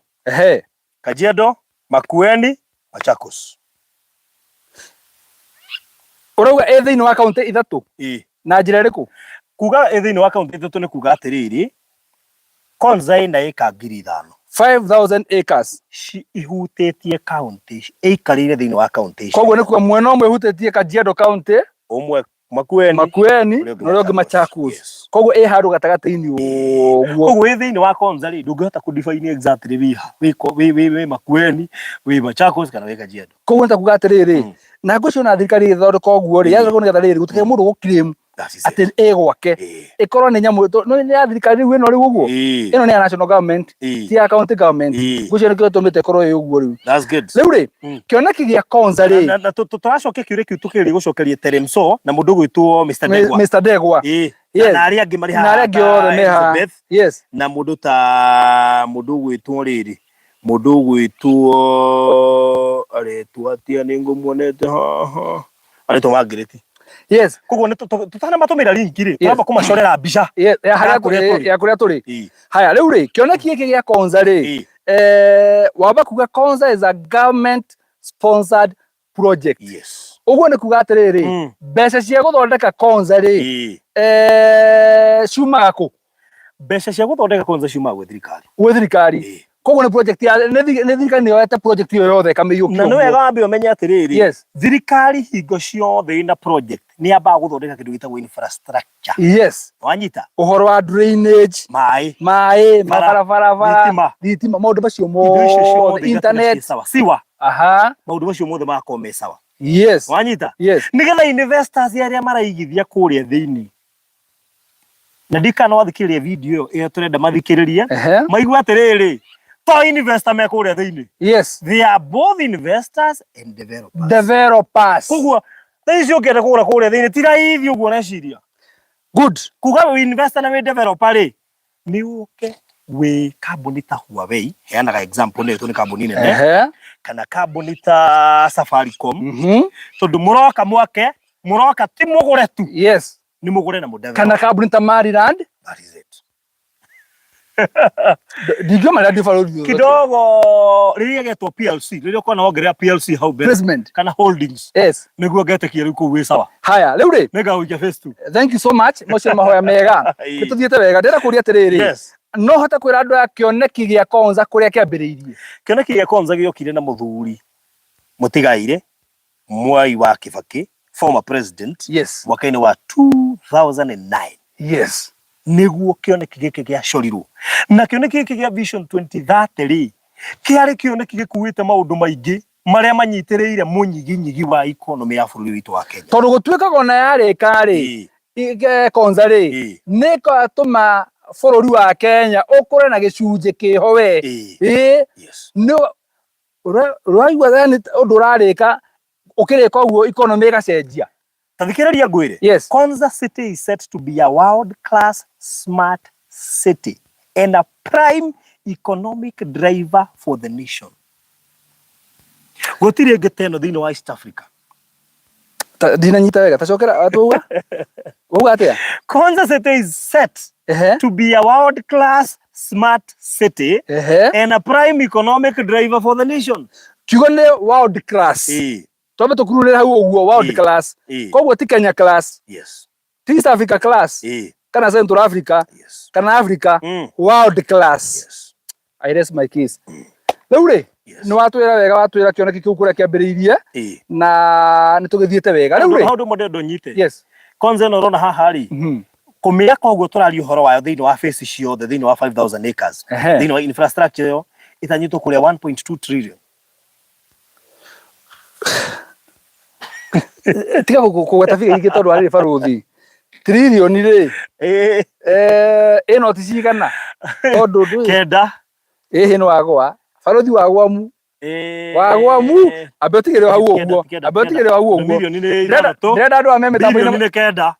Kajiado, Makueni, Machakos. Ũrauga ĩ thĩinĩ wa kaunti ithatũ? Ĩĩ. Na njĩra ĩrĩkũ? Kuga ĩ thĩinĩ wa kaunti ithatũ nĩ kuga atĩrĩrĩ, Konza ĩna ĩka 5,000. 5000 acres. Ihutĩtie kaunti, ĩikarĩire thĩinĩ wa kaunti icio. Koguo nĩ kuga mwena ũmwe ĩhutĩtie Kajiado County, Ũmwe Makueni, Makueni ũrĩa ũngĩ na ũrĩa ũngĩ Machakos. Machakos. Yes. Koguo ĩ handũ gatagatĩ-inĩ ũguo. Koguo wĩ thĩinĩ wa Konza rĩ, ndũngĩhota kũ define exactly wĩ ha, wĩ wĩ wĩ wĩ Makueni, wĩ Machakos kana wĩ Kajiado. Koguo nĩ ta kuga atĩrĩrĩ, na ngwĩciria ona thirikari ĩgĩthondeka ũguo rĩ, yathondekwo nĩgetha rĩrĩ, gũtikagĩe mũndũ ũgũ claim That is it. atĩ ĩ gwake. Ĩkorwo nĩ nyamũ, no nĩ ya thirikari rĩu ĩno rĩu ũguo. Ĩno nĩ ya national government, ti ya county government. Ngwĩciria nĩkĩo gĩtũmĩte ĩkorwo ĩ ũguo rĩu. That's good. Rĩu rĩ, kĩoneki gĩa Konza rĩ, Na tũracokia kĩũria kĩu tũkĩgeria gũcokeria Teremso na mũndũ ũgwĩtwo Mr. Ndegwa. Mr. Ndegwa. Na na arĩa angĩ marĩ Na haha arĩa angĩ ta othe me haha. Elizabeth Yes. na mũndũ ta mũndũ ũgwĩtwo rĩrĩ mũndũ ũgwĩtwo aretwo atĩa nĩ ngũmuonete haha aretwo Wangĩrĩti. Yes. Koguo nĩ tũtanamatũmĩra link rĩ, tũramba kũmacorera mbica Yes, ya ya harĩa kũrĩa tũrĩ. ya kũrĩa tũrĩ. Haya, rĩu rĩ, kĩoneki gĩkĩ gĩa Konza rĩ, wamba kuga Konza is a government sponsored project. Yes. Ũguo nĩ kuga atĩrĩrĩ, mbeca cia gũthondeka Konza rĩ, ciumaga kũ? Mbeca cia gũthondeka Konza ciumaga gwĩ thirikari. Gwĩ thirikari. Koguo nĩ project ya nĩ thirikari nĩ yoete project ĩyo yothe ĩkamĩiyũkia Na nĩ ũguo. wega wambe ũmenye atĩrĩrĩ, Yes. thirikari hingo ciothe ĩna project nĩ yambaga gũthondeka kĩndũ gĩtagwo infrastructure. Yes. Wanyita? Ũhoro wa drainage, Maĩ, maĩ, Bara, mabarabara, thitima. thitima, maũndũ macio Indo icio ciothe mothe, igatigwo ciĩ internet. sawa. Siwa. Aha. Maũndũ macio mothe magakorwo me sawa. Yes. Wanyita? Yes. Nĩgetha investors arĩa maraigithia kũrĩa thĩinĩ, na ndikana wathikĩrĩria video ĩyo ĩrĩa tũrenda mathikĩrĩrie, maigue atĩrĩrĩ, to investor me kũrĩa thĩinĩ. Yes. They are both investors and developers. Developers. Koguo thaa ici ũngĩenda kũgũra kũrĩa thĩinĩ ti raithi ũguo ũreciria. Good. Kuga wĩ investor na wĩ developer rĩ, nĩ ũke wĩ kambuni ta Huawei, heanaga example nĩ tondũ nĩ kambuni nene, kana kambuni ta Safaricom, tondũ mũroka mwake, mũroka ti mũgũre tu. Yes. Nĩ mũgũre na mũdevelop. Kana kambuni ta Maryland. That is it. Ndingiuma Maryland bũrũri ũyũ. Kidogo rĩrĩa getwo PLC, rĩrĩa ũkona wongerera PLC hau mbere. Placement. Kana holdings. Yes. Nĩguo ngetĩkia rĩu kũu wĩ sawa. Haya, rĩu rĩ. Nĩngagũikia phase 2. Thank you so much. Macio nĩ mahoya mega. Nĩ tũthiĩte wega. Ndĩrenda kũria atĩrĩrĩ. Yes. No hote kwĩra andũ aya kĩoneki gĩa Konza kũrĩa kĩambĩrĩirie? Kĩoneki gĩa Konza gĩokire na mũthuri mũtigaire Mwai wa Kibaki, former president, Yes. mwaka-inĩ wa 2009. Yes. Nĩguo kĩoneki gĩkĩ gĩacorirwo. Na kĩoneki gĩkĩ gĩa Vision 2030 rĩ, kĩarĩ kĩoneki gĩkuĩte maũndũ maingĩ marĩa manyitĩrĩire mũnyiginyigi wa economy ya bũrũri witũ wa Kenya. Tondũ gũtuĩkaga ona yarĩka rĩ, Konza rĩ, nĩ ĩgatũma bũrũri wa Kenya ũkũre na gĩcunjĩ kĩho we. Yes. Nĩ ũraigua yani ũndũ ũrarĩka ũkĩrĩka ũguo economy ĩgacenjia. Ta thikĩrĩria ngwĩre. Yes. Konza City is set to be a world class smart city and a prime economic driver for the nation. Gũtirĩ ĩngĩ ta ĩno thĩinĩ wa East Africa. Ndinanyita wega, tacokera wauga wauga atĩa? Konza City is set to be a world class smart city and a prime economic driver for the nation. Kiugo nĩ world class. Twambe tũkururĩre hau ũguo world class. Koguo ti Kenya class. Yes. Ti East Africa class. Kana Central Africa. Yes. Kana Africa. World class. Yes. I rest my case. Rĩu rĩ, nĩ watwĩra wega, watwĩra kĩoneki kĩu kũrĩa kĩambĩrĩirie na nĩ tũgĩthiĩte wega. Rĩu rĩ, Maũndũ mamwe ndĩrenda ũnyite. Yes. Konza ĩno ũrona haha rĩ, kũmĩaka ũguo tũraria ũhoro wayo thĩinĩ wa phase ciothe thĩinĩ wa 5000 acres, thĩinĩ wa infrastructure ĩyo ĩtanyĩtwo kũrĩa 1.2 trillion. Tiga kũgweta biga ingĩ tondũ arĩ barũthi. Tririoni rĩ, ĩ noti cigana? Tondũ ndũĩ. Kenda. Ĩhĩ nĩ wagwa. Barũthi wagwamu. Wagwamu. Ambe ũtigĩre hau ũguo. Ambe ũtigĩre hau ũguo. Milioni nĩ ithathatũ. Ndĩrenda andũ aya me mĩtambo-inĩ. Bilioni nĩ kenda.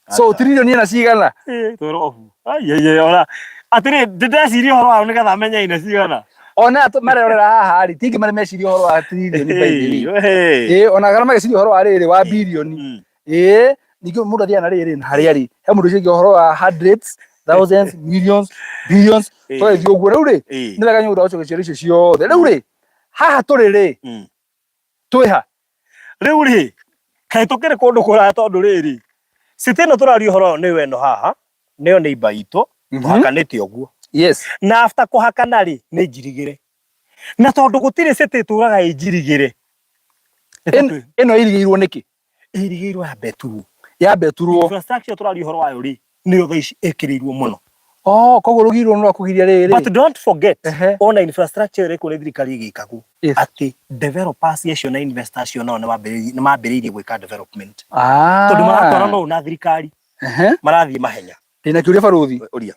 So tririoni ĩna cigana? Twĩrobu. Ai ora. Atĩrĩ ndĩndeciria ũhoro wao nĩgetha menye ina cigana. Ona marerorera haha rĩ, ti aingĩ marĩa meciria ũhoro wa tririoni by the way. Ĩĩ ona kana magĩciria ũhoro wa rĩrĩ wa birioni. Ĩĩ ningĩ mũndũ athiaga na rĩrĩ na harĩa rĩ, he mũndũ ũciria ũhoro wa hundreds, thousands, millions, billions, tũgathiĩ ũguo. Rĩu rĩ, nĩ wega nĩ ũndũ wa gũcokia ciũria icio ciothe. Rĩu rĩ, haha tũrĩ rĩ, twĩ ha? Rĩu rĩ, Kaĩ tũkĩrĩ kũndũ kũraya tondũ rĩrĩ, city ĩno tũraria ũhoro nĩyo ĩno haha, nĩyo neighbor itũ, tũhakanĩte ũguo. Na after kũhakana rĩ, nĩ njirigĩre. Na tondũ gũtirĩ city ĩtũraga ĩ njirigĩre. Ĩno ĩirigĩirwo nĩkĩ? Ĩirigĩirwo ya Beturwo. Ya Beturwo. Infrastructure tũraria ũhoro wayo rĩ, nĩyo thaa ici ĩkĩrĩirwo mũno. Oh, koguo rũgiri rũrũ rwa kũgiria rĩrĩ. But don't forget, ona infrastructure ĩrĩa ĩrĩkwo nĩ thirikari ĩgĩkagwo, atĩ developers acio na investors acio nao nĩ mambĩrĩirie gwĩka development. Tondũ maratwarana ũũ na thirikari, marathiĩ mahenya. Ndĩna kĩũria barũthi. Ũria.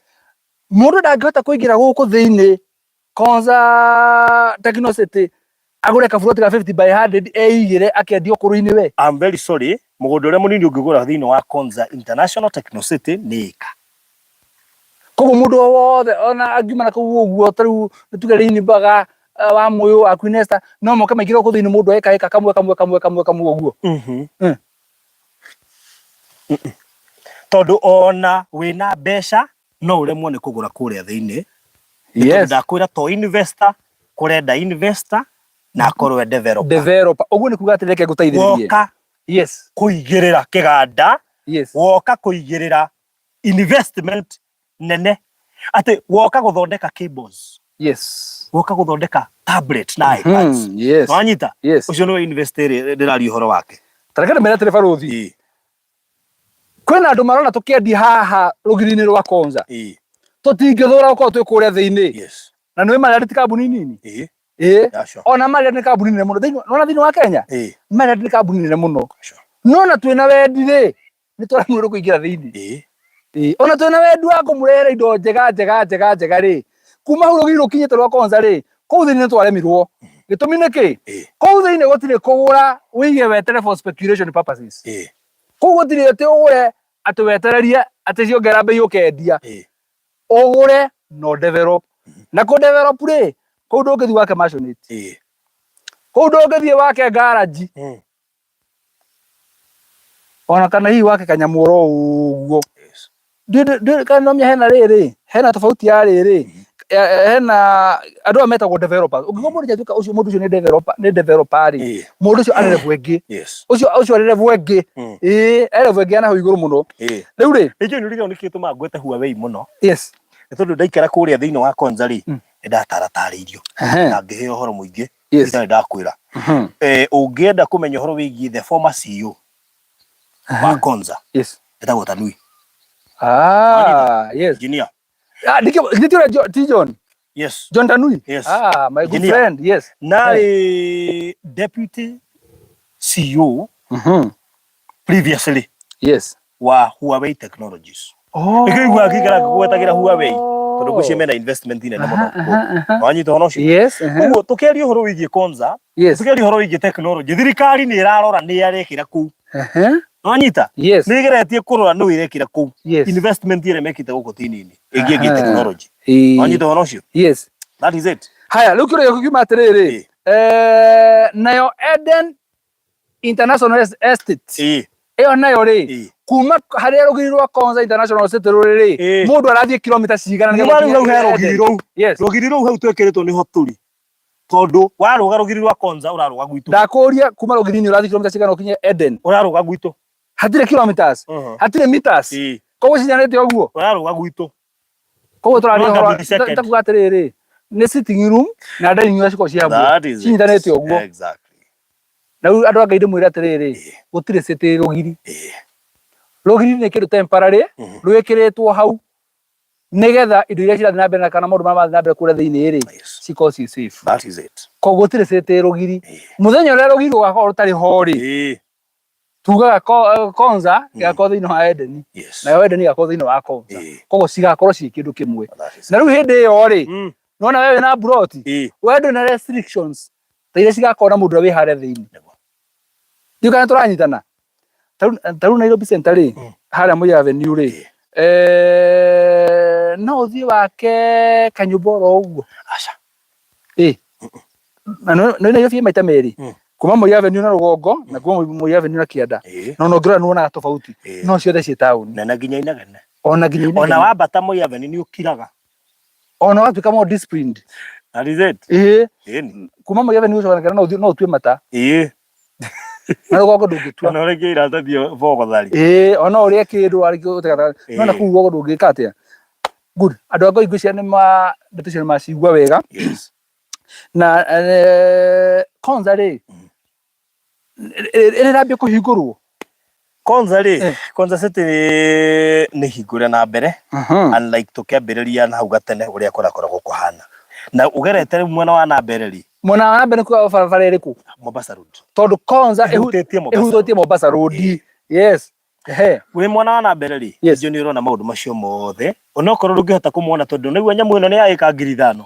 Mũndũ ndangĩhota kũingĩra gũkũ thĩinĩ Konza Techno City agũre kaburoti ga 50 by 100 eigĩre akendia ũkũrũ-inĩ we. I'm very sorry, mũgũnda ũrĩa mũnini ũngĩgũra thĩinĩ wa Konza International Techno City nĩ ĩka. Koguo mũndũ o wothe ona angiuma na kũu ũguo ta rĩu nĩ tuge Rĩinimbaga wa Mũyũ wa Queen Esther no moke maingĩre gũkũ thĩinĩ mũndũ eka eka kamwe kamwe kamwe kamwe kamwe ũguo. Tondũ ona wĩna mbeca no ũremwo nĩ kũgũra kũrĩa thĩinĩ. Yes. Ndakwĩra to investor kũrenda investor na akorwo e developer. Developer. Ũguo nĩ kuga atĩ reke ngũteithĩrĩrie. Woka kũigĩrĩra kĩganda, woka kũigĩrĩra investment nene atĩ woka gũthondeka cables. Woka gũthondeka tablet na iPads. Wanyita? Ũcio nĩwe investor ĩrĩa ndĩraria ũhoro wake. Ta reke ndĩmere atĩrĩ barũthi. Kwĩna andũ marona tũkĩendia haha rũgiri-inĩ rwa Konza. Tũtingĩthũra gũkorwo twĩ kũrĩa thĩinĩ. Na nĩũĩ Marriott ti kambuni nini? Ona Marriott nĩ kambuni nene mũno. Nĩwona thĩinĩ wa Kenya? Marriott nĩ kambuni nene mũno. No ona twĩna wendi rĩ, nĩ tũremwo kũingĩra thĩinĩ. Ona twĩna wendi wa kũmũrehera indo njega njega njega njega rĩ, kuma hau rũgiri rũkinyĩte rwa Konza rĩ, kũu thĩinĩ nĩ twaremirwo. Gĩtũmi nĩ kĩ? Kũu thĩinĩ gũtirĩ kũgũra ũige wetere for speculation purposes. Kũu gũtirĩ atĩ ũgũre atĩ wetererie atĩ ciongerera mbei ũkendia. Ũgũre no develop. Na kũ develop rĩ, kũu ndũngĩthiĩ wake maisonette. Kũu ndũngĩthiĩ wake garage. Ona kana hihi wake kanyamũ oro ũguo. Kana no hena rĩrĩ, hena tofauti ya rĩrĩ, hena andũ aya metagwo developers. Ũngĩkorwo mũndũ nĩatuĩka ũcio mũndũ ũcio nĩ developer, nĩ developer rĩ, mũndũ ũcio arĩ level ĩngĩ. Ũcio ũcio arĩ level ĩngĩ. Ĩĩ, arĩ level ĩngĩ ya nahau igũrũ mũno. Rĩu rĩ, Nĩnjũĩ nĩũrigagwo nĩkĩ gĩtũmaga ngwete Huawei mũno. Nĩ tondũ ndaikara kũrĩa thĩinĩ wa Konza rĩ, nĩ ndataratarĩirio na ngĩheo ũhoro mũingĩ. Itarĩ ndakwĩra. Ũngĩenda kũmenya ũhoro wĩgiĩ the former CEO wa Konza, etagwo Tanui. Engineer. Ndikĩ ti John? Yes. John Tanui? Yes. My good friend, yes. Narĩ deputy CEO previously wa Huawei Technologies. Nĩkĩo iguaga ngĩikara ngĩgwetagĩra Huawei tondũ ngwĩciria mena investment nene mũno. Wanyita ũhoro ũcio? Koguo tũkĩaria ũhoro wĩgiĩ Konza, tũkĩaria ũhoro wĩgiĩ technology, thirikari nĩ ĩrarora nĩ arekĩra kũu. Wanyita? Nĩ ĩgeretie kũrora nũ ĩrekĩra kũu. Investment ĩrĩa mekĩte gũkũ ti nini ĩgiĩ technology. Wanyita ũhoro ũcio? That is it. Haya, rĩu kĩũria gĩaku kiuma atĩrĩrĩ, nayo Eden International Estate ĩyo nayo rĩ, kuma harĩa rũgiri rwa Konza International Estate rũrĩ rĩ, mũndũ arathiĩ kilomita cigana nĩgetha rĩu hau he rũgiri rũu? Rũgiri rũu hau twĩkĩrĩtwo nĩho tũrĩ, tondũ warũga rũgiri rwa Konza ũrarũga gwitũ. Ndakũria kuma rũgiri-inĩ ũrathiĩ kilomita cigana ũkinye Eden? Ũrarũga gwitũ. Hatirĩ kilometers, hatirĩ meters, koguo cinyanĩte ũguo. Ũrarũga gwitũ. Koguo tũraria ũhoro takuga atĩrĩrĩ, nĩ sitting room na dining room cikoragwo ciĩ hamwe, cinyitanĩte ũguo. Na rĩu andũ a Ngai ndĩmwĩre atĩrĩrĩ, gũtirĩ city rũgiri. Rũgiri nĩ kĩndũ temporary rwĩkĩrĩtwo hau nĩgetha indo iria cirathiĩ na mbere na kana maũndũ marĩa marathiĩ na mbere kũrĩa thĩinĩ rĩ, cikorwo ciĩ safe. Koguo gũtirĩ city rũgiri. Mũthenya ũrĩa rũgiri rũgakorwo rũtarĩ ho rĩ, tugaga Konza ĩgakorwo thĩinĩ wa Edeni, nayo Edeni ĩgakorwo thĩinĩ wa Konza, koguo cigakorwo ciĩ kĩndũ kĩmwe. Na rĩu hĩndĩ ĩyo rĩ, nona wewe wĩna mburoti, we ndũrĩ na restrictions ta iria cigakorwo na mũndũ ũrĩa wĩ harĩa thĩinĩ. Ndiũĩ kana tũranyitana. Ta rĩu Nairobi Center rĩ, harĩa Moi Avenue rĩ, no ũthiĩ wake kanyũmba oro ũguo? Aca. Na nĩ Nairobi ĩ maita merĩ, kuma Moi Avenue na rũgongo na kuma Moi Avenue na kĩanda. No no ũngĩrora nĩ wonaga tofauti, no ciothe ciĩ taũni. Na nginya inegene. Ona nginya inegene. Ona wambata Moi Avenue nĩ ũkiraga. Ona ũgatuĩka more disciplined. That is it. Kuma Moi Avenue gũcoka na kĩanda no ũtue mata. Na rũgongo ndũngĩtua. Kana ũrekie iratathi bogothari. Ĩĩ, ona ũrĩe kĩndũ warĩkia gũte no na kũu rũgongo ndũngĩka atĩa. Good. Andũ a Ngoi ngwĩciria nĩ ma ndeto icio nĩ macigua wega. Yes. Na Konza rĩ, ĩrambia kũhingũrwo. Konza rĩ, Konza City nĩ hingũre na mbere unlike tũkĩambĩrĩria na hau gatene ũrĩa kũrakoragwo kũhana. Na ũgerete rĩu mwena wa na mbere rĩ, Mwena wa na mbere nĩ barabara ĩrĩkũ? Mombasa Road. Tondũ Konza Ĩhutĩtie Mombasa ĩhutĩtie Mombasa Road. Yes. Ehe. Wĩ mwena wa na mbere rĩ, Yes. nĩ ũrona maũndũ macio mothe onokorwo ndũngĩhota kũmona tondũ nĩguo nyamũ ĩno nĩ ya ĩka 5,000.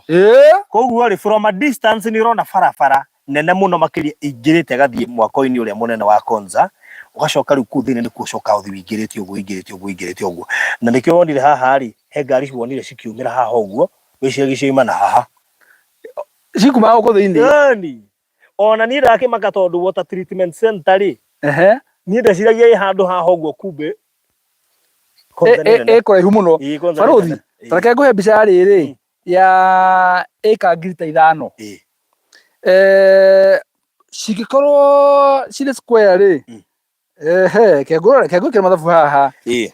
Koguo rĩ, from a distance nĩ ũrona barabara nene mũno makĩria ĩingĩrĩte ĩgathiĩ mwako-inĩ ũrĩa mũnene wa Konza, ũgacoka rĩu kũu thĩinĩ nĩkuo ũcokaga ũthiĩ ũingĩrĩte ũguo ũingĩrĩte ũguo ũingĩrĩte ũguo. Na nĩkĩo wonire haha rĩ, he ngari wonire cikiumĩra haha ũguo, wĩciragie cioima na haha. Cikuma gũkũ thĩinĩ. Yaani, ona niĩ ndakĩmaka tondũ water treatment center rĩ, Ehe. niĩ ndeciragia ĩ handũ haha ũguo kumbe Konza nĩ nene. Ĩ kũraihu mũno. Ĩĩ, Konza nĩ Barũthi, nene. Ĩĩ. ta reke ngũhe mbica ya rĩrĩ ya ĩka 5,000. Ĩĩ. Cingĩkorwo cirĩ square rĩ, ehe, ke ngũrore, ke ngwĩkĩre mathabu haha. Ĩĩ.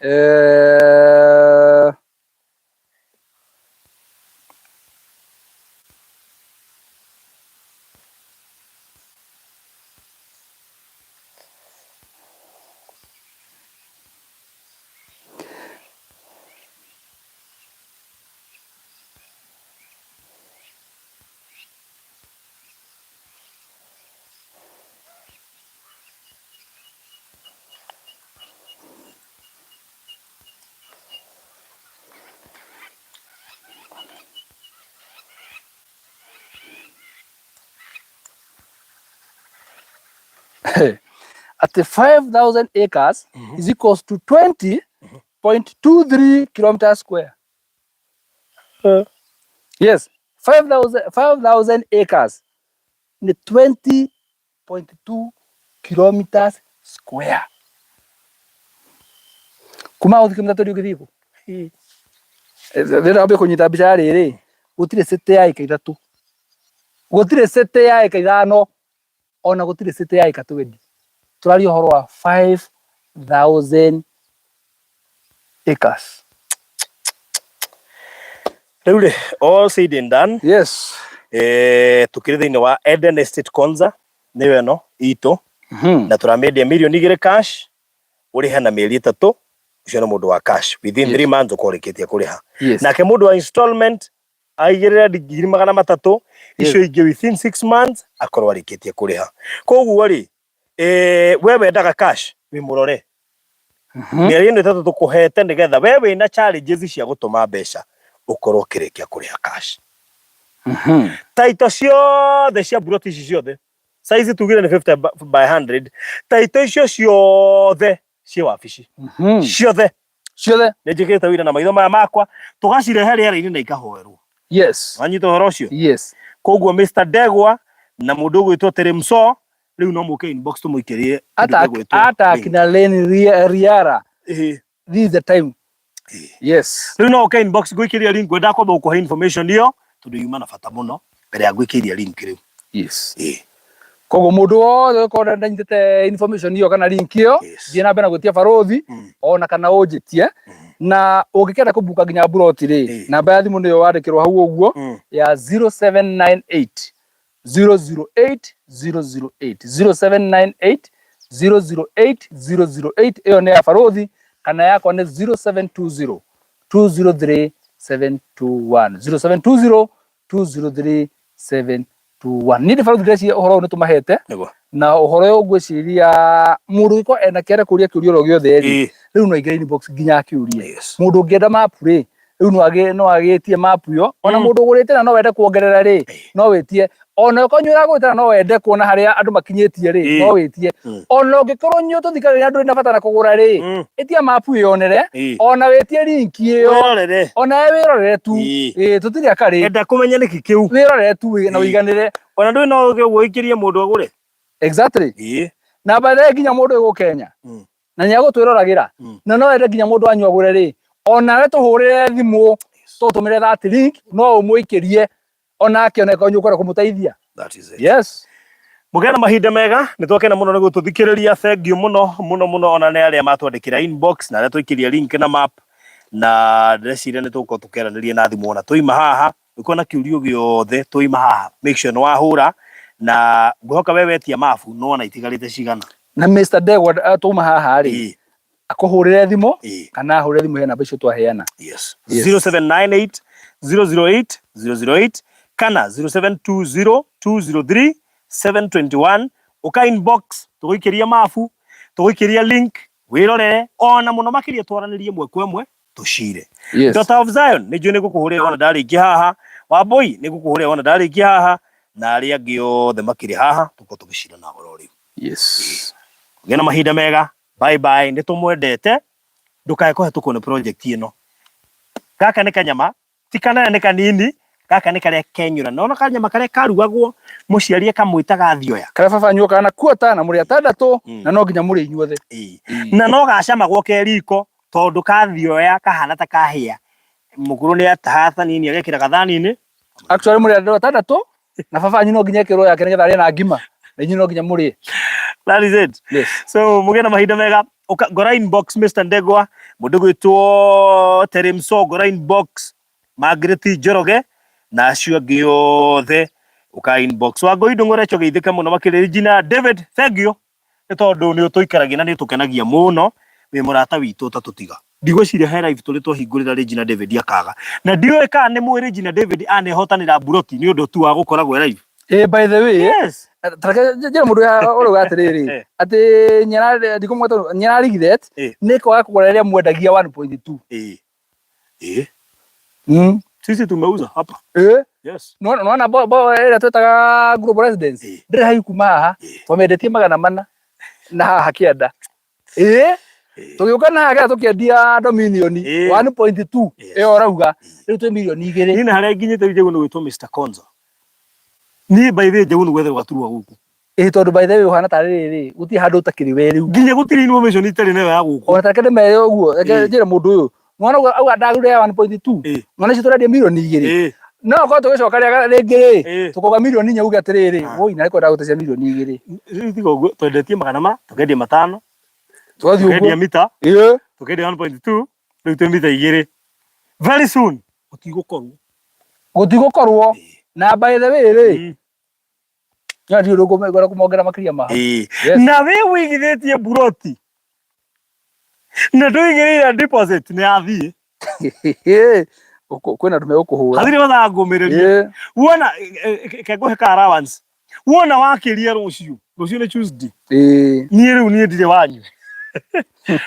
Atĩ 5000 acres is equals to 20.23 kilometers square. Yes, 5000 acres nĩ 20.2 kilometers square. Kuma gũthiĩ kilomita tũri ũngĩthiĩ kũ? Rĩrĩa wambia kũnyita mbica ya rĩrĩ, gũtirĩ city ya ĩka ithatũ, gũtirĩ city ya ĩka ithano, ona gũtirĩ city ya ĩka 20. Tũraria ũhoro wa 5000 acres. Rĩu rĩ, all said and done, Yes. Tukĩrĩ thĩinĩ wa Eden Estate Konza nĩyo ĩno itũ, na tũramĩendia 2 mirioni cash, ũrĩhe na mĩeri 3. Ũcio nĩ mũndũ wa cash, within 3 months ũkorwo ũrĩkĩtie kũrĩha. Nake mũndũ wa installment aigĩrĩre 300,000, icio ingĩ within 6 months akorwo arĩkĩtie kũrĩha. Koguo rĩ, we wendaga cash wĩ mũrore, mĩeri ĩno 3 tũkũhete nĩgetha we wĩna challenges cia gũtũma mbeca ũkorwo ũkĩrĩkia kũrĩha cash. Taito ciothe cia buroti ici ciothe, size tugire nĩ 50 by 100, taito icio ciothe ciĩ wabici ciothe. Ciothe. Nĩ njĩkĩte wĩra na maitho maya makwa, tũgacirehe rĩera-inĩ na ikahoerwo. Wanyita ũhoro ũcio? Yes. Koguo Mr Ndegwa na mũndũ ũgwĩtwo Teremso, rĩu no mũke inbox tũmũikĩrie kĩndũ Ata gĩgwĩtwo ata link. Akina Leni Riara. This is the time. Yes. Rĩu no ũke inbox ngũikĩrie link, ngwenda kwamba gũkũhe information ĩyo tondũ yuma na bata mũno mbere ya ngũikĩirie link rĩu. Koguo mũndũ wothe ũkorwo ndanyitĩte information ĩyo kana link ĩyo, thiĩ na mbere na gwĩtia barũthi ona kana ũnjĩtie. Na ũngĩkenda kũbuka nginya buroti rĩ, namba ya thimũ nĩyo wandĩkĩrwo hau ũguo ya 0798 008 008, 0798 008 008. Ĩyo nĩ ya barũthi, kana yakwa nĩ 0720 203 721, 0720 203 721. Niĩ ndĩ barũthi, ndĩreciria ũhoro ũyũ nĩ tũmahete na ũhoro ũyũ ngwĩciria mũndũ ũngĩkorwo ena kĩara kũria kĩũria oro gĩothe rĩ, rĩu no aingĩre inbox nginya akĩũrie. Mũndũ ũngĩenda mapu rĩ, rĩu no agĩtie mapu ĩyo. Ona mũndũ ũgũrĩte na no wende kuongerera rĩ, no wĩtie. Ona ũkorwo inyuĩ ũragũrĩte na no wende kuona harĩa andũ makinyĩtie rĩ, no wĩtie. Ona ũngĩkorwo inyuĩ tũthikagĩrĩria ndũrĩ na bata na kũgũra rĩ, ĩtia mapu ĩyonere, ona wĩtie link ĩyo, Wĩrorere. ona we wĩrorere tu. Ĩĩ, tũtirĩ akarĩ. Enda kũmenya nĩkĩ kĩu. Wĩrorere tu na ũiganĩre. Ona ndũĩ no ũke ũguo ũikĩrie mũndũ agũre. Exactly. Na by the way, nginya mũndũ wĩ gũkũ Kenya na nĩ agũtwĩroragĩra na no ende nginya mũndũ wanyu agũre rĩ, onawe tũhũrĩre thimũ tũtũmĩre that link, no ũmũikĩrie onake onakorwo nĩ ũkwenda kũmũteithia. That is it. Yes. Mũgĩe na mahinda mega, nĩ twakena mũno nĩ gũtũthikĩrĩria. Thank you mũno mũno mũno ona nĩ arĩa matwandĩkĩra inbox na arĩa twaikĩria link na map, na ndĩreciria nĩ tũgũkorwo tũkĩaranĩria na thimũ ona twaima haha. Ũngĩkorwo na kĩũria o gĩothe twaima haha, make sure nĩ wahũra, na ngwĩhoka we wetia mabu nĩ wona itigarĩte cigana. Na Mr. Ndegwa twauma haha rĩ, akũhũrĩre thimũ kana ahũrĩre thimũ he namba icio twaheana. Yes. Yes. 0798 008 008 kana 0720 203 721. Ũka inbox, tũgũikĩria mabu, tũgũikĩria link wĩrorere, ona mũno makĩria twaranĩrie ĩmwe kwa ĩmwe tũcire. Yes. Daughter of Zion, nĩ njũĩ nĩ ngũkũhũrĩra wona ndarĩkia haha. Wambũi, nĩ ngũkũhũrĩra wona ndarĩkia haha, na arĩa angĩ othe makĩrĩ haha tũkorwo tũgĩcira na oro rĩu. Yes. Ũgĩe na mahinda mega. Bye bye. Nĩ tũmwendete, ndũkae kũhetũkwo nĩ project ĩno. Gaka nĩ kanyama, ti kanene nĩ kanini, gaka nĩ karĩa kenyũra. Nona kanyama karĩa karugagwo mũciari akamwĩtaga thioya. Karĩa baba anyu okaga na kuota na mũrĩ atandatũ na no nginya mũrĩ inyuothe. Na no gacamagwo ke riko tondũ kathioya kahana ta kahĩa. Mũkũrũ nĩ ataha thanini agekĩra gathani-inĩ. Actually mũrĩ andũ atandatũ na baba anyu no nginya ekĩrwo yake nĩgetha arĩe na ngima na inyuĩ no nginya mũrĩe. That is it. Yes. So mũgĩe na mahinda mega. Ũka, ngora inbox Mr. Ndegwa, mũndũ gwĩtwo Terry Mso, ngora inbox Margaret Njoroge na acio angĩ othe, ũka inbox Wangũi Ndũng'ũre geithĩke mũno makĩria. Regina David, thank you nĩ tondũ nĩ ũtũikaragia na nĩ ũtũkenagia mũno, wĩ mũrata witũ ũtatũtiga. Ndigwĩciria he live tũrĩ twahingũrĩra Regina David akaga, na ndiũĩ kana nĩ mũĩ Regina David anehotanĩra mburoti nĩ ũndũ tu wa gũkoragwo e live. By the way, Yes. Tareke njĩre mũndũ ũrauga atĩrĩrĩ, atĩ ndikũmweta, nyara regret nĩ kwaga kũgũra rĩrĩa mwendagia 1.2. Eh. Sisi tumeuza hapa. Yes. Nona bo bo ĩrĩa twĩtaga Global Residence ndĩrĩ haihu kuma haha, twamendetie 400 na haha kĩanda. Tũgĩũka na haha kĩanda tũkĩendia Dominion 1.2 ĩyo ũrauga rĩu twĩ mirioni 2. Niĩ na harĩa nginyĩte rĩu njagĩrĩirwo nĩ gwĩtwo Mr. Konza. Niĩ by the way njagĩrĩirwo nĩ gwetherwo gaturwa gũkũ. Ĩĩ, tondũ by the way ũhana tarĩ rĩrĩ, gũtirĩ handũ ũtakĩrĩ we rĩu. Nginya gũtirĩ information itarĩ nayo ya gũkũ. Ona tareke ndĩmere ũguo, reke njĩre mũndũ ũyũ. Mwana ũguo auga ndagũrire ya 1.2. Mwana icio tũrendia mirioni 2. No okorwo tũgĩcoka rĩngĩ rĩ, tũkauga mirioni 4 uge atĩrĩrĩ, woi narĩ kwenda gũte cia mirioni 2. Rĩu tiga ũguo, twendetie 400, tũkendia 500, Tũgathiĩ ũguo. Tũkendia mita, tũkendia 1.2, rĩu twĩ mita 2. Very soon gũtigũkorwo. Gũtigũkorwo. Na by the way rĩ, no ndiũ ndũkũmegora kũmongera makĩria ma hau. Yes. Na wĩ wĩigithĩtie mburoti na ndũigĩrĩire deposit nĩ yathiĩ. Kwĩna andũ megũkũhũra. Hatirĩ mathaa ngũmĩrĩrie. Wona kengũhe ka allowance, wona wakĩria rũciũ, rũciũ nĩ Tuesday, niĩ rĩu niĩ ndirĩ wanyu.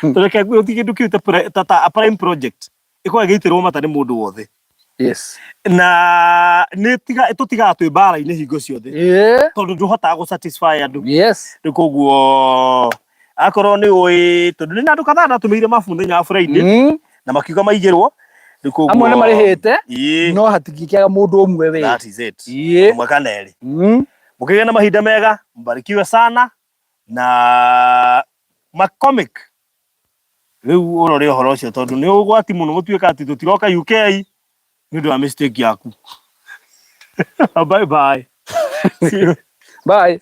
Tondũ reke ngwĩre, gũtirĩ kĩndũ kĩu ta a prime project ĩkoragwo ĩgĩitĩrwo mata nĩ mũndũ wothe. Na nĩ tiga tũtigaga twĩ mbara-inĩ hingo ciothe tondũ ndũhotaga gũ satisfy andũ. Rĩu koguo akorwo nĩ ũĩ, tondũ nĩ na andũ kadhaa ndatũmĩire mabu mũthenya wa Friday na makiuga maigĩrwo. Rĩu koguo Amwe nĩ marĩhĩte, no hatingĩkĩaga mũndũ ũmwe we. That is it. Ũmwe kana erĩ. Mũkĩgĩe na mahinda mega, mbarikiwe sana na macomic. Rĩu ũrore ũhoro ũcio tondũ nĩ ũgwati mũno gũtuĩka atĩ tũtiroka UK nĩ ũndũ wa mistake yaku. Bye bye. See you. Bye.